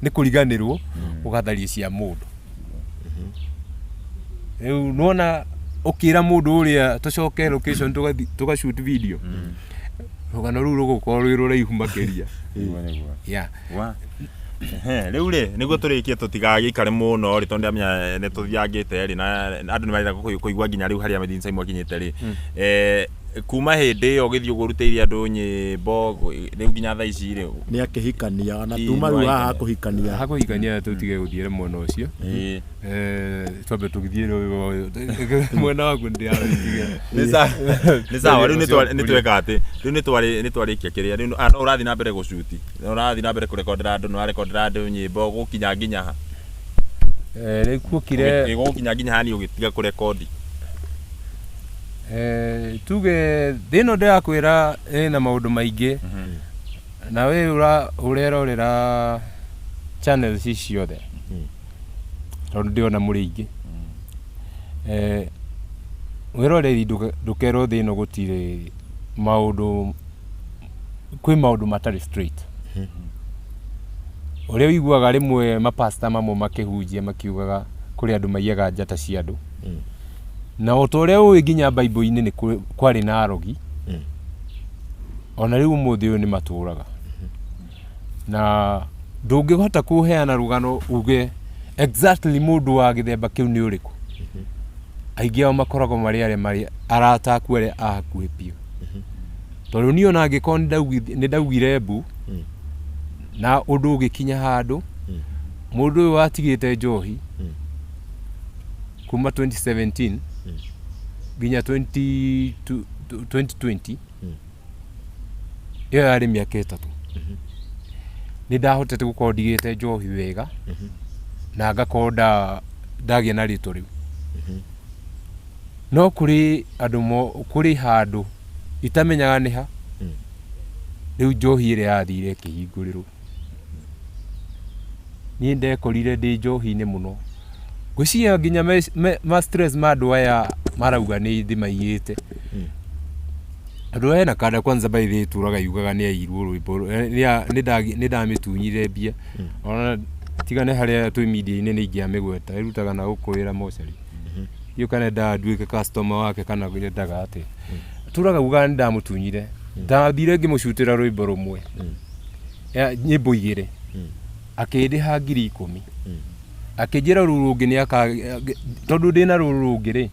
Speaker 3: nĩ kũriganĩrwo ũgatharia cia mũndũ. Rĩu nĩwona ũkĩra mũndũ ũrĩa tũcoke location tũgathi tũga shoot video, rũgano rũu rũgũkorwo rwĩ rũraihu makĩria.
Speaker 1: Nĩguo, nĩguo.
Speaker 3: Yeah.
Speaker 1: Wa. Ehe, rĩu rĩ, nĩguo tũrĩkie tũtigagĩikare mũno rĩ, tondũ ndĩramenya nĩ tũthiangĩte rĩ, na andũ nĩ marenda kũigua nginya rĩu harĩa Medin Simon akinyĩte rĩ. Kuma hĩndĩ ĩyo ũgĩthiĩ ũguo ũrutĩire andũ nyĩmbo, rĩu nginya thaa ici rĩ.
Speaker 2: Nĩ akĩhikania na
Speaker 1: Ĩĩ,
Speaker 2: tuma rĩu haha
Speaker 1: nĩwahikania.
Speaker 2: kũhikania.
Speaker 3: Hakũhikania tũtige gũthiĩra mwena ũcio.
Speaker 1: Ĩĩ.
Speaker 3: Twambe tũgĩthiĩ mwena waku nĩndĩrawĩtigĩra.
Speaker 1: Nĩ sawa, nĩ sawa, rĩu
Speaker 3: Ũcio
Speaker 1: nĩ tweka atĩ, rĩu nĩ twarĩkia kĩrĩa, rĩu no ũrathiĩ na mbere gũcuti, no ũrathiĩ na mbere kũrekondera andũ, nĩ warekondera andũ nyĩmbo gũkinya nginya ha?
Speaker 3: Rĩu kuokire
Speaker 1: Gũkinya nginya ha niĩ ũgĩtiga kũrekondi?
Speaker 3: Tuge thĩ ĩno ndĩrakwĩra ĩna maũndũ maingĩ, na we ũrerorera channels ici ciothe, tondũ ndĩrona mũrĩ aingĩ. Wĩroreri ndũkerwo thĩ ĩno gũtirĩ maũndũ, kwĩ maũndũ matarĩ straight. Ũrĩa ũiguaga rĩmwe mapasta mamwe makĩhunjia makiugaga kũrĩ andũ maiyaga njata cia andũ. Na o ta ũrĩa ũĩ nginya Bible-inĩ nĩ kwarĩ na arogi, ona rĩu ũmũthĩ ũyũ nĩ matũraga. Na ndũngĩhota kũheana rũgano uge exactly mũndũ wa gĩthemba kĩu nĩ ũrĩkũ. Aingĩ ao makoragwo marĩ arĩa marĩ arata aku arĩa a hakuhĩ biũ. Tondũ niĩ ona angĩkorwo nĩ ndaugire mbu, na ũndũ ũgĩkinya handũ, mũndũ ũyũ watigĩte njohi, kuma 2017 nginya 2020, ĩyo yarĩ mĩaka 3, nĩ ndahotete gũkorwo ndigĩte njohi wega na ngakorwo ndagĩa na rĩtwa rĩu. No kũrĩ andũ kũrĩ handũ itamenyaga nĩ ha rĩu njohi ĩrĩa yathire ĩkĩhingũrĩrwo. Niĩ ndekorire ndĩ njohi-inĩ mũno. Ngwĩciria nginya ma stress ma andũ aya marauga nĩ ndĩmaiyĩte. Tondũ hena kanda kwanza by the way ĩtũraga yugaga nĩ yaiyirwo rwĩmbo, nĩ ndamĩtunyire mbia. Ona tiga nĩ harĩa twĩ media-inĩ nĩ ingĩamĩgweta, ĩrutaga na gũkũ wĩra mocarĩ. Ndiũĩ kana endaga nduĩke customer wake kana endaga atĩa. Atũraga augaga nĩ ndamũtunyire. Ndathire ngĩmũcutĩra rwĩmbo rũmwe. Nyĩmbo igĩrĩ. Akĩndĩha 10,000. Akĩnjĩra rũrũ rũngĩ nĩ aka, tondũ ndĩna rũrũ rũngĩ rĩ,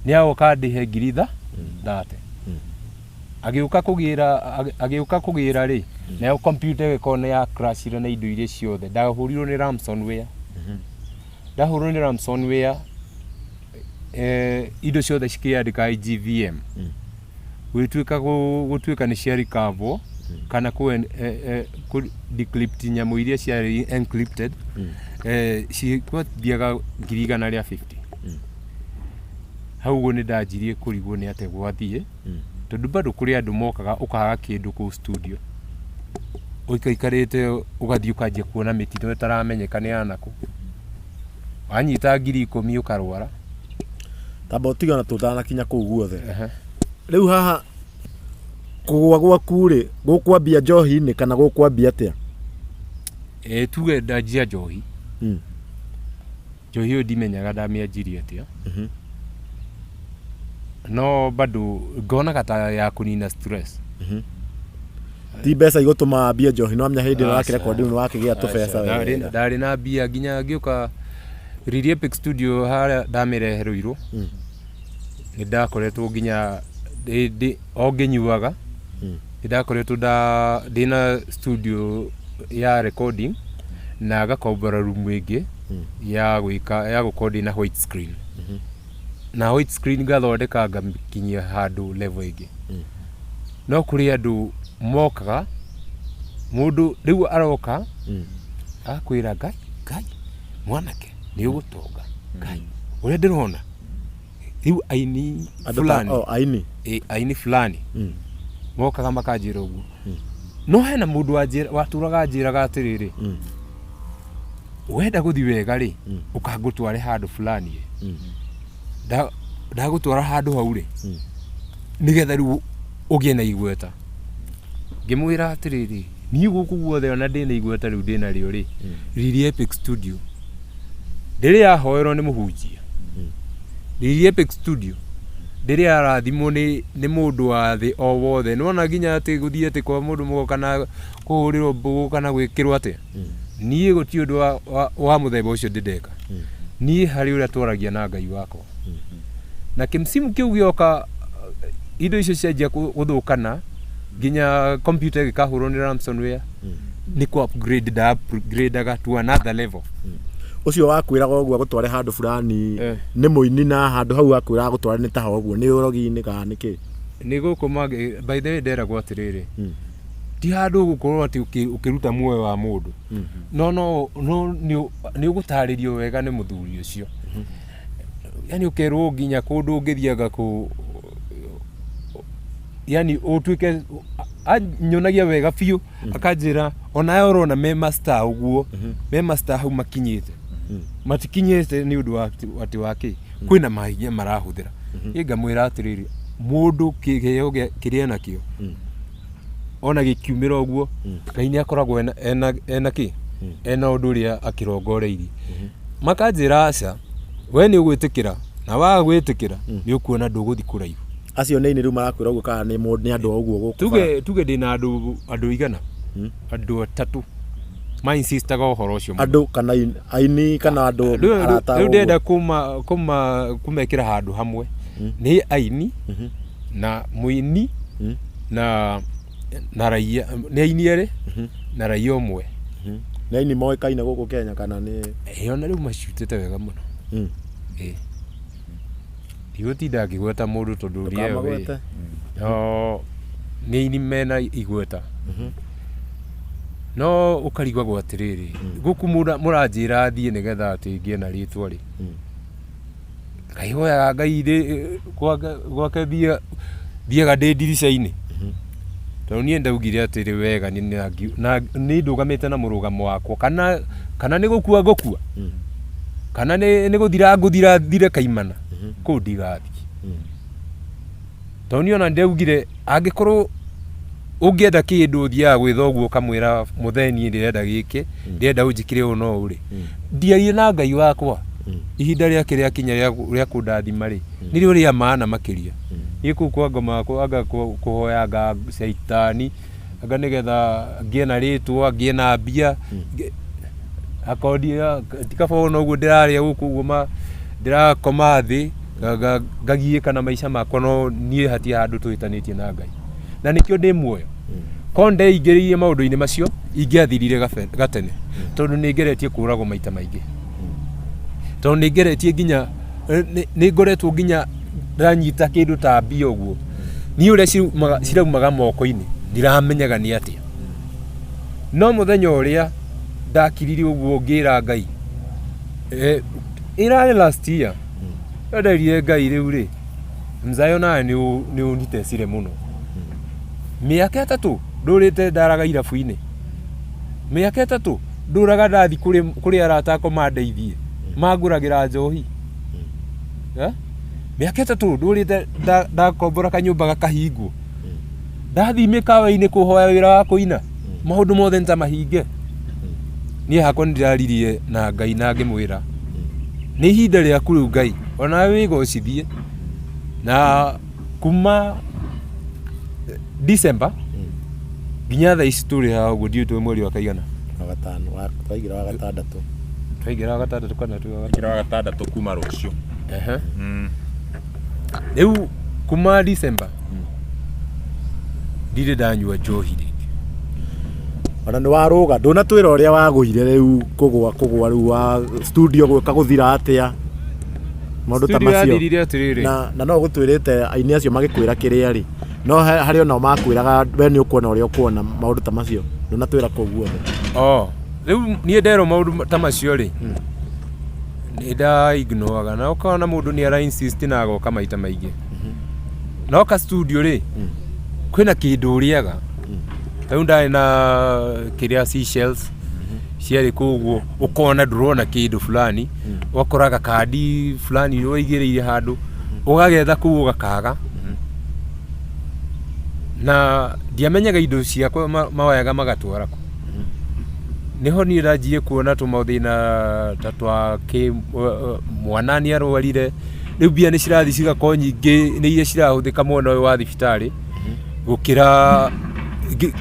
Speaker 3: nĩ agoka andĩhe ngiri thate. Agĩũka kũgĩra, agĩũka kũgĩra rĩ, nayo computer ĩgĩkorwo nĩ ya crash ire na indo iria ciothe. Ndahũrirwo nĩ ransomware. Ndahũrirwo nĩ ransomware, indo ciothe cikĩandĩka IGVM. Gũgĩtuĩka gũtuĩka nĩ cia recover kana kũ decrypt nyamũ iria ciarĩ encrypted, ciathiaga 150,000. Hau ũguo nĩ ndanjirie kũrigwo nĩ atĩa gwathiĩ, tondũ bado kũrĩ andũ mokaga ũkaga kĩndũ kũu studio, ũikaikarĩte ũgathiĩ ũkanjia kuona mĩtino ĩtaramenyeka nĩ ya nakũ. Wanyita 10,000 ũkarwara.
Speaker 2: Tamba ũtige ona tũtanakinya kũu guothe. Rĩu haha kũgũa gwaku rĩ, gũkwambia njohi-inĩ kana gũkwambia atĩa?
Speaker 3: Tuge ndanjia njohi. Njohi ĩyo ndimenyaga ndamĩanjirie atĩa. No bado ngonaga ta ya kũnina stress.
Speaker 2: Ti mbeca igũtũma wambie njohi, no amenya hĩndĩ ĩrĩa ũrakĩrekondi nĩ wakĩgĩa tũbeca wega.
Speaker 3: Ndarĩ na mbia nginya ngĩũka Riri Epic Studio harĩa ndamĩrehereirwo. Nĩ ndakoretwo nginya o ngĩnyuaga. Nĩ ndakoretwo ndĩna studio ya recording na ngakombora room ĩngĩ ya gwĩka ya gũkorwo ndĩna white screen. Na white screen ngathondeka ngamikinyia handũ level ĩngĩ. No kũrĩ andũ mokaga, mũndũ rĩu aroka agakwĩra Ngai, Ngai, mwanake nĩ ũgũtonga, Ngai, ũrĩa ndĩrona rĩu aini
Speaker 2: Andũ ta
Speaker 3: fulani.
Speaker 2: Oh, aini.
Speaker 3: Ĩ, aini fulani mokaga makanjĩra ũguo. No hena mũndũ watũraga anjĩraga atĩrĩrĩ, wenda gũthiĩ wega rĩ, ũkangũtware handũ fulani. Ndagũtwara handũ hau rĩ, nĩgetha rĩu ũgĩe na igweta. Ngĩmwĩra atĩrĩrĩ, niĩ gũkũ guothe ona ndĩna igweta rĩu ndĩnarĩo rĩ, Riri Epic Studio ndĩrĩ yahoerwo nĩ mũhunjia. Riri Epic Studio ndĩrĩ yarathimwo nĩ mũndũ wa thĩ o wothe. Nĩwona nginya atĩ gũthiĩ atĩ kwa mũndũ mũgo kana kũhũrĩrwo mbũgũ kana gwĩkĩrwo atĩa, niĩ gũtirĩ ũndũ wa mũthemba ũcio ndĩ ndeka. Niĩ harĩ ũrĩa twaragia na Ngai wakwa. Na kĩmsimu kĩu gĩoka, indo icio cianjia gũthũkana, nginya computer ĩgĩkahũrwo nĩ ransomware, nĩ kũ upgrade nda upgradeaga to another level.
Speaker 2: Ũcio wakwĩraga ũguo agũtware handũ fulani nĩ mũini, na handũ hau akwĩraga agũtware nĩ taho ũguo nĩ ũrogi-inĩ kana nĩ kĩ?
Speaker 3: Nĩ gũkũ mangĩ, by the way, nderagwo atĩrĩrĩ, ti handũ ũgũkorwo atĩ ũkĩruta muoyo wa mũndũ, no nĩ ũgũtarĩrio wega nĩ mũthuri ũcio, yani ũkerwo nginya kũndũ ũngĩthiaga kũ, yani ũtuĩke anyonagia wega biũ, akanjĩra onawe ũrona me master ũguo, me master hau makinyĩte, matikinyĩte nĩ ũndũ wa atĩ wa kĩ, kwĩna mahinya marahũthĩra. Niĩ ngamwĩra atĩrĩrĩ, mũndũ kĩheo kĩrĩa enakĩo ona gĩkiumĩra ũguo, Ngai nĩ akoragwo ena kĩ, ena ũndũ ũrĩa akĩrongoreirie. Makanjĩra aca, we nĩ ũgwĩtĩkĩra, na waga gwĩtĩkĩra nĩ ũkuona ndũgũthiĩ kũraihu.
Speaker 2: Acio nĩ aini rĩu marakwĩra ũguo kana nĩ andũ o ũguo gũkũ bara?
Speaker 3: Tuge ndĩna andũ igana, andũ atatũ ma insistaga ũhoro ũcio mũno.
Speaker 2: Andũ kana aini kana andũ arata
Speaker 3: rĩu
Speaker 2: ũguo?
Speaker 3: Ndĩrenda kũmekĩra handũ hamwe, nĩ aini na mũini na raia, nĩ aini erĩ na raia ũmwe.
Speaker 2: Nĩ aini moĩkaine gũkũ Kenya kana nĩ?
Speaker 3: Ĩ, ona rĩu macutĩte wega mũno. Ĩ, ndigũtinda ngĩgweta mũndũ tondũ ũrĩa ĩyo ĩ,
Speaker 2: Ndũkamagwete.
Speaker 3: No nĩ aini mena igweta, no ũkarigagwo atĩrĩrĩ, gũkũ mũranjĩra thiĩ nĩgetha atĩ ngĩe na rĩtwa rĩ, kaihoyaga Ngai gwake thiaga ndĩ ndirica-inĩ, tondũ niĩ ndaugire atĩrĩ wega na nĩ ndũgamĩte na mũrũgamo wakwa, kana nĩ gũkua ngũkua, kana nĩ gũthira ngũthira thire kaimana kũu ndigathiĩ, tondũ niĩ ona ndaugire angĩkorwo ũngĩenda kĩndũ ũthiaga gwĩ thoguo ũkamwĩra, mũthee, niĩ ndĩrenda gĩkĩ, ndĩrenda ũnjĩkĩre ũũ, no ũrĩ ndiarie na Ngai wakwa ihinda rĩake rĩakinya rĩa kũndathima rĩ, nĩrĩo rĩa maana makĩria. Niĩ kũu kwa ngoma anga kũhoya anga caitani anga nĩgetha ngĩe na rĩtwa, ngĩe na mbia, akondi ti kaba ona ũguo ndĩrarĩa gũkũ ũguo ndĩrakoma thĩ ngagiĩka na maica makwa, no niĩ hatirĩ handũ tũhĩtanĩtie na Ngai, na nĩkĩo ndĩ muoyo. Korwo ndeingĩrĩirie maũndũ-inĩ macio ingĩathirire gatene, tondũ nĩ ngeretie kũragwo maita maingĩ, tondũ nĩ ngeretie nginya nĩ ngoretwo nginya ndanyita kĩndũ ta mbia ũguo, niĩ ũrĩa ciraumaga moko-inĩ ndiramenyaga nĩ atĩa. No mũthenya ũrĩa ndakirire ũguo ngĩra Ngai, ĩrarĩ last year, nderire Ngai, rĩu rĩ, mzayo nawe nĩ ũnitecire mũno, mĩaka 3 ndũrĩte ndaraga irabu-inĩ, mĩaka 3 ndũraga ndathi kũrĩ arata akwa mandeithie, mangũragĩra njohi. Eh? Mĩaka 3 ndũrĩte ndakombora kanyũmba gakahingwo, ndathiĩ mĩkawa-inĩ kũhoya wĩra wa kũina, maũndũ mothe nĩ ta mahinge. Niĩ hakwa nĩ ndĩraririe na Ngai na ngĩmwĩra nĩ ihinda rĩaku rĩu Ngai, onawe wĩgocithie. Na kuma December nginya thaa ici tũrĩ haha ũguo, ndiũĩ twĩ mweri wa kaigana.
Speaker 2: Wa gatano, twaingĩra wa gatandatũ.
Speaker 3: Twaingĩra wa gatandatũ kana twĩ wa gatandatũ?
Speaker 1: Kĩra wa gatandatũ kuma rũciũ.
Speaker 3: Ehe. Rĩu kuma December ndirĩ ndanyua njohi rĩngĩ.
Speaker 2: Ona nĩ warũga, ndũnatwĩra ũrĩa wagũire rĩu kũgwa rĩu wa studio gwĩka gũthira atĩa, maũndũ ta
Speaker 3: Studio
Speaker 2: macio.
Speaker 3: Yathirire atĩrĩrĩ.
Speaker 2: Na no gũtwĩrĩte aini acio magĩkwĩra kĩrĩa rĩ, no harĩ onao makwĩraga we nĩ ũkuona ũrĩa ũkuona, maũndũ ta macio ndũnatwĩra kũu guothe.
Speaker 3: Oh, rĩu niĩ nderwo maũndũ ta macio rĩ, nĩ nda ignoraga, na ũkona mũndũ nĩ ara insist na agoka maita maingĩ. No ka studio rĩ, kwĩna kĩndũ ũrĩaga. Rĩu ndarĩ na kĩrĩa, seashells ciarĩ kũu ũguo, ũkona ndũrona kĩndũ fulani, ũgakora gakandi fulani waigĩrĩire handũ. Ũgagetha kũu ũgakaga. Na ndiamenyaga indo ciakwa maoyaga magatwara kũ. Nĩho niĩ ndanjirie kuona tũmathĩna ta twa kĩ mwana nĩ arwarire, rĩu mbia nĩ cirathiĩ cigakorwo nyingĩ nĩ iria cirahũthĩka mwena ũyũ wa thibitarĩ gũkĩra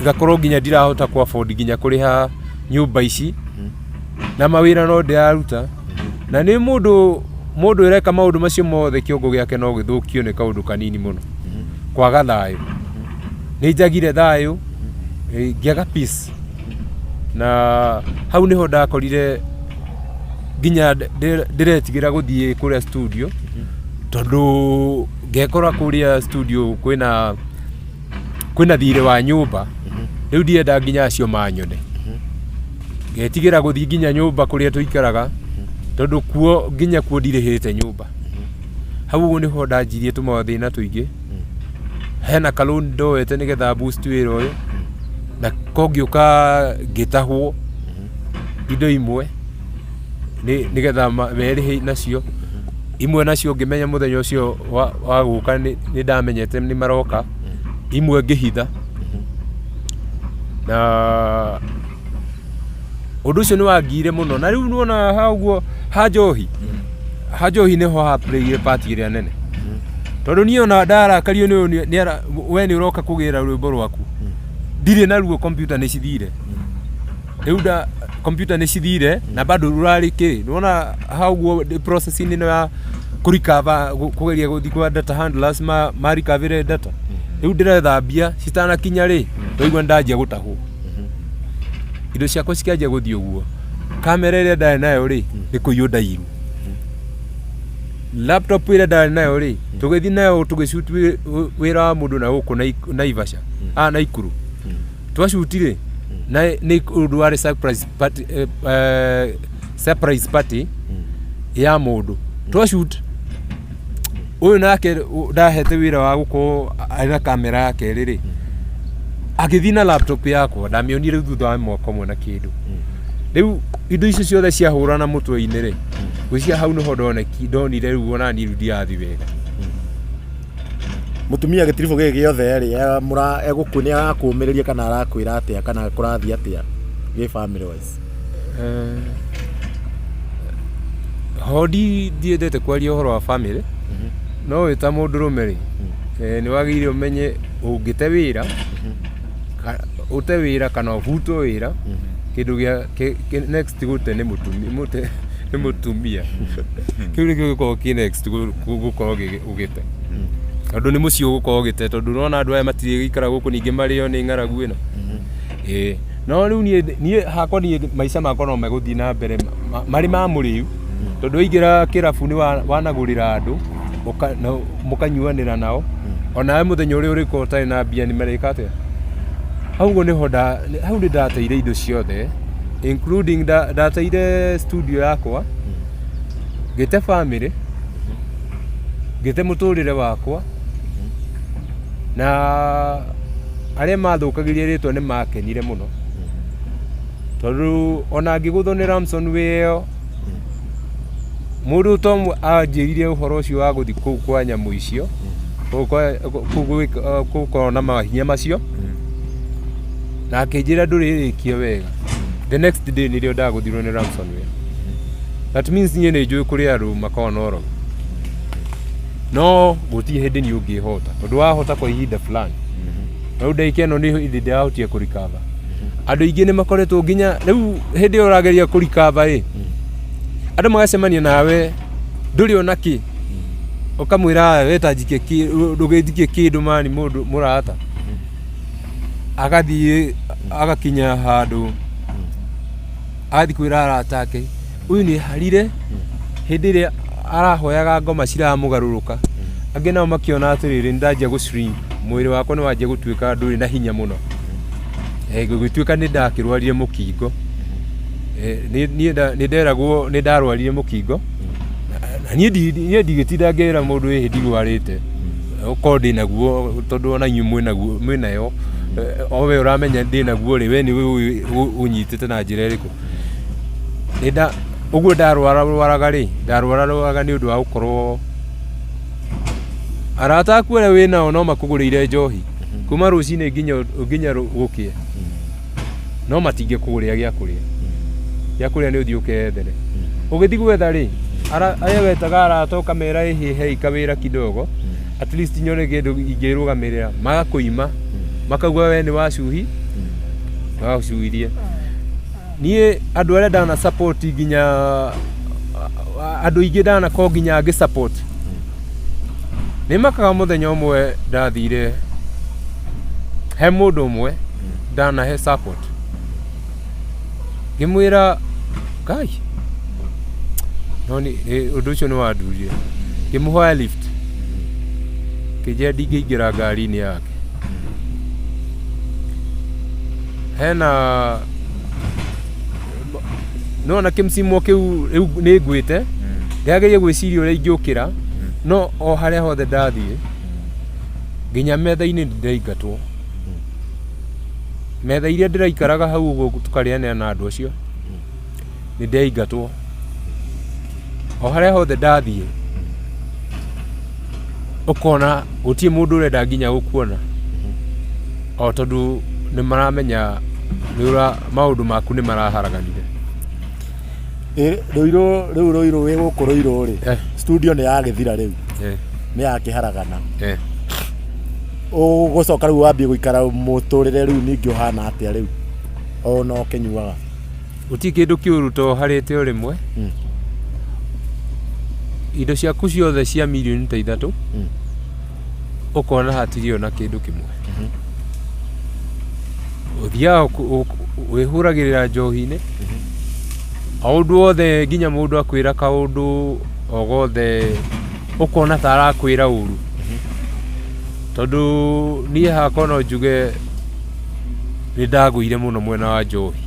Speaker 3: ngakorwo nginya ndirahota kũ afford nginya kũrĩha nyũmba ici na mawĩra no ndĩraruta. Na nĩ mũndũ mũndũ ũreka maũndũ macio mothe kĩongo gĩake no gĩthũkio nĩ kaũndũ kanini mũno, kwaga thayũ. Nĩ njagire thayũ, ngĩaga peace na hau nĩho ndakorire nginya ndĩretigĩra gũthiĩ kũrĩa studio tondũ ngekora kũrĩa studio kwĩna thirĩ wa nyũmba, rĩu ndirenda nginya acio manyone. Ngetigĩra gũthiĩ nginya nyũmba kũrĩa tũikaraga tondũ kuo nginya kuo ndirĩhĩte nyũmba. Hau ũguo nĩho ndanjirie tũmathĩna tũingĩ. Hena kalũni ndoete nĩgetha boost wĩra ũyũ na ko ngĩũka ngĩtahwo indo imwe nĩgetha merĩhe nacio. Imwe nacio ngĩmenya mũthenya ũcio wa gũka nĩ ndamenyete nĩ maroka, imwe ngĩhitha. Na ũndũ ũcio nĩ wangiire mũno. Na rĩu nĩwona ha ũguo ha njohi, ha njohi nĩho ha play part ĩrĩa nene. Tondũ niĩ ona ndarakario nĩ ũyũ we nĩ ũroka kũgĩra rwĩmbo rwaku, ndirĩ naruo computer nĩ cithire. Rĩu nda computer nĩ cithire na bado rũrarĩ kĩ, nĩwona ha ũguo ndĩ process-inĩ ĩno ya kũ recover kũgeria gũthiĩ kwa data handlers ma recover data. Rĩu ndĩretha mbia citanakinya rĩ, ndaigua nĩ ndanjia gũtahwo. Indo ciakwa cikĩanjia gũthiĩ ũguo. Kamera ĩrĩa ndarĩ nayo rĩ, nĩ kũiywo ndaiyirwo. Laptop ĩrĩa ndarĩ nayo rĩ, tũgĩthiĩ nayo tũgĩ shoot wĩra wa mũndũ na gũkũ Naivasha, Naikuru. Twa shoot rĩ, na nĩ ũndũ warĩ surprise party, surprise party ya mũndũ. Twa shoot ũyũ nake ndahete wĩra wa gũkorwo arĩ na kamera ya kerĩ rĩ, agĩthiĩ na laptop yakwa, ndamĩonire thutha wa mwaka ũmwe na kĩndũ. Rĩu indo icio ciothe ciahũrana mũtwe-inĩ rĩ, ngwĩciria hau nĩho ndonire rĩu ona niĩ rĩu ndirathiĩ wega.
Speaker 2: Mũtumia gĩtiribũ gĩkĩ gĩothe rĩ, egũkũ nĩ arakũũmĩrĩria kana arakwĩra atĩa kana kũrathiĩ atĩa gĩ family wise?
Speaker 3: Ho ndiendete kwaria ũhoro wa family, no wĩ ta mũndũrũme rĩ, nĩ wagĩrĩire ũmenye ũngĩte wĩra, ũte wĩra kana ũbutwo wĩra, kĩndũ gĩa next gũte nĩ mũtumia, nĩ mũtumia. Kĩu nĩkĩo gĩkoragwo kĩ next gũkorwo ũgĩte. Tondũ nĩ mũciĩ ũgũkorwo ũgĩte tondũ ũrona andũ aya matirĩgĩikara gũkũ ningĩ marĩo nĩ ng'aragu ĩno. Ĩĩ. No rĩu niĩ hakwa niĩ maica makwa no megũthiĩ na mbere marĩ ma mũrĩu tondũ waingĩra kĩrabu nĩ wanagũrĩra andũ mũkanyuanĩra nao onawe mũthenya ũrĩa ũrĩkorwo ũtarĩ na mbia nĩ marĩka atĩa? Hau ũguo nĩho hau nĩ ndateire indo ciothe including ndateire studio yakwa, ngĩte family, ngĩte mũtũrĩre wakwa na arĩa mathũkagĩria rĩtwa nĩ makenire mũno tondũ ona ngĩgũthwo nĩ Ramson wĩyo mũndũ to anjĩrire ũhoro ũcio wa gũthiĩ kũu kwa nyamũ icio kũu gũkorwo na mahinya macio na akĩnjĩra ndũrĩrĩkia wega. The next day nĩrĩo ndagũthirwo nĩ Ramson wĩyo. That means niĩ nĩ njũĩ kũrĩ andũ makoragwo na ũrogi no gũtirĩ hĩndĩ niĩ ũngĩhota tondũ wahota kwa ihinda fulani rĩu ndagĩka ĩno nĩ hĩndĩ ndĩrahotia kũ recover. Andũ aingĩ nĩ makoretwo nginya rĩu hĩndĩ ĩyo ũrageria kũ recover ĩ, andũ magacemania nawe ndũrĩ ona kĩ, ũkamwĩra we ta njikie ndũgĩnjikie kĩndũ mani mũndũ mũrata, agathiĩ agakinya handũ agathiĩ kwĩra arata ake ũyũ nĩ harire hĩndĩ ĩrĩa arahoyaga ngoma ciramũgarũrũka. Angĩ nao makĩona atĩrĩrĩ, nĩ ndanjia gũ shrink, mwĩrĩ wakwa nĩ wanjia gũtuĩka ndũrĩ na hinya mũno. Gũgĩtuĩka nĩ ndakĩrwarire mũkingo. Niĩ nĩ nderagwo nĩ ndarwarire mũkingo na niĩ ndigĩtinda ngĩra mũndũ ĩhĩ ndirwarĩte okorwo ndĩnaguo tondũ ona inyuĩ mwĩnaguo mwĩnayo o we ũramenya ndĩnaguo rĩ we nĩwe ũĩ ũnyitĩte na njĩra ĩrĩkũ. Ũguo ndarwara rwaraga rĩ, ndarwara rwaraga nĩ ũndũ wa gũkorwo Arata aku arĩa wĩ nao no makũgũrĩire njohi kuma rũcinĩ nginya nginya gũkĩe, no matingĩkũgũrĩra gĩa kũrĩa. Gĩa kũrĩa nĩ ũthiĩ ũkeyethere. Ũgĩthiĩ gwetha rĩ, arĩa wetaga arata ũkamera, ĩhĩ, hei kawĩra kidogo, at least nyone kĩndũ ingĩrũgamĩrĩra, magakũima, makauga we nĩ wacuhi, magacuhirie. Niĩ andũ arĩa ndana support, nginya andũ aingĩ ndanakorwo nginya ngĩ support, nĩ makaga. Mũthenya ũmwe ndathire he mũndũ ũmwe ndanahe support, ngĩmwĩra ngai no nĩ ũndũ ũcio nĩ wandurire. Ngĩmũhoya lift, kĩnjĩra ndingĩingĩra ngari-inĩ yake. Hena nona kĩmcimo kĩu rĩu nĩ ngwĩte, ndĩrageria gwĩciria ũrĩa ingĩũkĩra, no o harĩa hothe ndathiĩ, nginya metha-inĩ ndĩraingatwo. Metha iria ndĩraikaraga hau ũguo tũkarĩanĩra na andũ acio, nĩ ndĩraingatwo. O harĩa hothe ndathiĩ, ũkona gũtirĩ mũndũ ũrenda nginya gũkuona, o tondũ nĩ maramenya nĩ ũra maũndũ maku nĩ maraharaganire.
Speaker 2: Rũirũ rĩu, Rũirũ wĩ gũkũ Rũirũ rĩ, studio nĩ yagĩthira rĩu, nĩ yakĩharagana. Ũgũcoka rĩu wambie gũikara mũtũrĩre rĩu ningĩ ũhana atĩa rĩu ona ũkĩnyuaga?
Speaker 3: Gũtirĩ kĩndũ kĩũru to harĩte o rĩmwe indo ciaku ciothe cia mirioni ta 3, ũkona hatirĩ ona kĩndũ kĩmwe. Ũthiaga wĩhũragĩrĩra njohi-inĩ o ũndũ wothe, nginya mũndũ akwĩra kaũndũ o gothe ũkona ta arakwĩra ũru. Tondũ niĩ hakwa no njuge nĩ ndagũire mũno mwena wa njohi,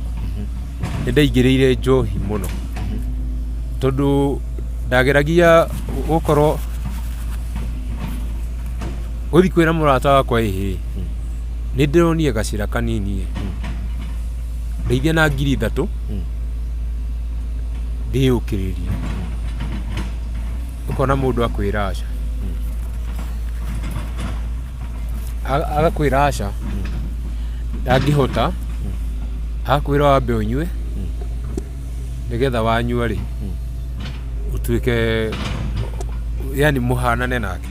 Speaker 3: nĩ ndaingĩrĩire njohi mũno, tondũ ndageragia gũkorwo gũthiĩ kwĩra mũrata wakwa, ĩhĩ, nĩ ndĩronire gacĩra kanini ĩ, ndeithia na 3000 ndĩyũkĩrĩrie. Ũkona mũndũ akwĩra aca. Agakwĩra aca, ndangĩhota. Agakwĩra wambe ũnyue, nĩgetha wanyua rĩ, ũtuĩke yani mũhanane nake.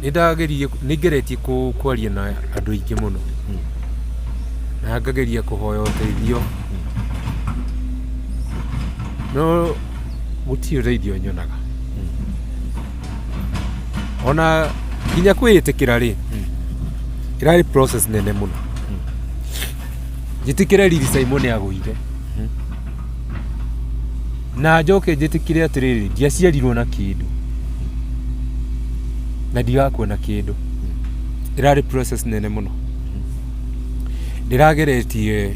Speaker 3: Nĩ ndageririe, nĩ ngeretie kwaria na andũ aingĩ mũno, na ngageria kũhoya ũteithio, no gũtirĩ ũteithio nyonaga. Ona nginya kwĩĩtĩkĩra rĩ, ĩrarĩ process nene mũno. Njĩtĩkĩre riri Simon nĩ agũire, na njoke njĩtĩkĩre atĩrĩrĩ, ndiaciarirwo na kĩndũ na ndigakua na kĩndũ. Ĩrarĩ process nene mũno ndĩrageretie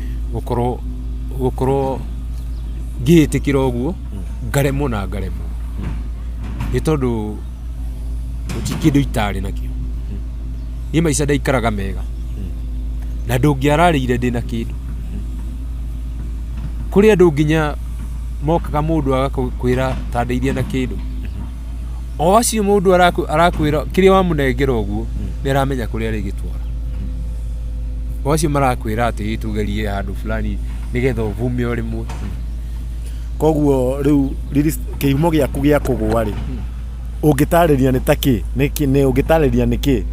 Speaker 3: gũkorwo ngĩĩtĩkĩra ũguo, ngaremwo na ngaremwo, nĩ tondũ gũtirĩ kĩndũ itarĩ nakĩo. Niĩ maica ndaikaraga mega na ndũngĩararĩire ndĩna kĩndũ. Kũrĩ andũ nginya mokaga, mũndũ agakwĩra ta ndeithia na kĩndũ, o acio mũndũ arakwĩra kĩrĩa wamũnengera ũguo nĩ aramenya kũrĩa arĩgĩtwara. O acio marakwĩra atĩ tũgerie handũ fulani nĩgetha ũvume o rĩmwe.
Speaker 2: Koguo rĩu kĩhumo gĩaku gĩa kũgũa rĩ, ũngĩtarĩria nĩ ta kĩ? Nĩ ũngĩtarĩria nĩ kĩ?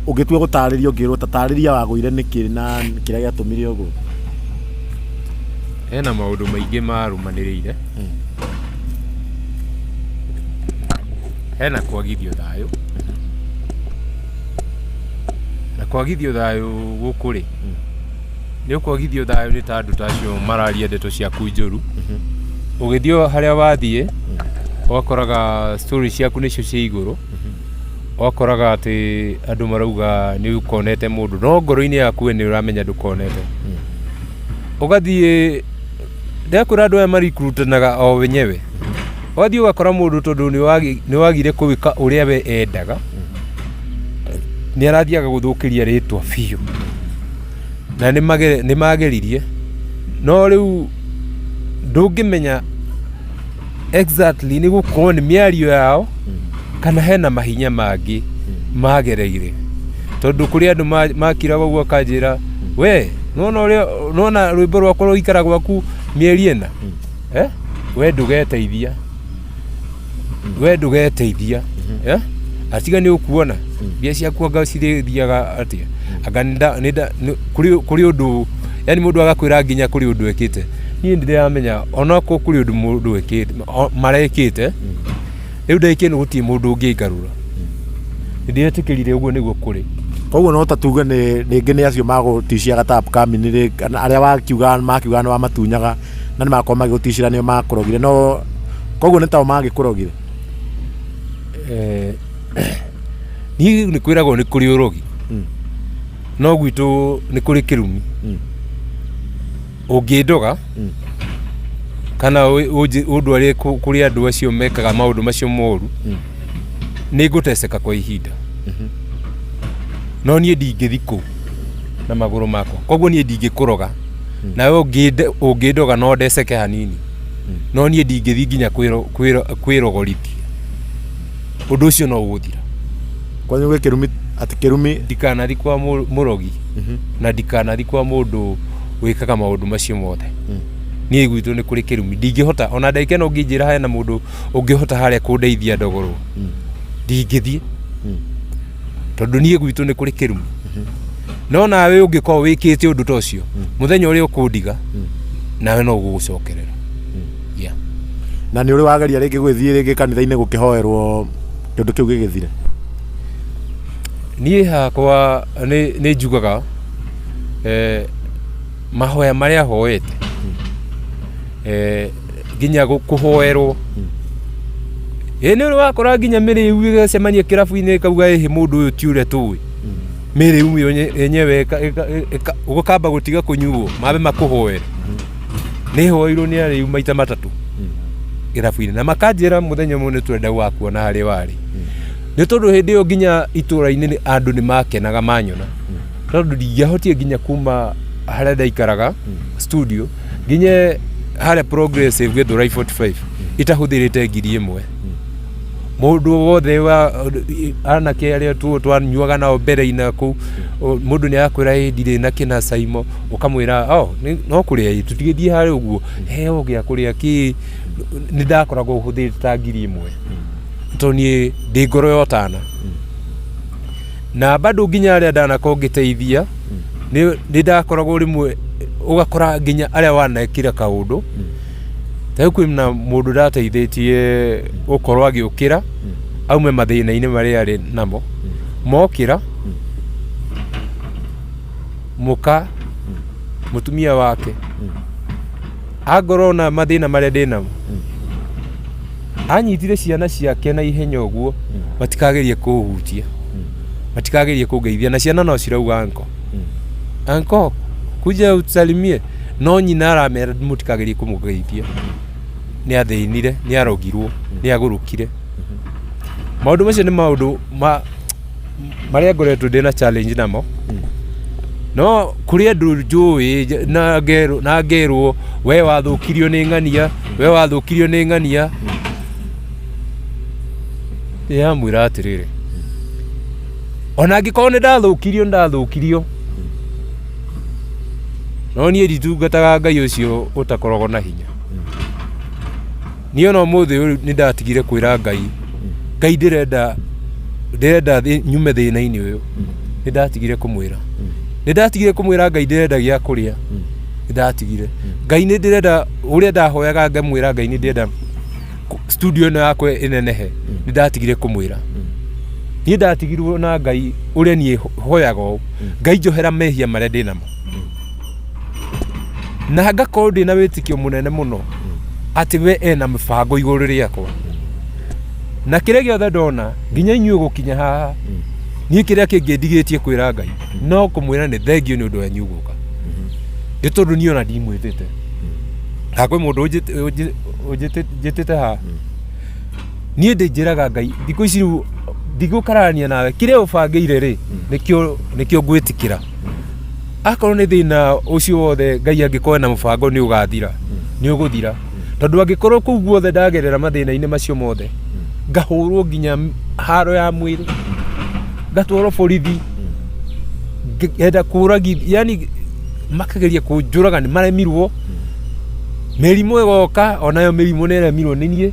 Speaker 2: Ũngĩtua gũtarĩria, ũngĩrwo ta tarĩria wagũire nĩkĩ na kĩrĩa gĩatũmire ũgwe?
Speaker 3: Hena maũndũ maingĩ marũmanĩrĩire. Hena kwagithio thayũ, na kwagithio thayũ gũkũ rĩ, nĩ ũkwagithio thayũ nĩ ta andũ ta acio mararia ndeto ciaku njũru. Ũgĩthiĩ o harĩa wathiĩ, ũgakoraga story ciaku nĩcio ciĩ igũrũ, ũgakoraga atĩ andũ marauga nĩ ũkonete mũndũ, no ngoro-inĩ yaku we nĩ ũramenya ndũkonete. Ũgathiĩ ndekwĩra andũ aya marikurutanaga o wenyewe. Ũgathiĩ ũgakora mũndũ tondũ nĩ wagire gwĩka ũrĩa we endaga, nĩ arathiaga gũthũkĩria rĩtwa biũ. Na nĩ mageririe, no rĩu ndũngĩmenya. Exactly, nĩ gũkorwo nĩ mĩario yao kana hena mahinya mangĩ magereire, tondũ kũrĩ andũ makiraga ũguo akanjĩra, "We nona ũrĩa nona rwĩmbo rwakwa rũikara gwaku mĩeri 4, eh? We ndũgeteithia, we ndũgeteithia, eh? Atiga nĩ ũkuona mbia ciaku anga cirĩthiaga atĩa, anga kũrĩ ũndũ, yani mũndũ agakwĩra nginya kũrĩ ũndũ ekĩte. Niĩ ndĩramenya onakorwo kũrĩ ũndũ mũndũ ekĩte, marekĩte rĩu ndagĩka ĩno gũtirĩ mũndũ ũngĩngarũra, nĩndĩretĩkĩrire ũguo nĩguo kũrĩ.
Speaker 2: Koguo no ta tuge nĩ rĩngĩ nĩ acio magũticiaga ta upcoming rĩ, kana arĩa wakiuga makiuga nĩ wamatunyaga na nĩ makorwo magĩgũticĩra, nĩo makũrogire, no koguo nĩ tao magĩkũrogire?
Speaker 3: Niĩ nĩ kwĩragwo nĩ kũrĩ ũrogi, no gwitũ nĩ kũrĩ kĩrumi. Ũngĩndoga kana ũndware kũrĩ andũ acio mekaga maũndũ macio moru, nĩ ngũteceka kwa ihinda, no niĩ ndingĩthi kũu na magũrũ makwa. Koguo niĩ ndingĩkũroga, nawe ũngĩndoga no ndeceke hanini, no niĩ ndingĩthi nginya kwĩrogorithia. Ũndũ ũcio no ũgũthira.
Speaker 2: Kwanyu gwĩ kĩrumi, atĩ kĩrumi?
Speaker 3: Ndikanathi kwa mũrogi na ndikanathi kwa mũndũ wĩkaga maũndũ macio mothe. Niĩ gwitũ nĩ kũrĩ kĩrumi, ndingĩhota ona ndagĩka ĩno. Ũngĩnjĩra hena mũndũ ũngĩhota harĩa kũndeithia ndogorwo, ndingĩthiĩ, tondũ niĩ gwitũ nĩ kũrĩ kĩrumi. No nawe ũngĩkorwo wĩkĩte ũndũ ta ũcio, mũthenya ũrĩa ũkũndiga, nawe no ũgũgũcokerera, yeah.
Speaker 2: Na nĩ ũrĩ wageria rĩngĩ gwĩthiĩ rĩngĩ kanitha-inĩ gũkĩhoerwo kĩũndũ kĩu gĩgĩthire?
Speaker 3: Niĩ hakwa nĩ njugaga mahoya marĩa hoete, nginya kũhoerwo ĩ, nĩ ũrĩ wakora nginya mĩrĩu ĩgacemania kĩrabu-inĩ ĩkauga, "Ĩhĩ, mũndũ ũyũ ti ũrĩa tũĩ." Mĩrĩu yenyewe ũgakamba gũtiga kũnyuo mambe makũhoere. Nĩ hoeirwo nĩ arĩu maita matatũ kĩrabu-inĩ na makanjĩra, "Mũthenya ũmwe nĩ tũrenda gũgakuona harĩa warĩ." Nĩ tondũ hĩndĩ ĩyo nginya itũra-inĩ andũ nĩ makenaga manyona, tondũ ndingĩahotire nginya kuma harĩa ndaikaraga studio nginya harĩa Progressive Gĩthũrai 45 itahũthĩrĩte 1000. Mũndũ wothe wa anake arĩa twanyuaga nao mbere-inĩ kũu, mũndũ nĩ arakwĩra, "Ĩ, ndirĩ na kĩna Saimo," ũkamwĩra, "Oh, no kũrĩa ĩ, tũtigĩthiĩ harĩa ũguo heo gĩa kũrĩa kĩ." Nĩ ndakoragwo hũthĩrĩte ta 1000, tondũ niĩ ndĩ ngoro ya ũtana, na bado nginya arĩa ndanakorwo ngĩteithia nĩ ndakoragwo rĩmwe ũgakora nginya arĩa wanekĩra kaũndũ. Ta rĩu kwĩna mũndũ ndateithĩtie gũkorwo agĩũkĩra aume mathĩna-inĩ marĩa arĩ namo, mokĩra mũka mũtumia wake angorwo na mathĩna marĩa ndĩ namo, anyitire ciana ciake na ihenya ũguo, matikagerie kũhutia, matikagerie kũngeithia, na ciana no cirauga, "Uncle, uncle, kuja utusalimie," no nyina aramera mũtikagerie kũmũgeithia. Nĩ athĩnire, nĩ arogirwo, nĩ agũrũkire. Maũndũ macio nĩ maũndũ ma marĩa ngoretwo ndĩ na challenge namo, no kũrĩ andũ njũĩ na ngerwo, "We wathũkirio nĩ ng'ania, we wathũkirio nĩ ng'ania." Ndĩramwĩra atĩrĩrĩ, ona angĩkorwo nĩ ndathũkirio, nĩ ndathũkirio, no niĩ nditungataga Ngai ũcio ũtakoragwo na hinya. Niĩ ona ũmũthĩ ũyũ nĩ ndatigire kwĩra Ngai, "Ngai, ndĩrenda nyume thĩna-inĩ ũyũ." Nĩ ndatigire kũmwĩra, nĩ ndatigire kũmwĩra, "Ngai, ndĩrenda gĩa kũrĩa." Nĩ ndatigire, "Ngai, nĩ ndĩrenda," ũrĩa ndahoyaga ngamwĩra, "Ngai, nĩ ndĩrenda studio ĩno yakwa ĩnenehe." Nĩ ndatigire kũmwĩra. Niĩ ndatigirwo na Ngai ũrĩa niĩ hoyaga ũũ, "Ngai, njohera mehia marĩa ndĩ namo," na ngakorwo ndĩ na wĩtĩkio mũnene mũno atĩ we ena mĩbango igũrũ rĩakwa, na kĩrĩa gĩothe ndona nginya inyuĩ gũkinya haha, niĩ kĩrĩa kĩngĩndigĩtie kwĩra Ngai no kũmwĩra nĩ thengio nĩ ũndũ wanyu gũka, nĩ tondũ niĩ ona ndimwĩtĩte. Na kwĩ mũndũ ũnjĩtĩte haha? Niĩ ndĩnjĩraga Ngai thikũ ici rĩu ndigũkararania nawe, kĩrĩa ũbangĩire rĩ, nĩkĩo ngwĩtĩkĩra. Akorwo nĩ thĩna ũcio wothe, Ngai angĩkorwo na mũbango nĩ ũgathira, nĩ ũgũthira. Tondũ angĩkorwo kũu guothe ndagerera mathĩna-inĩ macio mothe, ngahũrwo nginya haro ya mwĩrĩ, ngatwarwo borithi, ngenda kũragi, yani makageria kũnjũraga nĩ maremirwo. Mĩrimũ ĩgoka, onayo mĩrimũ nĩ ĩremirwo nĩ niĩ.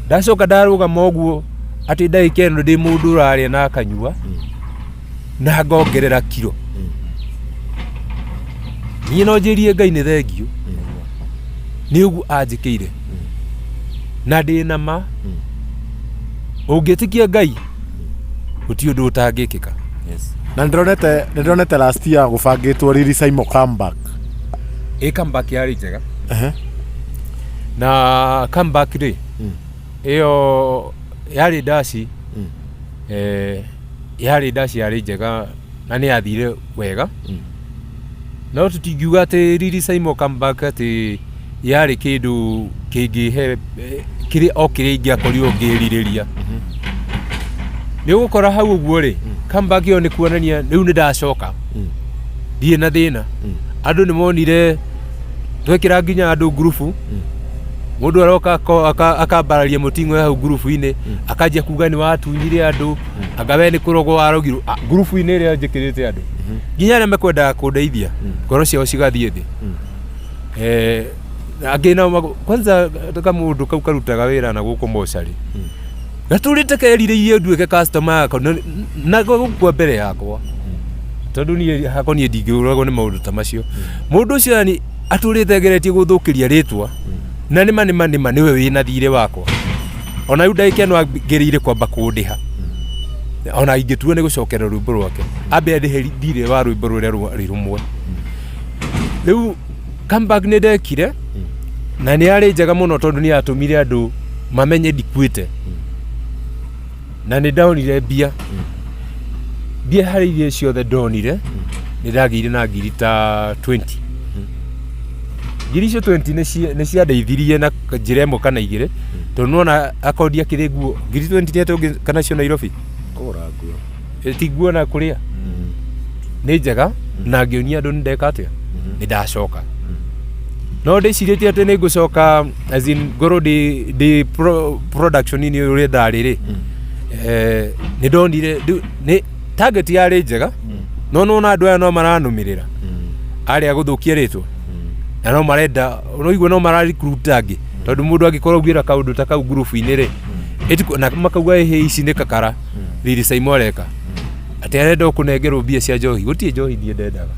Speaker 3: Ndacoka ndarũgama ũguo atĩ ndagĩka ĩno ndĩ mũndũ ũrarĩa na akanyua na ngongerera kiro. Niĩ no njĩrie Ngai nĩ thengiũ nĩ ũguo anjĩkĩire na ndĩ na ma ũngĩtĩkia Ngai gũtirĩ ũndũ ũtangĩkĩka.
Speaker 2: Na nĩndĩronete last year gũbangĩtwo Lily Saimo comeback.
Speaker 3: Ĩ comeback yarĩ njega. Na comeback rĩ, ĩyo yarĩ ndaci, yarĩ ndaci yarĩ njega na nĩ yathire wega. No tũtingiuga atĩ Lily Saimo comeback atĩ yarĩ kĩndũ kĩngĩhe kĩrĩ o kĩrĩa ingĩakorirwo ngĩrirĩria. Nĩ ũgũkora hau ũguo rĩ, comeback ĩyo nĩ kuonania rĩu nĩ ndacoka, ndirĩ na thĩna. Andũ nĩ monire twekĩra nginya andũ ngurubu, mũndũ aroka akambararia mũting'oe hau ngurubu-inĩ, akanjia kuga nĩ watunyire andũ, anga we nĩ kũrogwo warogirwo, ngurubu-inĩ ĩrĩa njĩkĩrĩte andũ. Nginya arĩa mekwendaga kũndeithia, ngoro ciao cigathiĩ thĩ. Angĩ nao kwanza kamũndũ kau karutaga wĩra na gũkũ mocarĩ, gatũrĩte kerirĩirie nduĩke customer yako na gũkua mbere yakwa, tondũ niĩ hakwa niĩ ndingĩũragwo nĩ maũndũ ta macio. Mũndũ ũcio yani atũrĩte ageretie gũthũkĩria rĩtwa, na nĩma nĩma nĩma nĩwe wĩna thirĩ wakwa. Ona rĩu ndagĩka ĩno angĩrĩire kwamba kũndĩha, ona ingĩtua nĩ gũcokera rwĩmbo rwake, ambe andĩhe thirĩ wa rwĩmbo rũrĩa rwarĩ rũmwe. Rĩu comeback nĩ ndekire na nĩ yarĩ njega mũno, tondũ nĩ yatũmire andũ mamenye ndikuĩte, na nĩ ndonire mbia. Mbia harĩ iria ciothe ndonire, nĩ ndagĩire na ngiri ta 20. Ngiri icio 20 nĩ ciandeithirie na njĩra ĩmwe kana igĩrĩ, tondũ nĩwona akondi akĩrĩ nguo ngiri 20 nĩ atĩ ũngĩ kana cio Nairobi
Speaker 2: Kũgũra nguo.
Speaker 3: Ti nguo na kũrĩa nĩ njega, na ngĩonia andũ nĩ ndeka atĩa, nĩ ndacoka. No ndĩcirĩtie atĩ nĩ ngũcoka as in ngorwo ndĩ production-inĩ ũrĩa ndarĩ rĩ, nĩ ndonire nĩ target yarĩ njega, no nĩwona andũ aya no maranũmĩrĩra arĩa gũthũkia rĩtwa, na no marenda ũraigua no mara recruit angĩ, tondũ mũndũ angĩkorwo augĩra kaũndũ ta kau ngurubu-inĩ rĩ, na makauga ĩhĩ ici nĩ kakara Lily Saimo areka atĩ arenda kũnengerwo mbia cia njohi, gũtirĩ njohi niĩ ndendaga.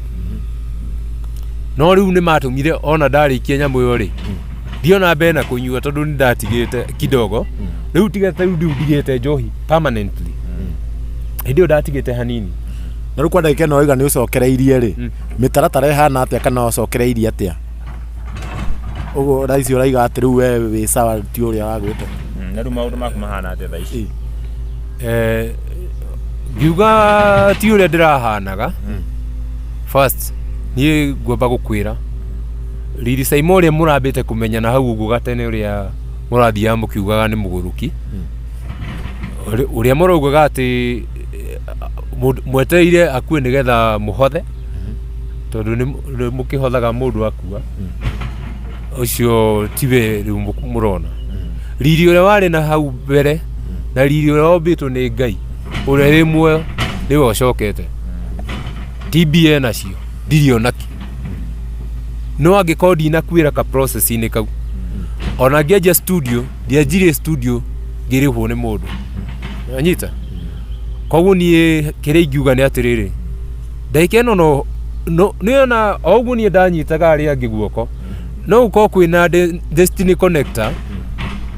Speaker 3: No rĩu nĩ matũmire ona ndarĩkia nyamũ ĩyo rĩ, ndiona mbere na kũnyua, tondũ nĩ ndatigĩte kidogo. Rĩu tiga ta rĩu ndigĩte njohi permanently, hĩndĩ ĩyo ndatigĩte hanini.
Speaker 2: Na rĩu kwa ndagĩka ĩno wauga nĩ ũcokereirie rĩ, mĩtaratara ĩhana atĩa kana ũcokereirie atĩa? Ũguo thaa ici ũraiga atĩ rĩu we wĩ sawa, ti ũrĩa wagwĩte.
Speaker 1: Na rĩu maũndũ maku mahana atĩa thaa ici?
Speaker 3: Ngiuga ti ũrĩa ndĩrahanaga first, niĩ ngwamba gũkwĩra Lily Saimo ũrĩa mũrambĩte kũmenya na hau ũguo gatene, ũrĩa mũrathiaga mũkiugaga nĩ mũgũrũki, ũrĩa mũraugaga atĩ mwetereire akue nĩgetha mũhothe, tondũ nĩ mũkĩhothaga mũndũ akua, ũcio tiwe rĩu mũrona. Riri ũrĩa warĩ na hau mbere na riri ũrĩa wombĩtwo nĩ Ngai ũrĩa wĩ muoyo nĩwe ũcokete, ti mbia nacio ndirĩ onakĩ. No angĩkorwo ndinakuĩra ka process-inĩ kau, ona ngĩanjia studio, ndianjirie studio ngĩrĩhwo nĩ mũndũ, anyita. Koguo niĩ kĩrĩa ingiuga nĩ atĩrĩrĩ, ndagĩka ĩno no nĩona o ũguo niĩ ndanyitaga arĩa angĩ guoko, no gũkorwo kwĩna destiny connector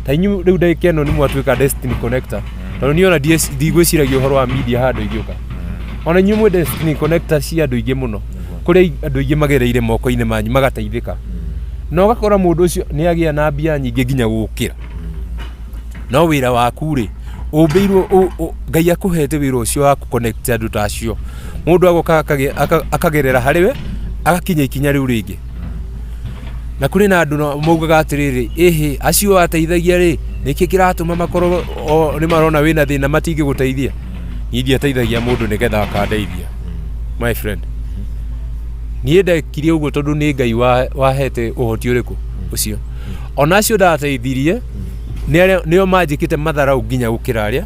Speaker 3: ta inyuĩ. Rĩu ndagĩka ĩno nĩ mwatuĩka destiny connector, tondũ niĩ ona ndigwĩciragia ũhoro wa media handũ ingĩũka. Ona inyuĩ mwĩ destiny connector cia andũ aingĩ mũno, kũrĩa andũ aingĩ magereire moko-inĩ manyu magateithĩka, na ũgakora mũndũ ũcio nĩ agĩa na mbia nyingĩ nginya gũkĩra. No wĩra waku rĩ, ũmbĩirwo Ngai akũhete wĩra ũcio wa connect andũ ta acio, mũndũ agoka akagerera harĩ we agakinya ikinya rĩu rĩngĩ. Na kũrĩ na andũ maugaga atĩrĩrĩ, ĩhĩ acio ateithagia rĩ, nĩkĩ kĩratũma makorwo nĩ marona wĩna thĩna matingĩgũteithia? Niĩ ndiateithagia mũndũ nĩgetha akandeithia, my friend. Niĩ ndekire ũguo tondũ nĩ Ngai wahete ũhoti ũrĩkũ. Ũcio ona acio ndateithirie nĩ arĩa nĩo manjĩkĩte matharau nginya gũkĩra arĩa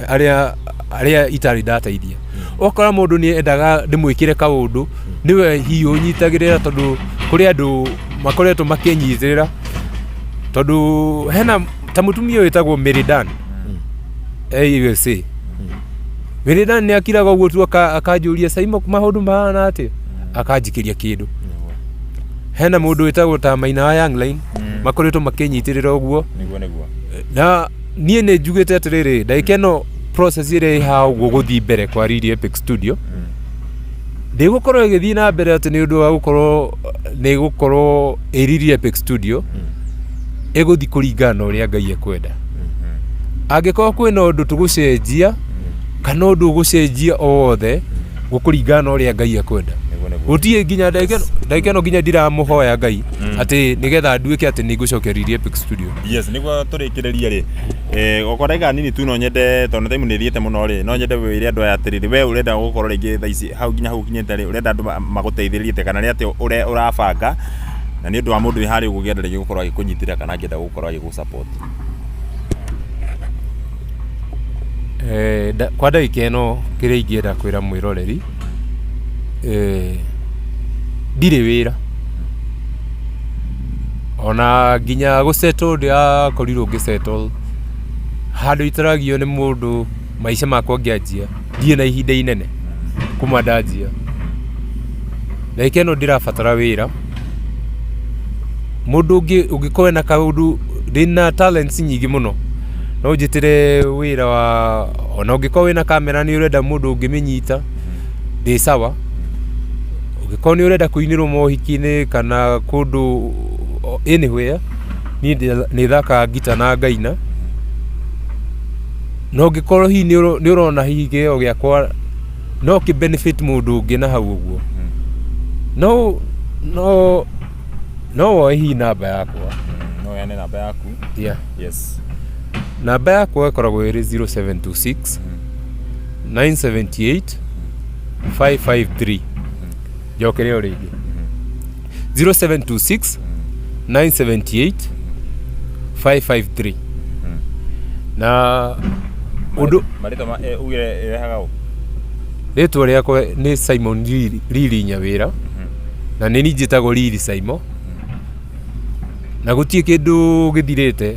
Speaker 3: arĩa arĩa itarĩ ndateithia. Ũgakora mũndũ nĩ endaga ndĩmwĩkĩre kaũndũ, nĩwe hihi ũnyitagĩrĩra, tondũ kũrĩ andũ makoretwo makĩnyitĩrĩra, tondũ hena ta mũtumia ũyũ wĩtagwo Mary Dan e USA. Mary Dan nĩ akiraga ũguo tu akanjũria, "Saimo, maũndũ mahana atĩa?" Akanjikĩria kĩndũ. Hena mũndũ wĩtagwo ta Maina wa Young Line, makoretwo makĩnyitĩrĩra ũguo.
Speaker 1: Nĩguo nĩguo.
Speaker 3: Na niĩ nĩ njugĩte atĩrĩrĩ, ndagĩka ĩno process ĩrĩa ĩ haha ũguo gũthiĩ mbere kwa Riri Epic Studio ndĩgũkorwo ĩgĩthiĩ na mbere atĩ nĩ ũndũ wa gũkorwo nĩ gũkorwo ĩ Riri Epic Studio, ĩgũthiĩ kũringana na ũrĩa Ngai ekwenda. Angĩkorwo kwĩna ũndũ tũgũcenjia kana ũndũ ũgũcenjia o wothe, gũkũringana na ũrĩa Ngai ekwenda.
Speaker 1: Nĩguo nĩguo.
Speaker 3: Gũtirĩ nginya ndagĩka ĩno nginya ndiramũhoya Ngai atĩ nĩgetha nduĩke atĩ nĩ ngũcokia Riri Epic Studio.
Speaker 1: Yes, nĩguo tũrĩkĩrĩrie rĩ, okwa ndagĩka nini tu, no nyende, tondũ time nĩ ĩthiĩte mũno rĩ, no nyende wĩre andũ aya atĩrĩrĩ, we ũrenda gũkorwo rĩngĩ thaa ici hau nginya hau ũkinyĩte rĩ, ũrenda andũ magũteithĩrĩrie atĩa, kana nĩ atĩa ũrabanga na nĩ ũndũ wa mũndũ wĩ harĩa ũguo ũngĩenda rĩngĩ gũkorwo agĩkũnyitĩrĩra kana angĩenda gũkorwo agĩgũ support?
Speaker 3: Kwa ndagĩka ĩno kĩrĩa ingĩenda kwĩra mwĩroreri, ndirĩ wĩra ona nginya gũ settle ndĩrakorirwo ngĩ settle handũ itaragio nĩ mũndũ. Maica makwa ngĩanjia ndirĩ na ihinda inene kuma ndanjia. Ndagĩka ĩno ndĩrabatara wĩra, mũndũ ũngĩ ũngĩkorwo ena kaũndũ. Ndĩna talents nyingĩ mũno, no ũnjĩtĩre wĩra wa ona ũngĩkorwo wĩna kamera nĩ ũrenda mũndũ ũngĩmĩnyita, ndĩ sawa. Ũngĩkorwo nĩ ũrenda kũinĩrwo mohiki-inĩ kana kũndũ anywhere, niĩ nĩ thakaga ngita na ngaina. Na ũngĩkorwo hihi nĩ ũrona hihi kĩheo gĩakwa no kĩ benefit mũndũ ũngĩ na hau ũguo, no woe hihi namba yakwa.
Speaker 1: No heane namba yaku?
Speaker 3: Yeah.
Speaker 1: Yes.
Speaker 3: Namba yakwa ĩkoragwo ĩrĩ 0726 978 553. Njokere o rĩngĩ, 0726 978 553. Na ũndũ
Speaker 1: Marĩtwa ma ugire ĩrehaga ũ?
Speaker 3: Rĩtwa rĩakwa nĩ Simon Riri, Riri Nyawĩra, na nĩ niĩ njĩtagwo Riri Saimo. Na gũtirĩ kĩndũ gĩthirĩte.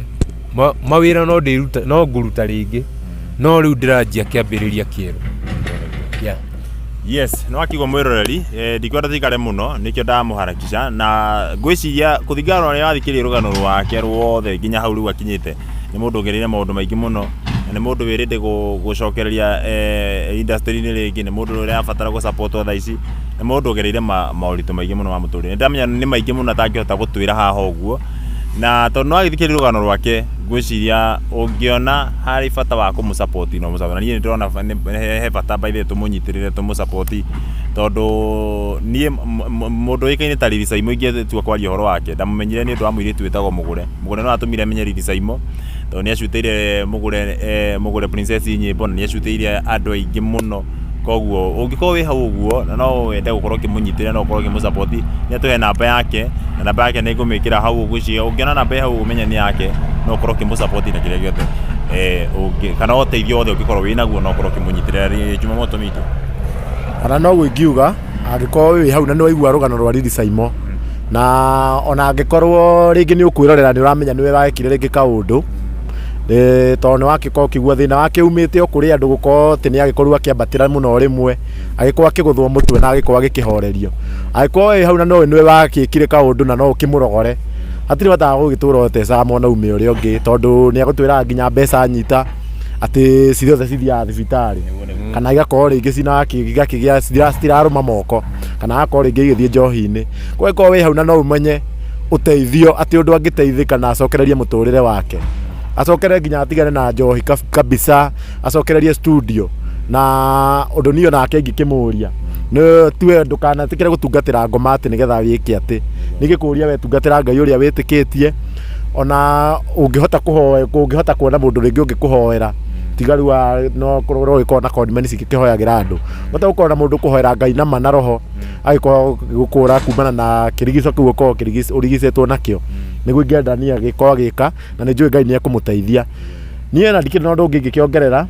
Speaker 3: Mawĩra no ndĩruta, no ngũruta rĩngĩ, no rĩu ndĩranjia kĩambĩrĩria kĩerũ, yeah.
Speaker 1: Yes, nĩ wakigwo mwĩroreri, ndikwenda tuikare mũno, nĩkĩo ndamũharakisha, na ngwĩciria kũringana na ũrĩa wathikĩrĩria rũgano rwake ruothe nginya hau rĩu akinyĩte, nĩ mũndũ ũgereire maũndũ maingĩ mũno, na nĩ mũndũ wĩrĩte gũcokereria industry-inĩ rĩngĩ, nĩ mũndũ ũrabatara gũ support thaa ici, nĩ mũndũ ũgereire moritũ maingĩ mũno ma mũtũrĩre. Nĩ ndamenya nĩ maingĩ mũno atangĩhota gũtwĩra haha ũguo, na tondũ nĩ wagĩthikĩrĩria rũgano rwake, ngwĩciria ũngĩona harĩ bata wa kũmũ support no mũ support. Na niĩ nĩ ndĩrona he bata by the way tũmũnyitĩrĩre, tũmũ support, tondũ niĩ mũndũ ũĩkaine ta Lily Saimo ingĩtua kwaria ũhoro wake, ndamũmenyire nĩ ũndũ wa mũirĩtu wĩtagwo Mũgũre. Mũgũre no atũmire menye Lily Saimo tondũ nĩ acutĩire Mũgũre, Mũgũre Princess nyĩmbo, na nĩ acutĩire andũ aingĩ mũno. Koguo ũngĩkorwo wĩ hau ũguo na no wende gũkorwo ũkĩmũnyitĩrĩra, no ũkorwo ũkĩmũ support, nĩ atũhe namba yake, na namba yake nĩ ngũmĩkĩra hau ũguo. Ũngĩona namba ĩ hau ũmenye nĩ yake, no ũkorwo ũkĩmũ support na kĩrĩa gĩothe kana ũteithio wothe ũngĩkorwo wĩ naguo, no ũkorwo ũkĩmũnyitĩrĩra. Jumamoto Media.
Speaker 2: Ona noguo ingiuga, angĩkorwo wĩ hau na nĩ waigua rũgano rwa Lily Saimo, na ona angĩkorwo rĩngĩ nĩ ũkwĩrorera nĩ ũramenya nĩwe wekire rĩngĩ kaũndũ, tondũ nĩ wakĩkorwo ũkĩigua thĩna wake umĩte o kũrĩ andũ gũkorwo atĩ nĩ agĩkorirwo akĩambatĩra mũno rĩmwe, agĩkorwo akĩgũthwo mũtwe na agĩkorwo agĩkĩhorerio. Angĩkorwo wĩ hau na no nĩwe wakĩkire kaũndũ na no ũkĩmũrogore, hatirĩ bata wa gũgĩtũra ũtecaga mwanaume ũrĩa ũngĩ, tondũ nĩ agũtwĩraga nginya mbeca anyita atĩ ciothe cithiaga thibitarĩ, kana igakorwo rĩngĩ cina igakĩgĩa citirarũma moko, kana agakorwo rĩngĩ igĩthiĩ njohi-inĩ. Koguo angĩkorwo wĩ hau na no ũmenye ũteithio atĩ ũndũ angĩteithĩka na acokererie mũtũrĩre wake, acokere nginya atigane na njohi kabisa, acokererie studio. Na ũndũ niĩ onake ingĩkĩmũria nĩ tuwe ndũkanetĩkĩre gũtungatĩra ngoma atĩ nĩgetha wĩke atĩ ningĩkũria, we tungatĩra Ngai ũrĩa wĩtĩkĩtie. Ona ũngĩhota kũhoya, ũngĩhota kuona mũndũ rĩngĩ ũngĩkũhoera Tiga rĩu no korwo gĩkorwo na condiments cingĩkĩhoyagĩra andũ, bata gũkorwo na mũndũ kũhoera Ngai na ma na roho agĩkorwo gũkũra kumana na kĩrigico kĩu ũkorwo ũrigicĩtwo nakĩo. Nĩguo ingĩenda niĩ agĩkorwo agĩka, na nĩ njũĩ Ngai nĩ ekũmũteithia. Niĩ na ndikĩrĩ na ũndũ ũngĩ ingĩkĩongerera,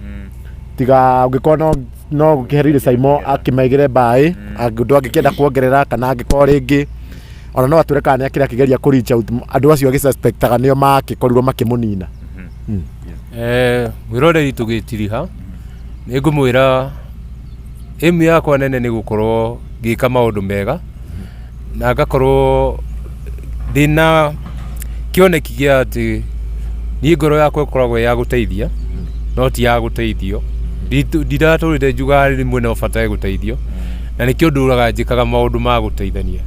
Speaker 2: tiga ũngĩkorwo no gũkĩhe Saimo akĩmaigĩre mbaĩ ũndũ angĩkĩenda kuongerera, kana angĩkorwo rĩngĩ ona no atwĩre kana nĩ akĩrĩ akĩgeria kũ reach out andũ acio agĩsuspectaga nĩo makĩkorirwo makĩmũnina.
Speaker 3: Mwĩroreri, tũgĩtiriha nĩ ngũmwĩra aim yakwa nene nĩ gũkorwo ngĩka maũndũ mega na ngakorwo ndĩna kĩoneki gĩa atĩ niĩ ngoro yakwa ĩkoragwo ĩ ya gũteithia no ti ya gũteithio. Ndiratũrĩte njugaga rĩmwe no batare gũteithio, na nĩkĩo ndũraga njĩkaga maũndũ ma gũteithania.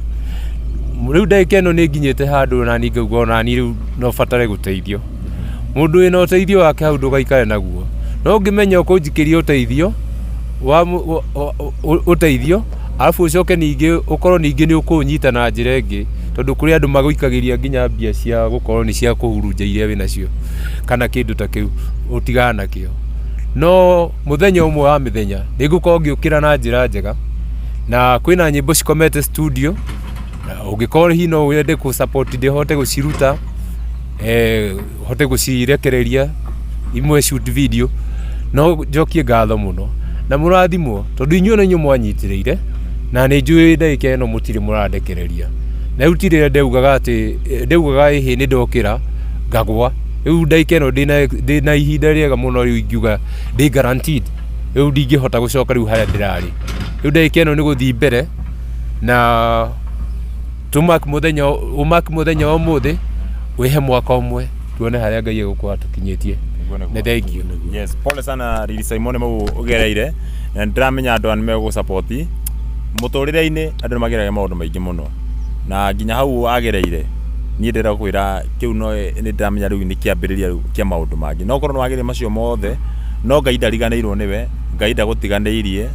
Speaker 3: Rĩu ndagĩka ĩno nĩ nginyĩte handũ nani ngauga onani rĩu no batare gũteithio. Mũndũ wĩna ũteithio wake hau ndũgaikare naguo, no ũngĩmenya ũkũnjikĩria ũteithio wa ũteithio, arabu ũcoke ningĩ ũkorwo ningĩ nĩ ũkũnyita na njĩra ĩngĩ, tondũ kũrĩ andũ magũikagĩria nginya mbia cia gũkorwo nĩ cia kũhurunja iria wĩnacio kana kĩndũ ta kĩu, ũtigana nakĩo. No mũthenya ũmwe wa mĩthenya nĩ ngũkorwo ngĩũkĩra na njĩra njega, na kwĩna nyĩmbo cikomete studio, na ũngĩkorwo hihi no wende kũ support ndĩhote gũciruta, hote gũcirekereria imwe shoot video, no njokie ngatho mũno na mũrathimwo, tondũ inyuĩ nĩ inyuĩ mwanyitĩrĩire, na nĩ njũĩ ndagĩka ĩno mũtirĩ mũrandekereria. Na rĩu ti rĩrĩa ndaugaga atĩ ndaugaga ĩhĩ nĩ ndokĩra ngagwa. Rĩu ndagĩka ĩno ndĩna ihinda rĩega mũno, rĩu ingiuga ndĩ guaranteed, rĩu ndingĩhota gũcoka rĩu harĩa ndĩrarĩ. Rĩu ndagĩka ĩno nĩ gũthiĩ mbere na tũmark mũthenya, ũmark mũthenya wa ũmũthĩ, wĩhe mwaka ũmwe tuone harĩa Ngai egũkorwo atũkinyĩtie. Nĩ thengiũ.
Speaker 1: Yes, pole sana Lili Simon mau ũgereire, na nĩndĩramenya andũ aya nĩmegũgũ-support mũtũrĩre-inĩ. Andũ nĩmageragia maũndũ maingĩ mũno, na nginya hau agereire niĩ ndĩrenda gũkwĩra kĩu no nĩ ndĩramenya rĩu nĩ kĩambĩrĩria rĩu kĩa maũndũ mangĩ. No ũkorwo nĩ wageria macio mothe, no Ngai ndariganĩirwo nĩwe, Ngai ndagũtiganĩirie.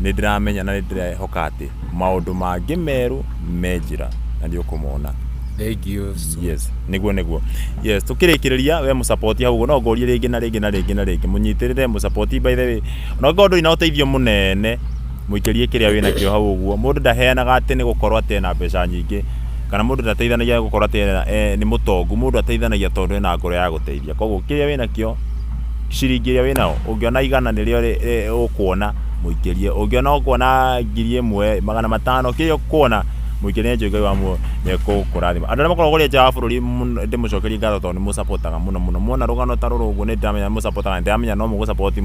Speaker 1: Nĩ ndĩramenya na nĩ ndĩrehoka atĩ maũndũ mangĩ merũ me njĩra na nĩ ũkũmona.
Speaker 3: Thengiũ.
Speaker 1: Yes, nĩguo. Yes, tũkĩrĩkĩrĩria, we mũsapoti hau ũguo no ngũrie rĩngĩ na rĩngĩ na rĩngĩ na rĩngĩ, mũnyitĩrĩre mũsapoti. By the way, ona ũngĩkorwo ndũrĩ na ũteithio mũnene, mũikĩrie kĩrĩa wĩna kĩo hau ũguo. Mũndũ ndaheanaga atĩ nĩ gũkorwo atĩ ena mbeca nyingĩ, kana mũndũ ndateithanagia nĩ gũkorwo atĩ nĩ mũtongu. Mũndũ ateithanagia tondũ ena ngoro ya gũteithia. Koguo kĩrĩa wĩna kĩo, ciringi ĩrĩa wĩnayo, ũngĩona 100 nĩrĩo ũkuona, mũikĩrie. Ũngĩona ũkuona 1000, 500, kĩrĩa ũkuona mũikĩrie, nĩ njũĩ Ngai wa muoyo nĩ ekũkũrathima. Andũ arĩa makoragwo kũrĩa nja wa bũrũri, ndĩmũcokerie ngatho tondũ nĩ mũsapotaga mũno mũno. Muona rũgano ta rũrũ ũguo, nĩ ndĩramenya nĩ mũsapotaga, nĩ ndĩramenya no mũgũ-support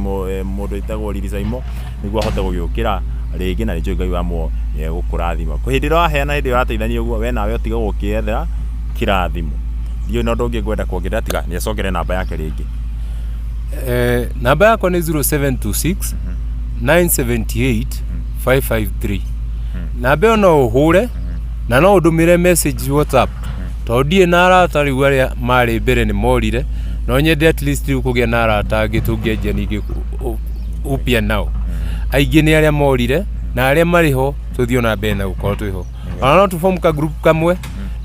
Speaker 1: mũndũ wĩtagwo Lili Saimo nĩguo ahote gũgĩũkĩra rĩngĩ, na nĩ njũĩ Ngai wa muoyo nĩ egũkũrathima. Hĩndĩ ĩrĩa ũraheana, hĩndĩ ĩrĩa ũrateithania ũguo, we nawe ũtigagwo ũkĩyethera kĩrathimo. Ndiũĩ na ũndũ ũngĩ ngwenda kuongerera tiga nĩ acokere namba yake rĩngĩ.
Speaker 3: Namba yakwa nĩ 0726 978 553. Namba ĩyo no ũhũre na no ũndũmĩre message WhatsApp, tondũ ndirĩ na arata rĩu, arĩa marĩ mbere nĩ morire. No nyende at least rĩu kũgĩa na arata angĩ tũngĩanjia ningĩ upya nao. Aingĩ nĩ arĩa morire, na arĩa marĩ ho tũthiĩ ona mbere na gũkorwo twĩ ho. Ona no tũform ka group kamwe,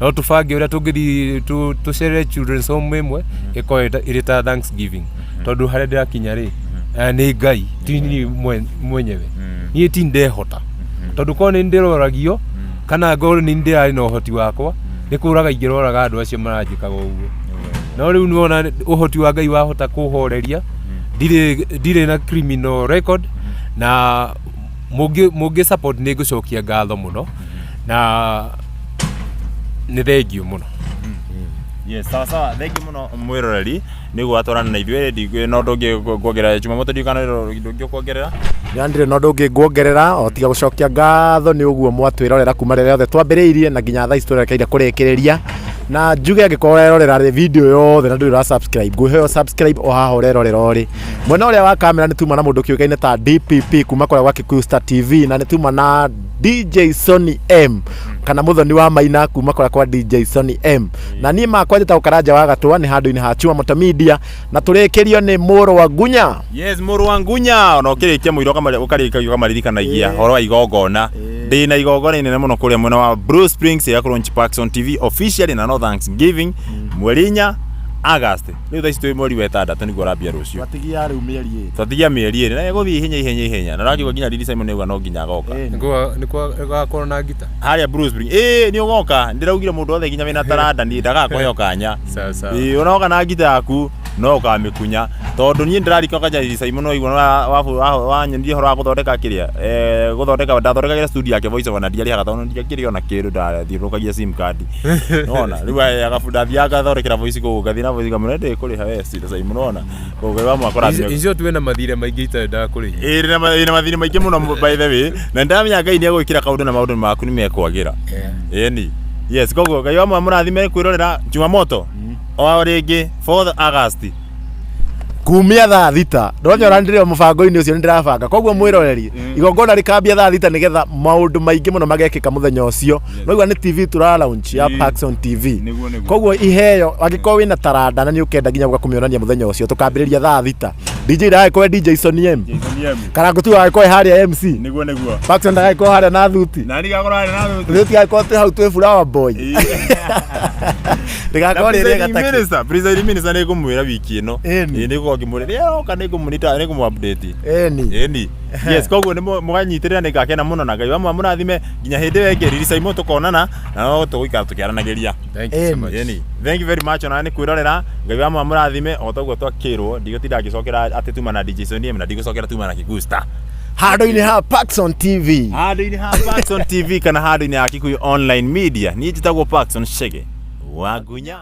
Speaker 3: no tũbange ũrĩa tũngĩthiĩ tũcerere children's home ĩmwe ĩkorwo ĩrĩ ta Thanksgiving, tondũ harĩa ndĩrakinya rĩ, nĩ Ngai, ti niĩ mwenyewe. Niĩ ti ndehota, tondũ korwo nĩ ndĩroragio kana ngorwo nĩ ndĩrarĩ na ũhoti wakwa, nĩ kũraga ingĩroraga andũ acio maranjĩkaga ũguo. No rĩu nĩwona ũhoti wa Ngai wahota kũhoreria. Ndirĩ na criminal record, na mũngĩ support nĩ ngũcokia ngatho mũno na nĩ thengiũ mũno.
Speaker 1: Yes, sawa sawa, thengiũ mũno mwĩroreri nĩguo watwarana na ithuĩ. No ũndũ ũngĩ nguongerera Jumamoto, ndiũ kana ũndũ ũngĩ ũkuongerera?
Speaker 2: Ya ndirĩ na ũndũ ũngĩ nguongerera o tiga gũcokia ngatho nĩ ũguo mwatwĩrorera kuma rĩrĩa othe twambĩrĩirie na nginya thaa ici tũrekeire kũrĩkĩrĩria. Na njuge angĩkorwo ũrerorera video yothe na ndũrĩ ũra subscribe, ngwĩhoya subscribe o haha ũrerorera ũrĩ mwena ũrĩa wa kamera. Nĩ tuma na mũndũ kĩũkaine ta DPP kuma kũrĩa gwa Kikuyu Star TV, na nĩ tuma na DJ Sony M kana Mũthoni wa Maina kuma kũrĩa kwa DJ Sony M, na niĩ makwa njĩtagwo Karanja wa Gatũa, nĩ handũ-inĩ ha Chuma Moto Media, na tũrĩkĩrio nĩ mũrũ wa Ngunya.
Speaker 1: Yes, mũrũ wa Ngunya, ona ũkĩrĩkia mũira ũkarĩkia ũkamaririkanagia ũhoro wa igongona. Ndĩna igongona inene mũno kũrĩa mwena wa Blue Springs ya launch Parkson TV officially na no Thanksgiving 4, August. Rĩu thaa ici twĩ mweri wa ĩtandatũ nĩguo ũrambia rũciũ.
Speaker 2: Twatigia rĩu mĩeri ĩrĩ.
Speaker 1: Twatigia mĩeri ĩrĩ na ĩgũthiĩ ihenya ihenya ihenya na ũrakiuga nginya Lily Simon nĩauga no nginya agoka.
Speaker 2: Ĩni.
Speaker 3: Nĩgwakorwo na ngita.
Speaker 1: Harĩa Blue Spring. Ĩĩ nĩ ũgoka. Ndĩraugire mũndũ wothe nginya wĩna taranda niĩ ndagakũheo kanya.
Speaker 3: Sawa sawa.
Speaker 1: Ĩĩ ũroka na ngita yaku no ũkamĩkunya tondũ niĩ ndĩrarika kanja Lily Simon waigua wanyonirie ũhoro wa gũthondeka kĩrĩa gũthondeka ndathondekagĩra studio yake voice over na ndiarĩhaga tondũ ndiakĩrĩ ona kĩndũ ndathiũrũrũkagia sim card. Nĩwona rĩu ndathiaga ngathondekera voice kũu ngathiĩ na voice ngamwĩra ndĩkũrĩha we Lily Simon nĩwona. Koguo wa mwaka ũrathime.
Speaker 3: In short wĩna mathirĩ maingĩ itarendaga kũrĩhia.
Speaker 1: Ĩĩ ndĩna mathirĩ maingĩ mũno by the way na nĩndamenya Ngai nĩegwĩkĩra kaũndũ na maũndũ maku nĩmekwagĩra. Ĩni. Yes, koguo Ngai wa mũrathime kwĩrorera Jumamoto o rĩngĩ 4th August.
Speaker 2: Kumia thaa thita ndonyora ndĩrĩ o mũbango-inĩ ũcio nĩndĩrabanga koguo mwĩroreri igongona rĩkambia thaa thita nĩgetha maũndũ maingĩ mũno magekĩka mũthenya ũcio noigua nĩ TV tũra launch ya Paxson TV
Speaker 1: Nĩguo, nĩguo.
Speaker 2: koguo iheo angĩkorwo wĩna taranda na nĩ ũkenda nginya gũka kũmĩonania mũthenya ũcio tũkambĩrĩria thaa thita DJ ndagagĩkorwo DJ Sonny M Karangu tu ndagagĩkorwo harĩa MC
Speaker 1: Nĩguo nĩguo.
Speaker 2: Paxson ndagagĩkorwo harĩa na thuti
Speaker 1: Na nigakorwo harĩa na thuti.
Speaker 2: ithuĩ tigagĩkorwo twĩ hau twĩ flower boy ndĩgakorwo rĩrĩ gataki
Speaker 1: Minister, presiding minister nĩ ngũmwĩra wiki ĩno.
Speaker 2: Ĩni.
Speaker 1: Ĩĩ nĩ ngũkorwo ngĩmwĩra rĩrĩa aroka nĩ ngũmũnita nĩ ngũmũ update.
Speaker 2: Ĩni.
Speaker 1: Ĩni. Yes, koguo nĩ mũganyitĩrĩra nĩ ngakena mũno na Ngai wa mũrathime nginya hĩndĩ ĩyo ĩngĩ Lily Simon tũkonana na no tũgũikara tũkĩaranagĩria.
Speaker 3: Thank you so
Speaker 2: Ĩni.
Speaker 3: much.
Speaker 1: Ĩni. Thank you very much ona nĩ kwĩrorera Ngai wa mũrathime o toguo twakĩrwo ndigũtinda ngĩcokera atĩ tuma na DJ Sonny M na ndigũcokera tuma na Kigusta.
Speaker 2: Handũ-inĩ ha Paxson TV.
Speaker 1: Handũ-inĩ ha Paxson TV kana handũ-inĩ ha Kikuyu Online Media. Niĩ njĩtagwo Paxson Chege wa Ngunya.